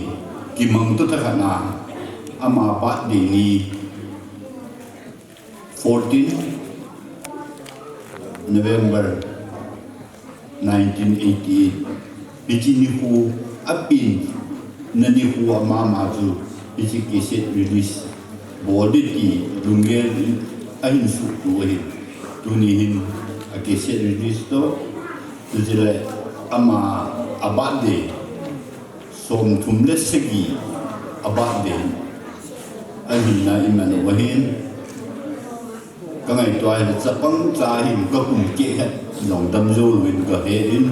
kimang to tha khat na, ama birthday ni fourteen November nineteen eighty-eight, hiche nikho, apen na nikho a mama chu, hiche cassette release bol ding ti lunggel ahin suhto ahin. Tuni hin a cassette release to, chule ama a birthday, somthum le sagi a birthday, ahinna iman u ahin. Kangaito ahile chapang cha hin kakum keh het, jong damjou louvin kahe in,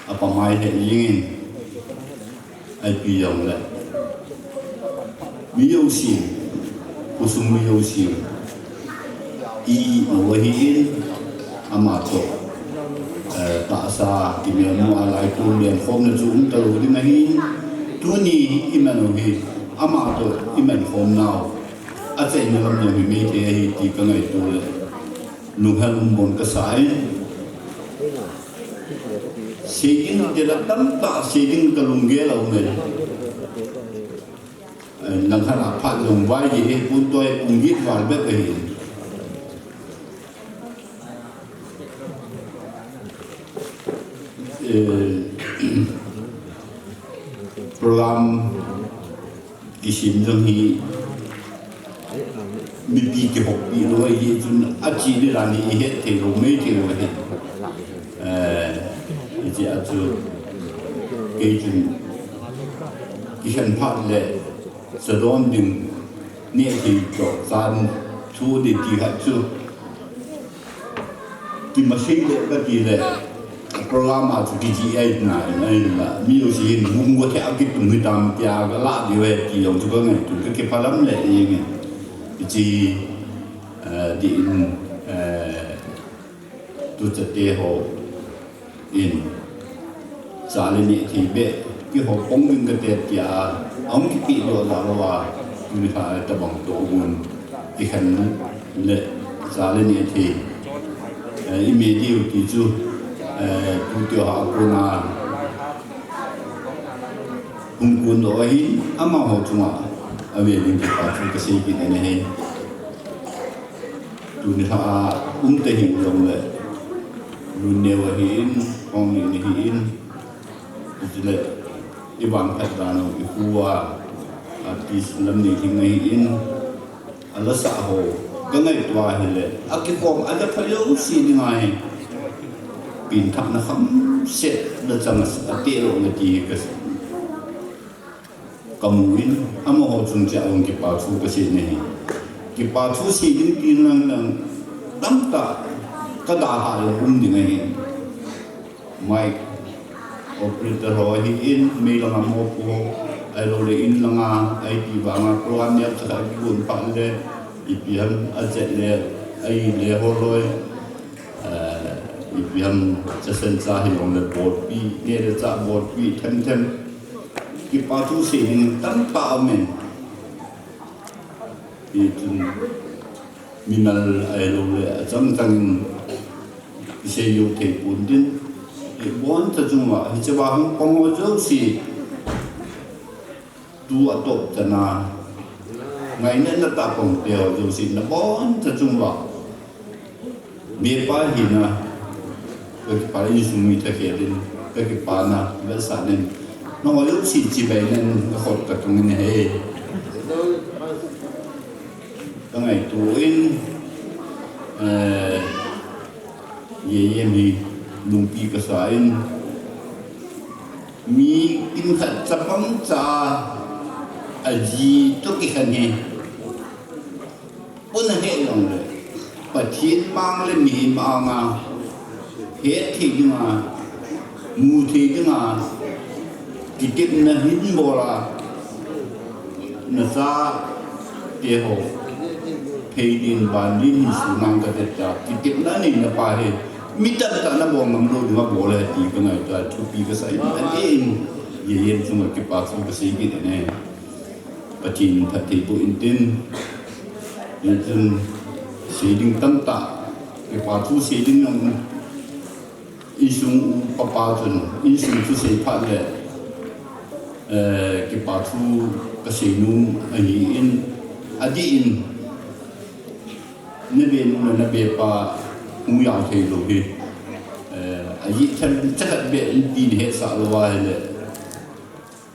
apamai het jingin, ipi jongle. Mi jousen, khosung mi jousen, i, i nou ahin, ama toh, eh, tahsa, kimelmu a laitol lenkhomna chu um talou ding ahin, tuni iman u hi, ama toh iman khomnau, achaina lam jong hi maithei ahi ti kangaito le, lunghel um bon kasa in. Sei ding tila tamtah sei ding kalunggel a um e. Eh, langkhat a phat jong vaigei hipon, tua hi pung get val bep ahi. Eh, program kisem jong hi mipi kihoupi lou ahi chun, ache ding dan hi ihet thei lou, maithei lou ahi. Eh, hiche a chu, kei chun, kikhen phat le, chadon ding, nehthei toh, chan thu ding ti khat chu, kimasei le kati le, program a chu kijih ahi nai, ahinla, mi jousen hin gum go thei a kitum hitam tia kalah diu ahi ti jong chu kangaito, kakipah lam le jengin. Hiche, eh, dih in, eh, tuchate ho in, cha le nehthei beh, kihou pong ding kate tia, ahung kipehdoh jal louva, tuni lha tobang toh gon, kikhen le cha le nehthei, eh, ime diu ti chu, eh, tuti ho a kona, Hung kun doh ahin, amaho chunga avel in kipa thu kasei kit in ahi. Tuni lha a um tahih jongle, Lunneo ahin, Honglin ahin, chule i vangphat dan u, i khu a, artist Lamneilhing ahin, a lasa ho, ka ngaito a ahile, akikhom, a la pha jouse ding ahi. Pengthahna khamset la chang a, ateh lou na ti hi ka, ka mu in, amaho chung cheh a hung kipa thu kasei na hi. Kipa thu sei ding ti lang lang, tamtah ka dalha le um ding ahi. Mic operator ho ahin, mei langa mopo, ahilou le in langa, ahi ti vanga, program neocha khat kigon phat le, ipi ham, a chet le, ahi le ho loi, eh, ipi ham, chasen cha hi jong le bolpi, neh le chah bolpi, them them, kipa thu sei ding tamtah aum in. Hichun, minal ahilou le, achang chang in, kisei jou thei pon tin, iboncha chunga, hiche a hung pang ho jouse, tu atoh chan a, ngaina na tah pang te ho jouse, naboncha chunga, bepa hina, ka kipa insung mi thakhel in, ka kipana, vetsahna in, nangho jouse chibai nan, ka khut ka tung in ahi. Ka ngaito in, eh, Yeyem hi lungpi kasa in, mi kimkhat chapang cha a ji toh kikhen hi, puna he jongle, Pathen mang le mihem anga, het thei dinga, mu thei dinga, kitepna hin bol a, nachate ho, phei din, ban din hin sunang kate tia, kitepna neina pa hi, mi tamtah na bol ngam lou dinga bol e ti ka ngaito a, thupi kasa in, adeh in, Yeyem chunga kipa thu kasei kit in ahi. Pathen phatthei boh in tin, hichun sei ding tamtah, kipa thu sei ding jong, insung upa pa chun, insung thusei phat le, eh, kipa thu kasei nom ahin, adeh in, nabe nu le nabe pa hung jao thei lou hi, eh, ajeh themcha khat beh in ti nahetsah lou ahile,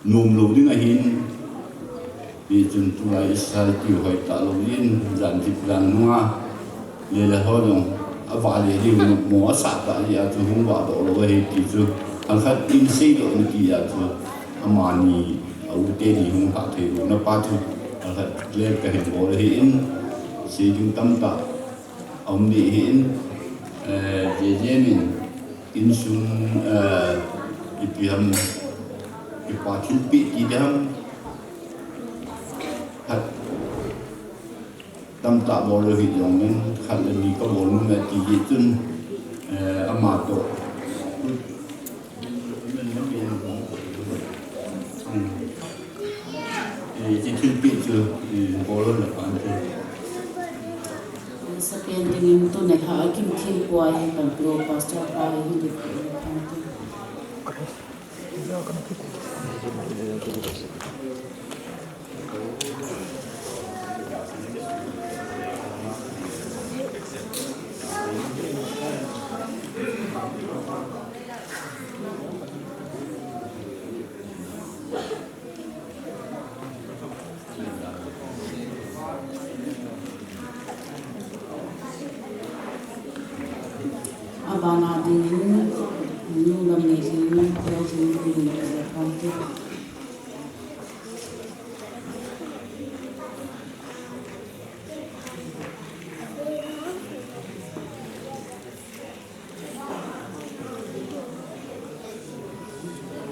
nom lou ding ahin, hichun tulai i society u hoitah lou in, jan thip jan nunga, le le ho jong, avah le ding mo asah tah jeh a chu hung vahdoh lou ahi ti chu, khat khat in seidoh na ti a chu, amani, a u teni hung lhah thei louna pa chu, khat khat le kahin bol ahin, sei ding tamtah aum ding ahin, eh, Yeyem in, insung, eh, ipi ham, kipa thilpeh ti ding ham, khat tamtah bol lou hi jongleng, khat le ni kabol nom e ti jeh chun, eh, ama toh. Eh, hiche thilpeh chu, eh, bol lou le pan chu. Second dingin tuni lha a Kimthengpu a hin panpi u, Pastor pa hin ding panpi. Abana dingin, Nu Lamneilhing, Pu Lamneilhing, Pu Lamneilhing.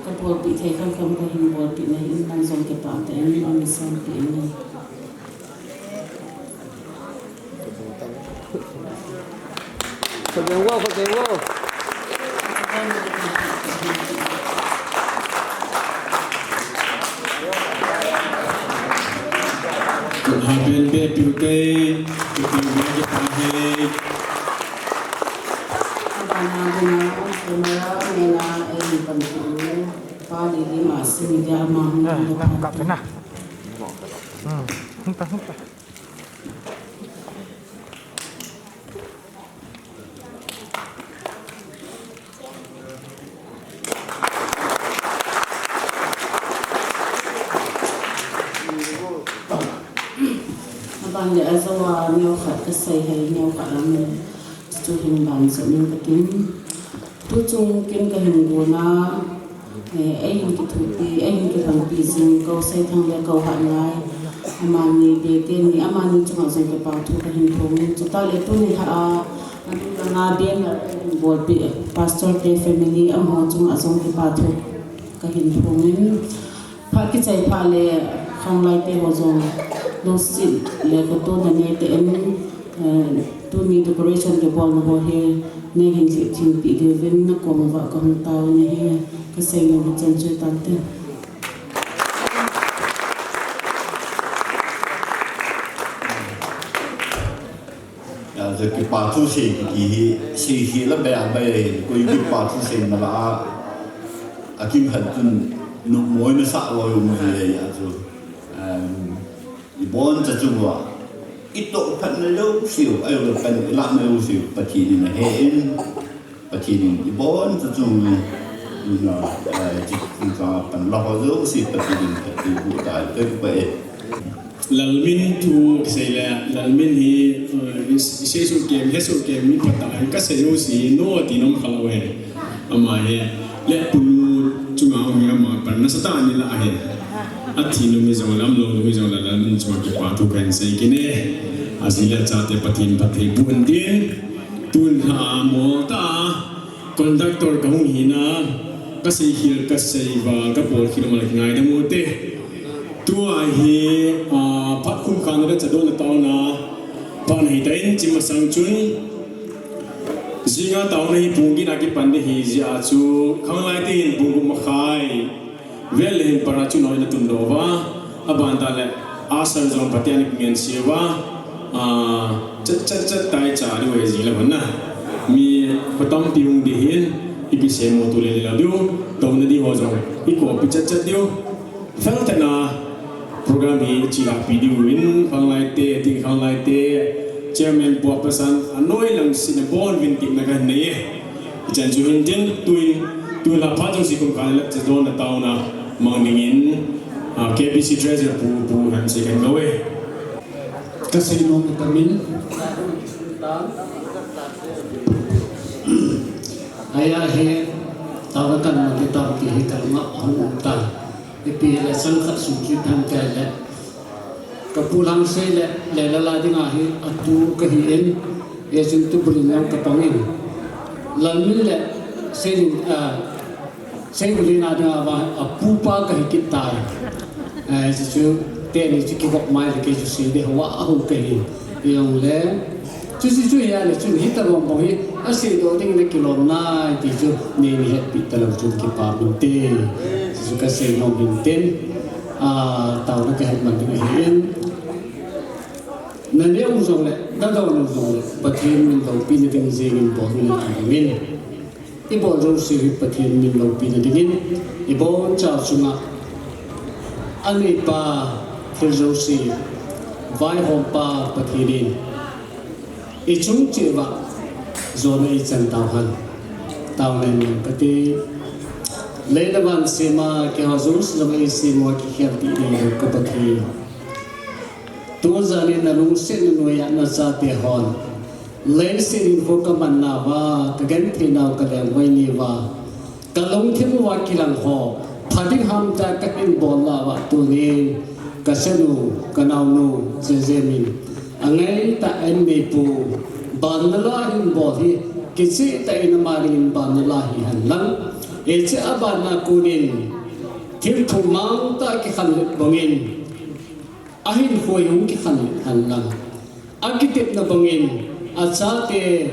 Kabolpeh thei khamkham kahin bolpeh nahin, nang jong kipah tah in, nang sanpeh in. Khut beng vo, khut beng vo. Kut ha ben be piu te, piu be kipah e. Abana dingin, Pu Mara, Mela, ei panpi u, Pa Li Lima sini dia ama hung. Eh, na, kap na. Hmm, hung ta, hung ta. Aban le ajoa neo khat kasei hei, neo khat lam le. Chu hin ban jong ning katin. Tu chung kin kahin guna, eh, eihin kithupi, eihin kilhonpi jing, Kou Seithang le Kou Hatngai. Amani bete ni, amani chunga jong kipa thu kahin thum in. Chutah le tuni lha a, anu langa banner kahin bolpi, Pastor te family, amaho chunga jong kipa thu kahin thum in. Phat kichai phat le khanglai te ho jong lungset le khatona neite in, eh, tuni decoration kibolna ho hi neihin lhihthengpi diuvin nakoma kahung taona hi kasei nom chan chu tante. Ajo kipa thu sei kiti hi, sei hi la be a be, koi kipa thu seina la a, akimkhat chun numo in asah lou um ji ahi ajo. Um, ibon cha chu a, itoh phatna jouse u, ajo pan ilah na jouse u, Pathen in ahe in. Pathen in ibon cha chung, na, eh, chi, chi, cha pan la ho jouse Pathen in phatthei boh tai, te pa e. Lalmin thu kisei le, Lalmin hi, eh, i, i sei soh kem, he soh kem, mi phatah in kasei jouse, no ati nom khalou e. Ama hi, le punu chunga hung hi ama pan nasatah in ilah e. Athi nom hi jong le, umlou nom hi jong le, Lalmin chunga kipa thu kahin sei kit e. Aji le achate Pathen phatthei boh in tin. Tun lha mol ta, conductor kahung hina, kasei khel, kasei val, kabol khel mal ngaidam u te. Tua hi, ah, phat khum khan le cha donna taona, phat nahi tan, chi masang chun, jinga taona hi pung get a kipan ding ahi jeh a chu, khanglai te hin pung gup makhai. Vel le hin para chu noi na tun lou va, aban ta le, a sir jong Pathen in ngen se va, a, chat, chat, chat tai cha diu ahi jing le hon na. Mi kho tampi hung ding hin, ipi semo tu le le la diu, touna ding ho jong, i kopi chat chat diu. Fel tena, program hi chilahpi diu in, khanglai te, ting khanglai te, chairman pu a pasan, anoi lang sin a bon vin tik na kan nei e. Ichan chu hin tin, tuin, tuin la phat jong si kum khan le, cha donna taona, mang dingin, ah, K B C treasurer pu, pu han sei kan go e. Kasei nom tamin. Aya he, taona kan ma te tam ti hi kan ma hung um ta. Ipi le sang khat sum chu tham te le. Ka pu lang sei le, le la la ding ahi, atu kahi in, e chun tu bulin lang ka pang in. Lalmin le, sei in, a, sei bulin a ding a va, a pu pa kahi kit tai. E, chu chu, teni chu kivop mai le kei chu sei de hoa a ho kahi. Jong le, Chuti chu hia le chun hita lom bou hi, asei doh ding le kilom nai ti chu, nei ni hetpi talou chun kipa min te. Chuti chu kasei nom min ten, a, taona kahet man ding ahi in. Na neo jong le, na dono jong le, Pathen min loupi na ding jeng in bol min ti min. Ibon jouse hi Pathen min loupina dingin, ibon chauva chunga aneipa thil jouse, vaihompa Pathen in ichung cheh uva jona eichan tauhen. Taona nei kate. Lei le van sema, keiho jouse jong eisem uva kikhel tei neilou ka Pathen. Tujan in nalungsetna noiya nachate hon leiset hinkho kaman nauva, kagenthei nau kalengvai nauva, kalungthim uva kilang ho, pha ding hamtah kahin bol nauva tunin, kachanu, kanaonu, Jejemi, angaitah a inneipu, banna la ahin bol hi, kichehtah in ama dingin banna la hihen lang. Hiche abanna konin, thil thum mangtah kikhen lheh bangin, ahinkho hung kikhen lheh hen lang. Akitepna bangin, achate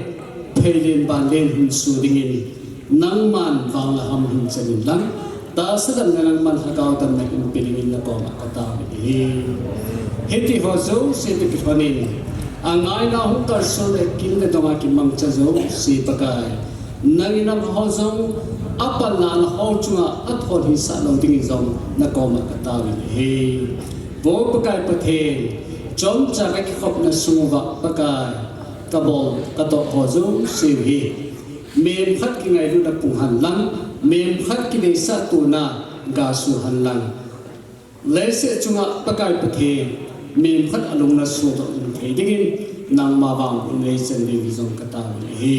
pheilen banlen hinso dingin, nangman vang le ham hin chan in lang. Tahsa damna nangman lhagao damna hinpe dingin nakoma katao ahi. Hitiho jouse toh kilhonin, angaina hung kalson le kin le donga kimangcha jouse Pakai, Nang inam ho jong apalna ho chunga athon hisa lou dingin jong nakoma katao in ahi. Pu Pakai Pathen, chomcha kakikhopna sunguva Pakai, kabol katoh ho jouse hi, mem khat kingailutna pung hen lang, mem khat kideisah tona gasu hen lang, leiset chunga Pakai Pathen, mem khat alung nasudoh thei dingin, nangma vang in neichan ding jong katao in ahi.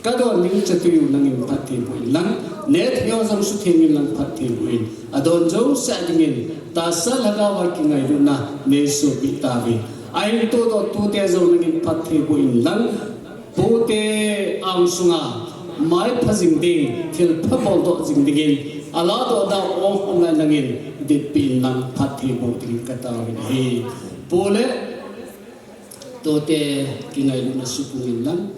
Kadon ding chatuiu nangin phatthei boh inlang, neh thei ho jong sutheng inlang phatthei boh in. Adon jouse dingin, tahsa lhagaova kingailutna neisopi tauvin. Ahin todoh tute jong nangin phatthei boh inlang, pute angsunga maipha jing ding, thilpha boldoh jing dingin, aladoh da ong umna nangin ditpi inlang phatthei boh dingin katao in ahi. Pu le tute kingailutna supung inlang,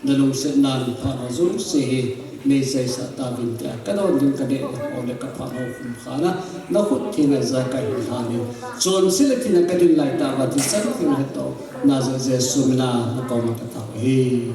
nalungsetnan phat ho jouse hi neiseisah tauvin tia kadon ding, kaneh ho le kaphat ho khum khana nakhut theng a ijakai hin lhanin, chonse le thina kadin laitah uva thisan theng hettohna jal Jesu mina nakoma katao ahi.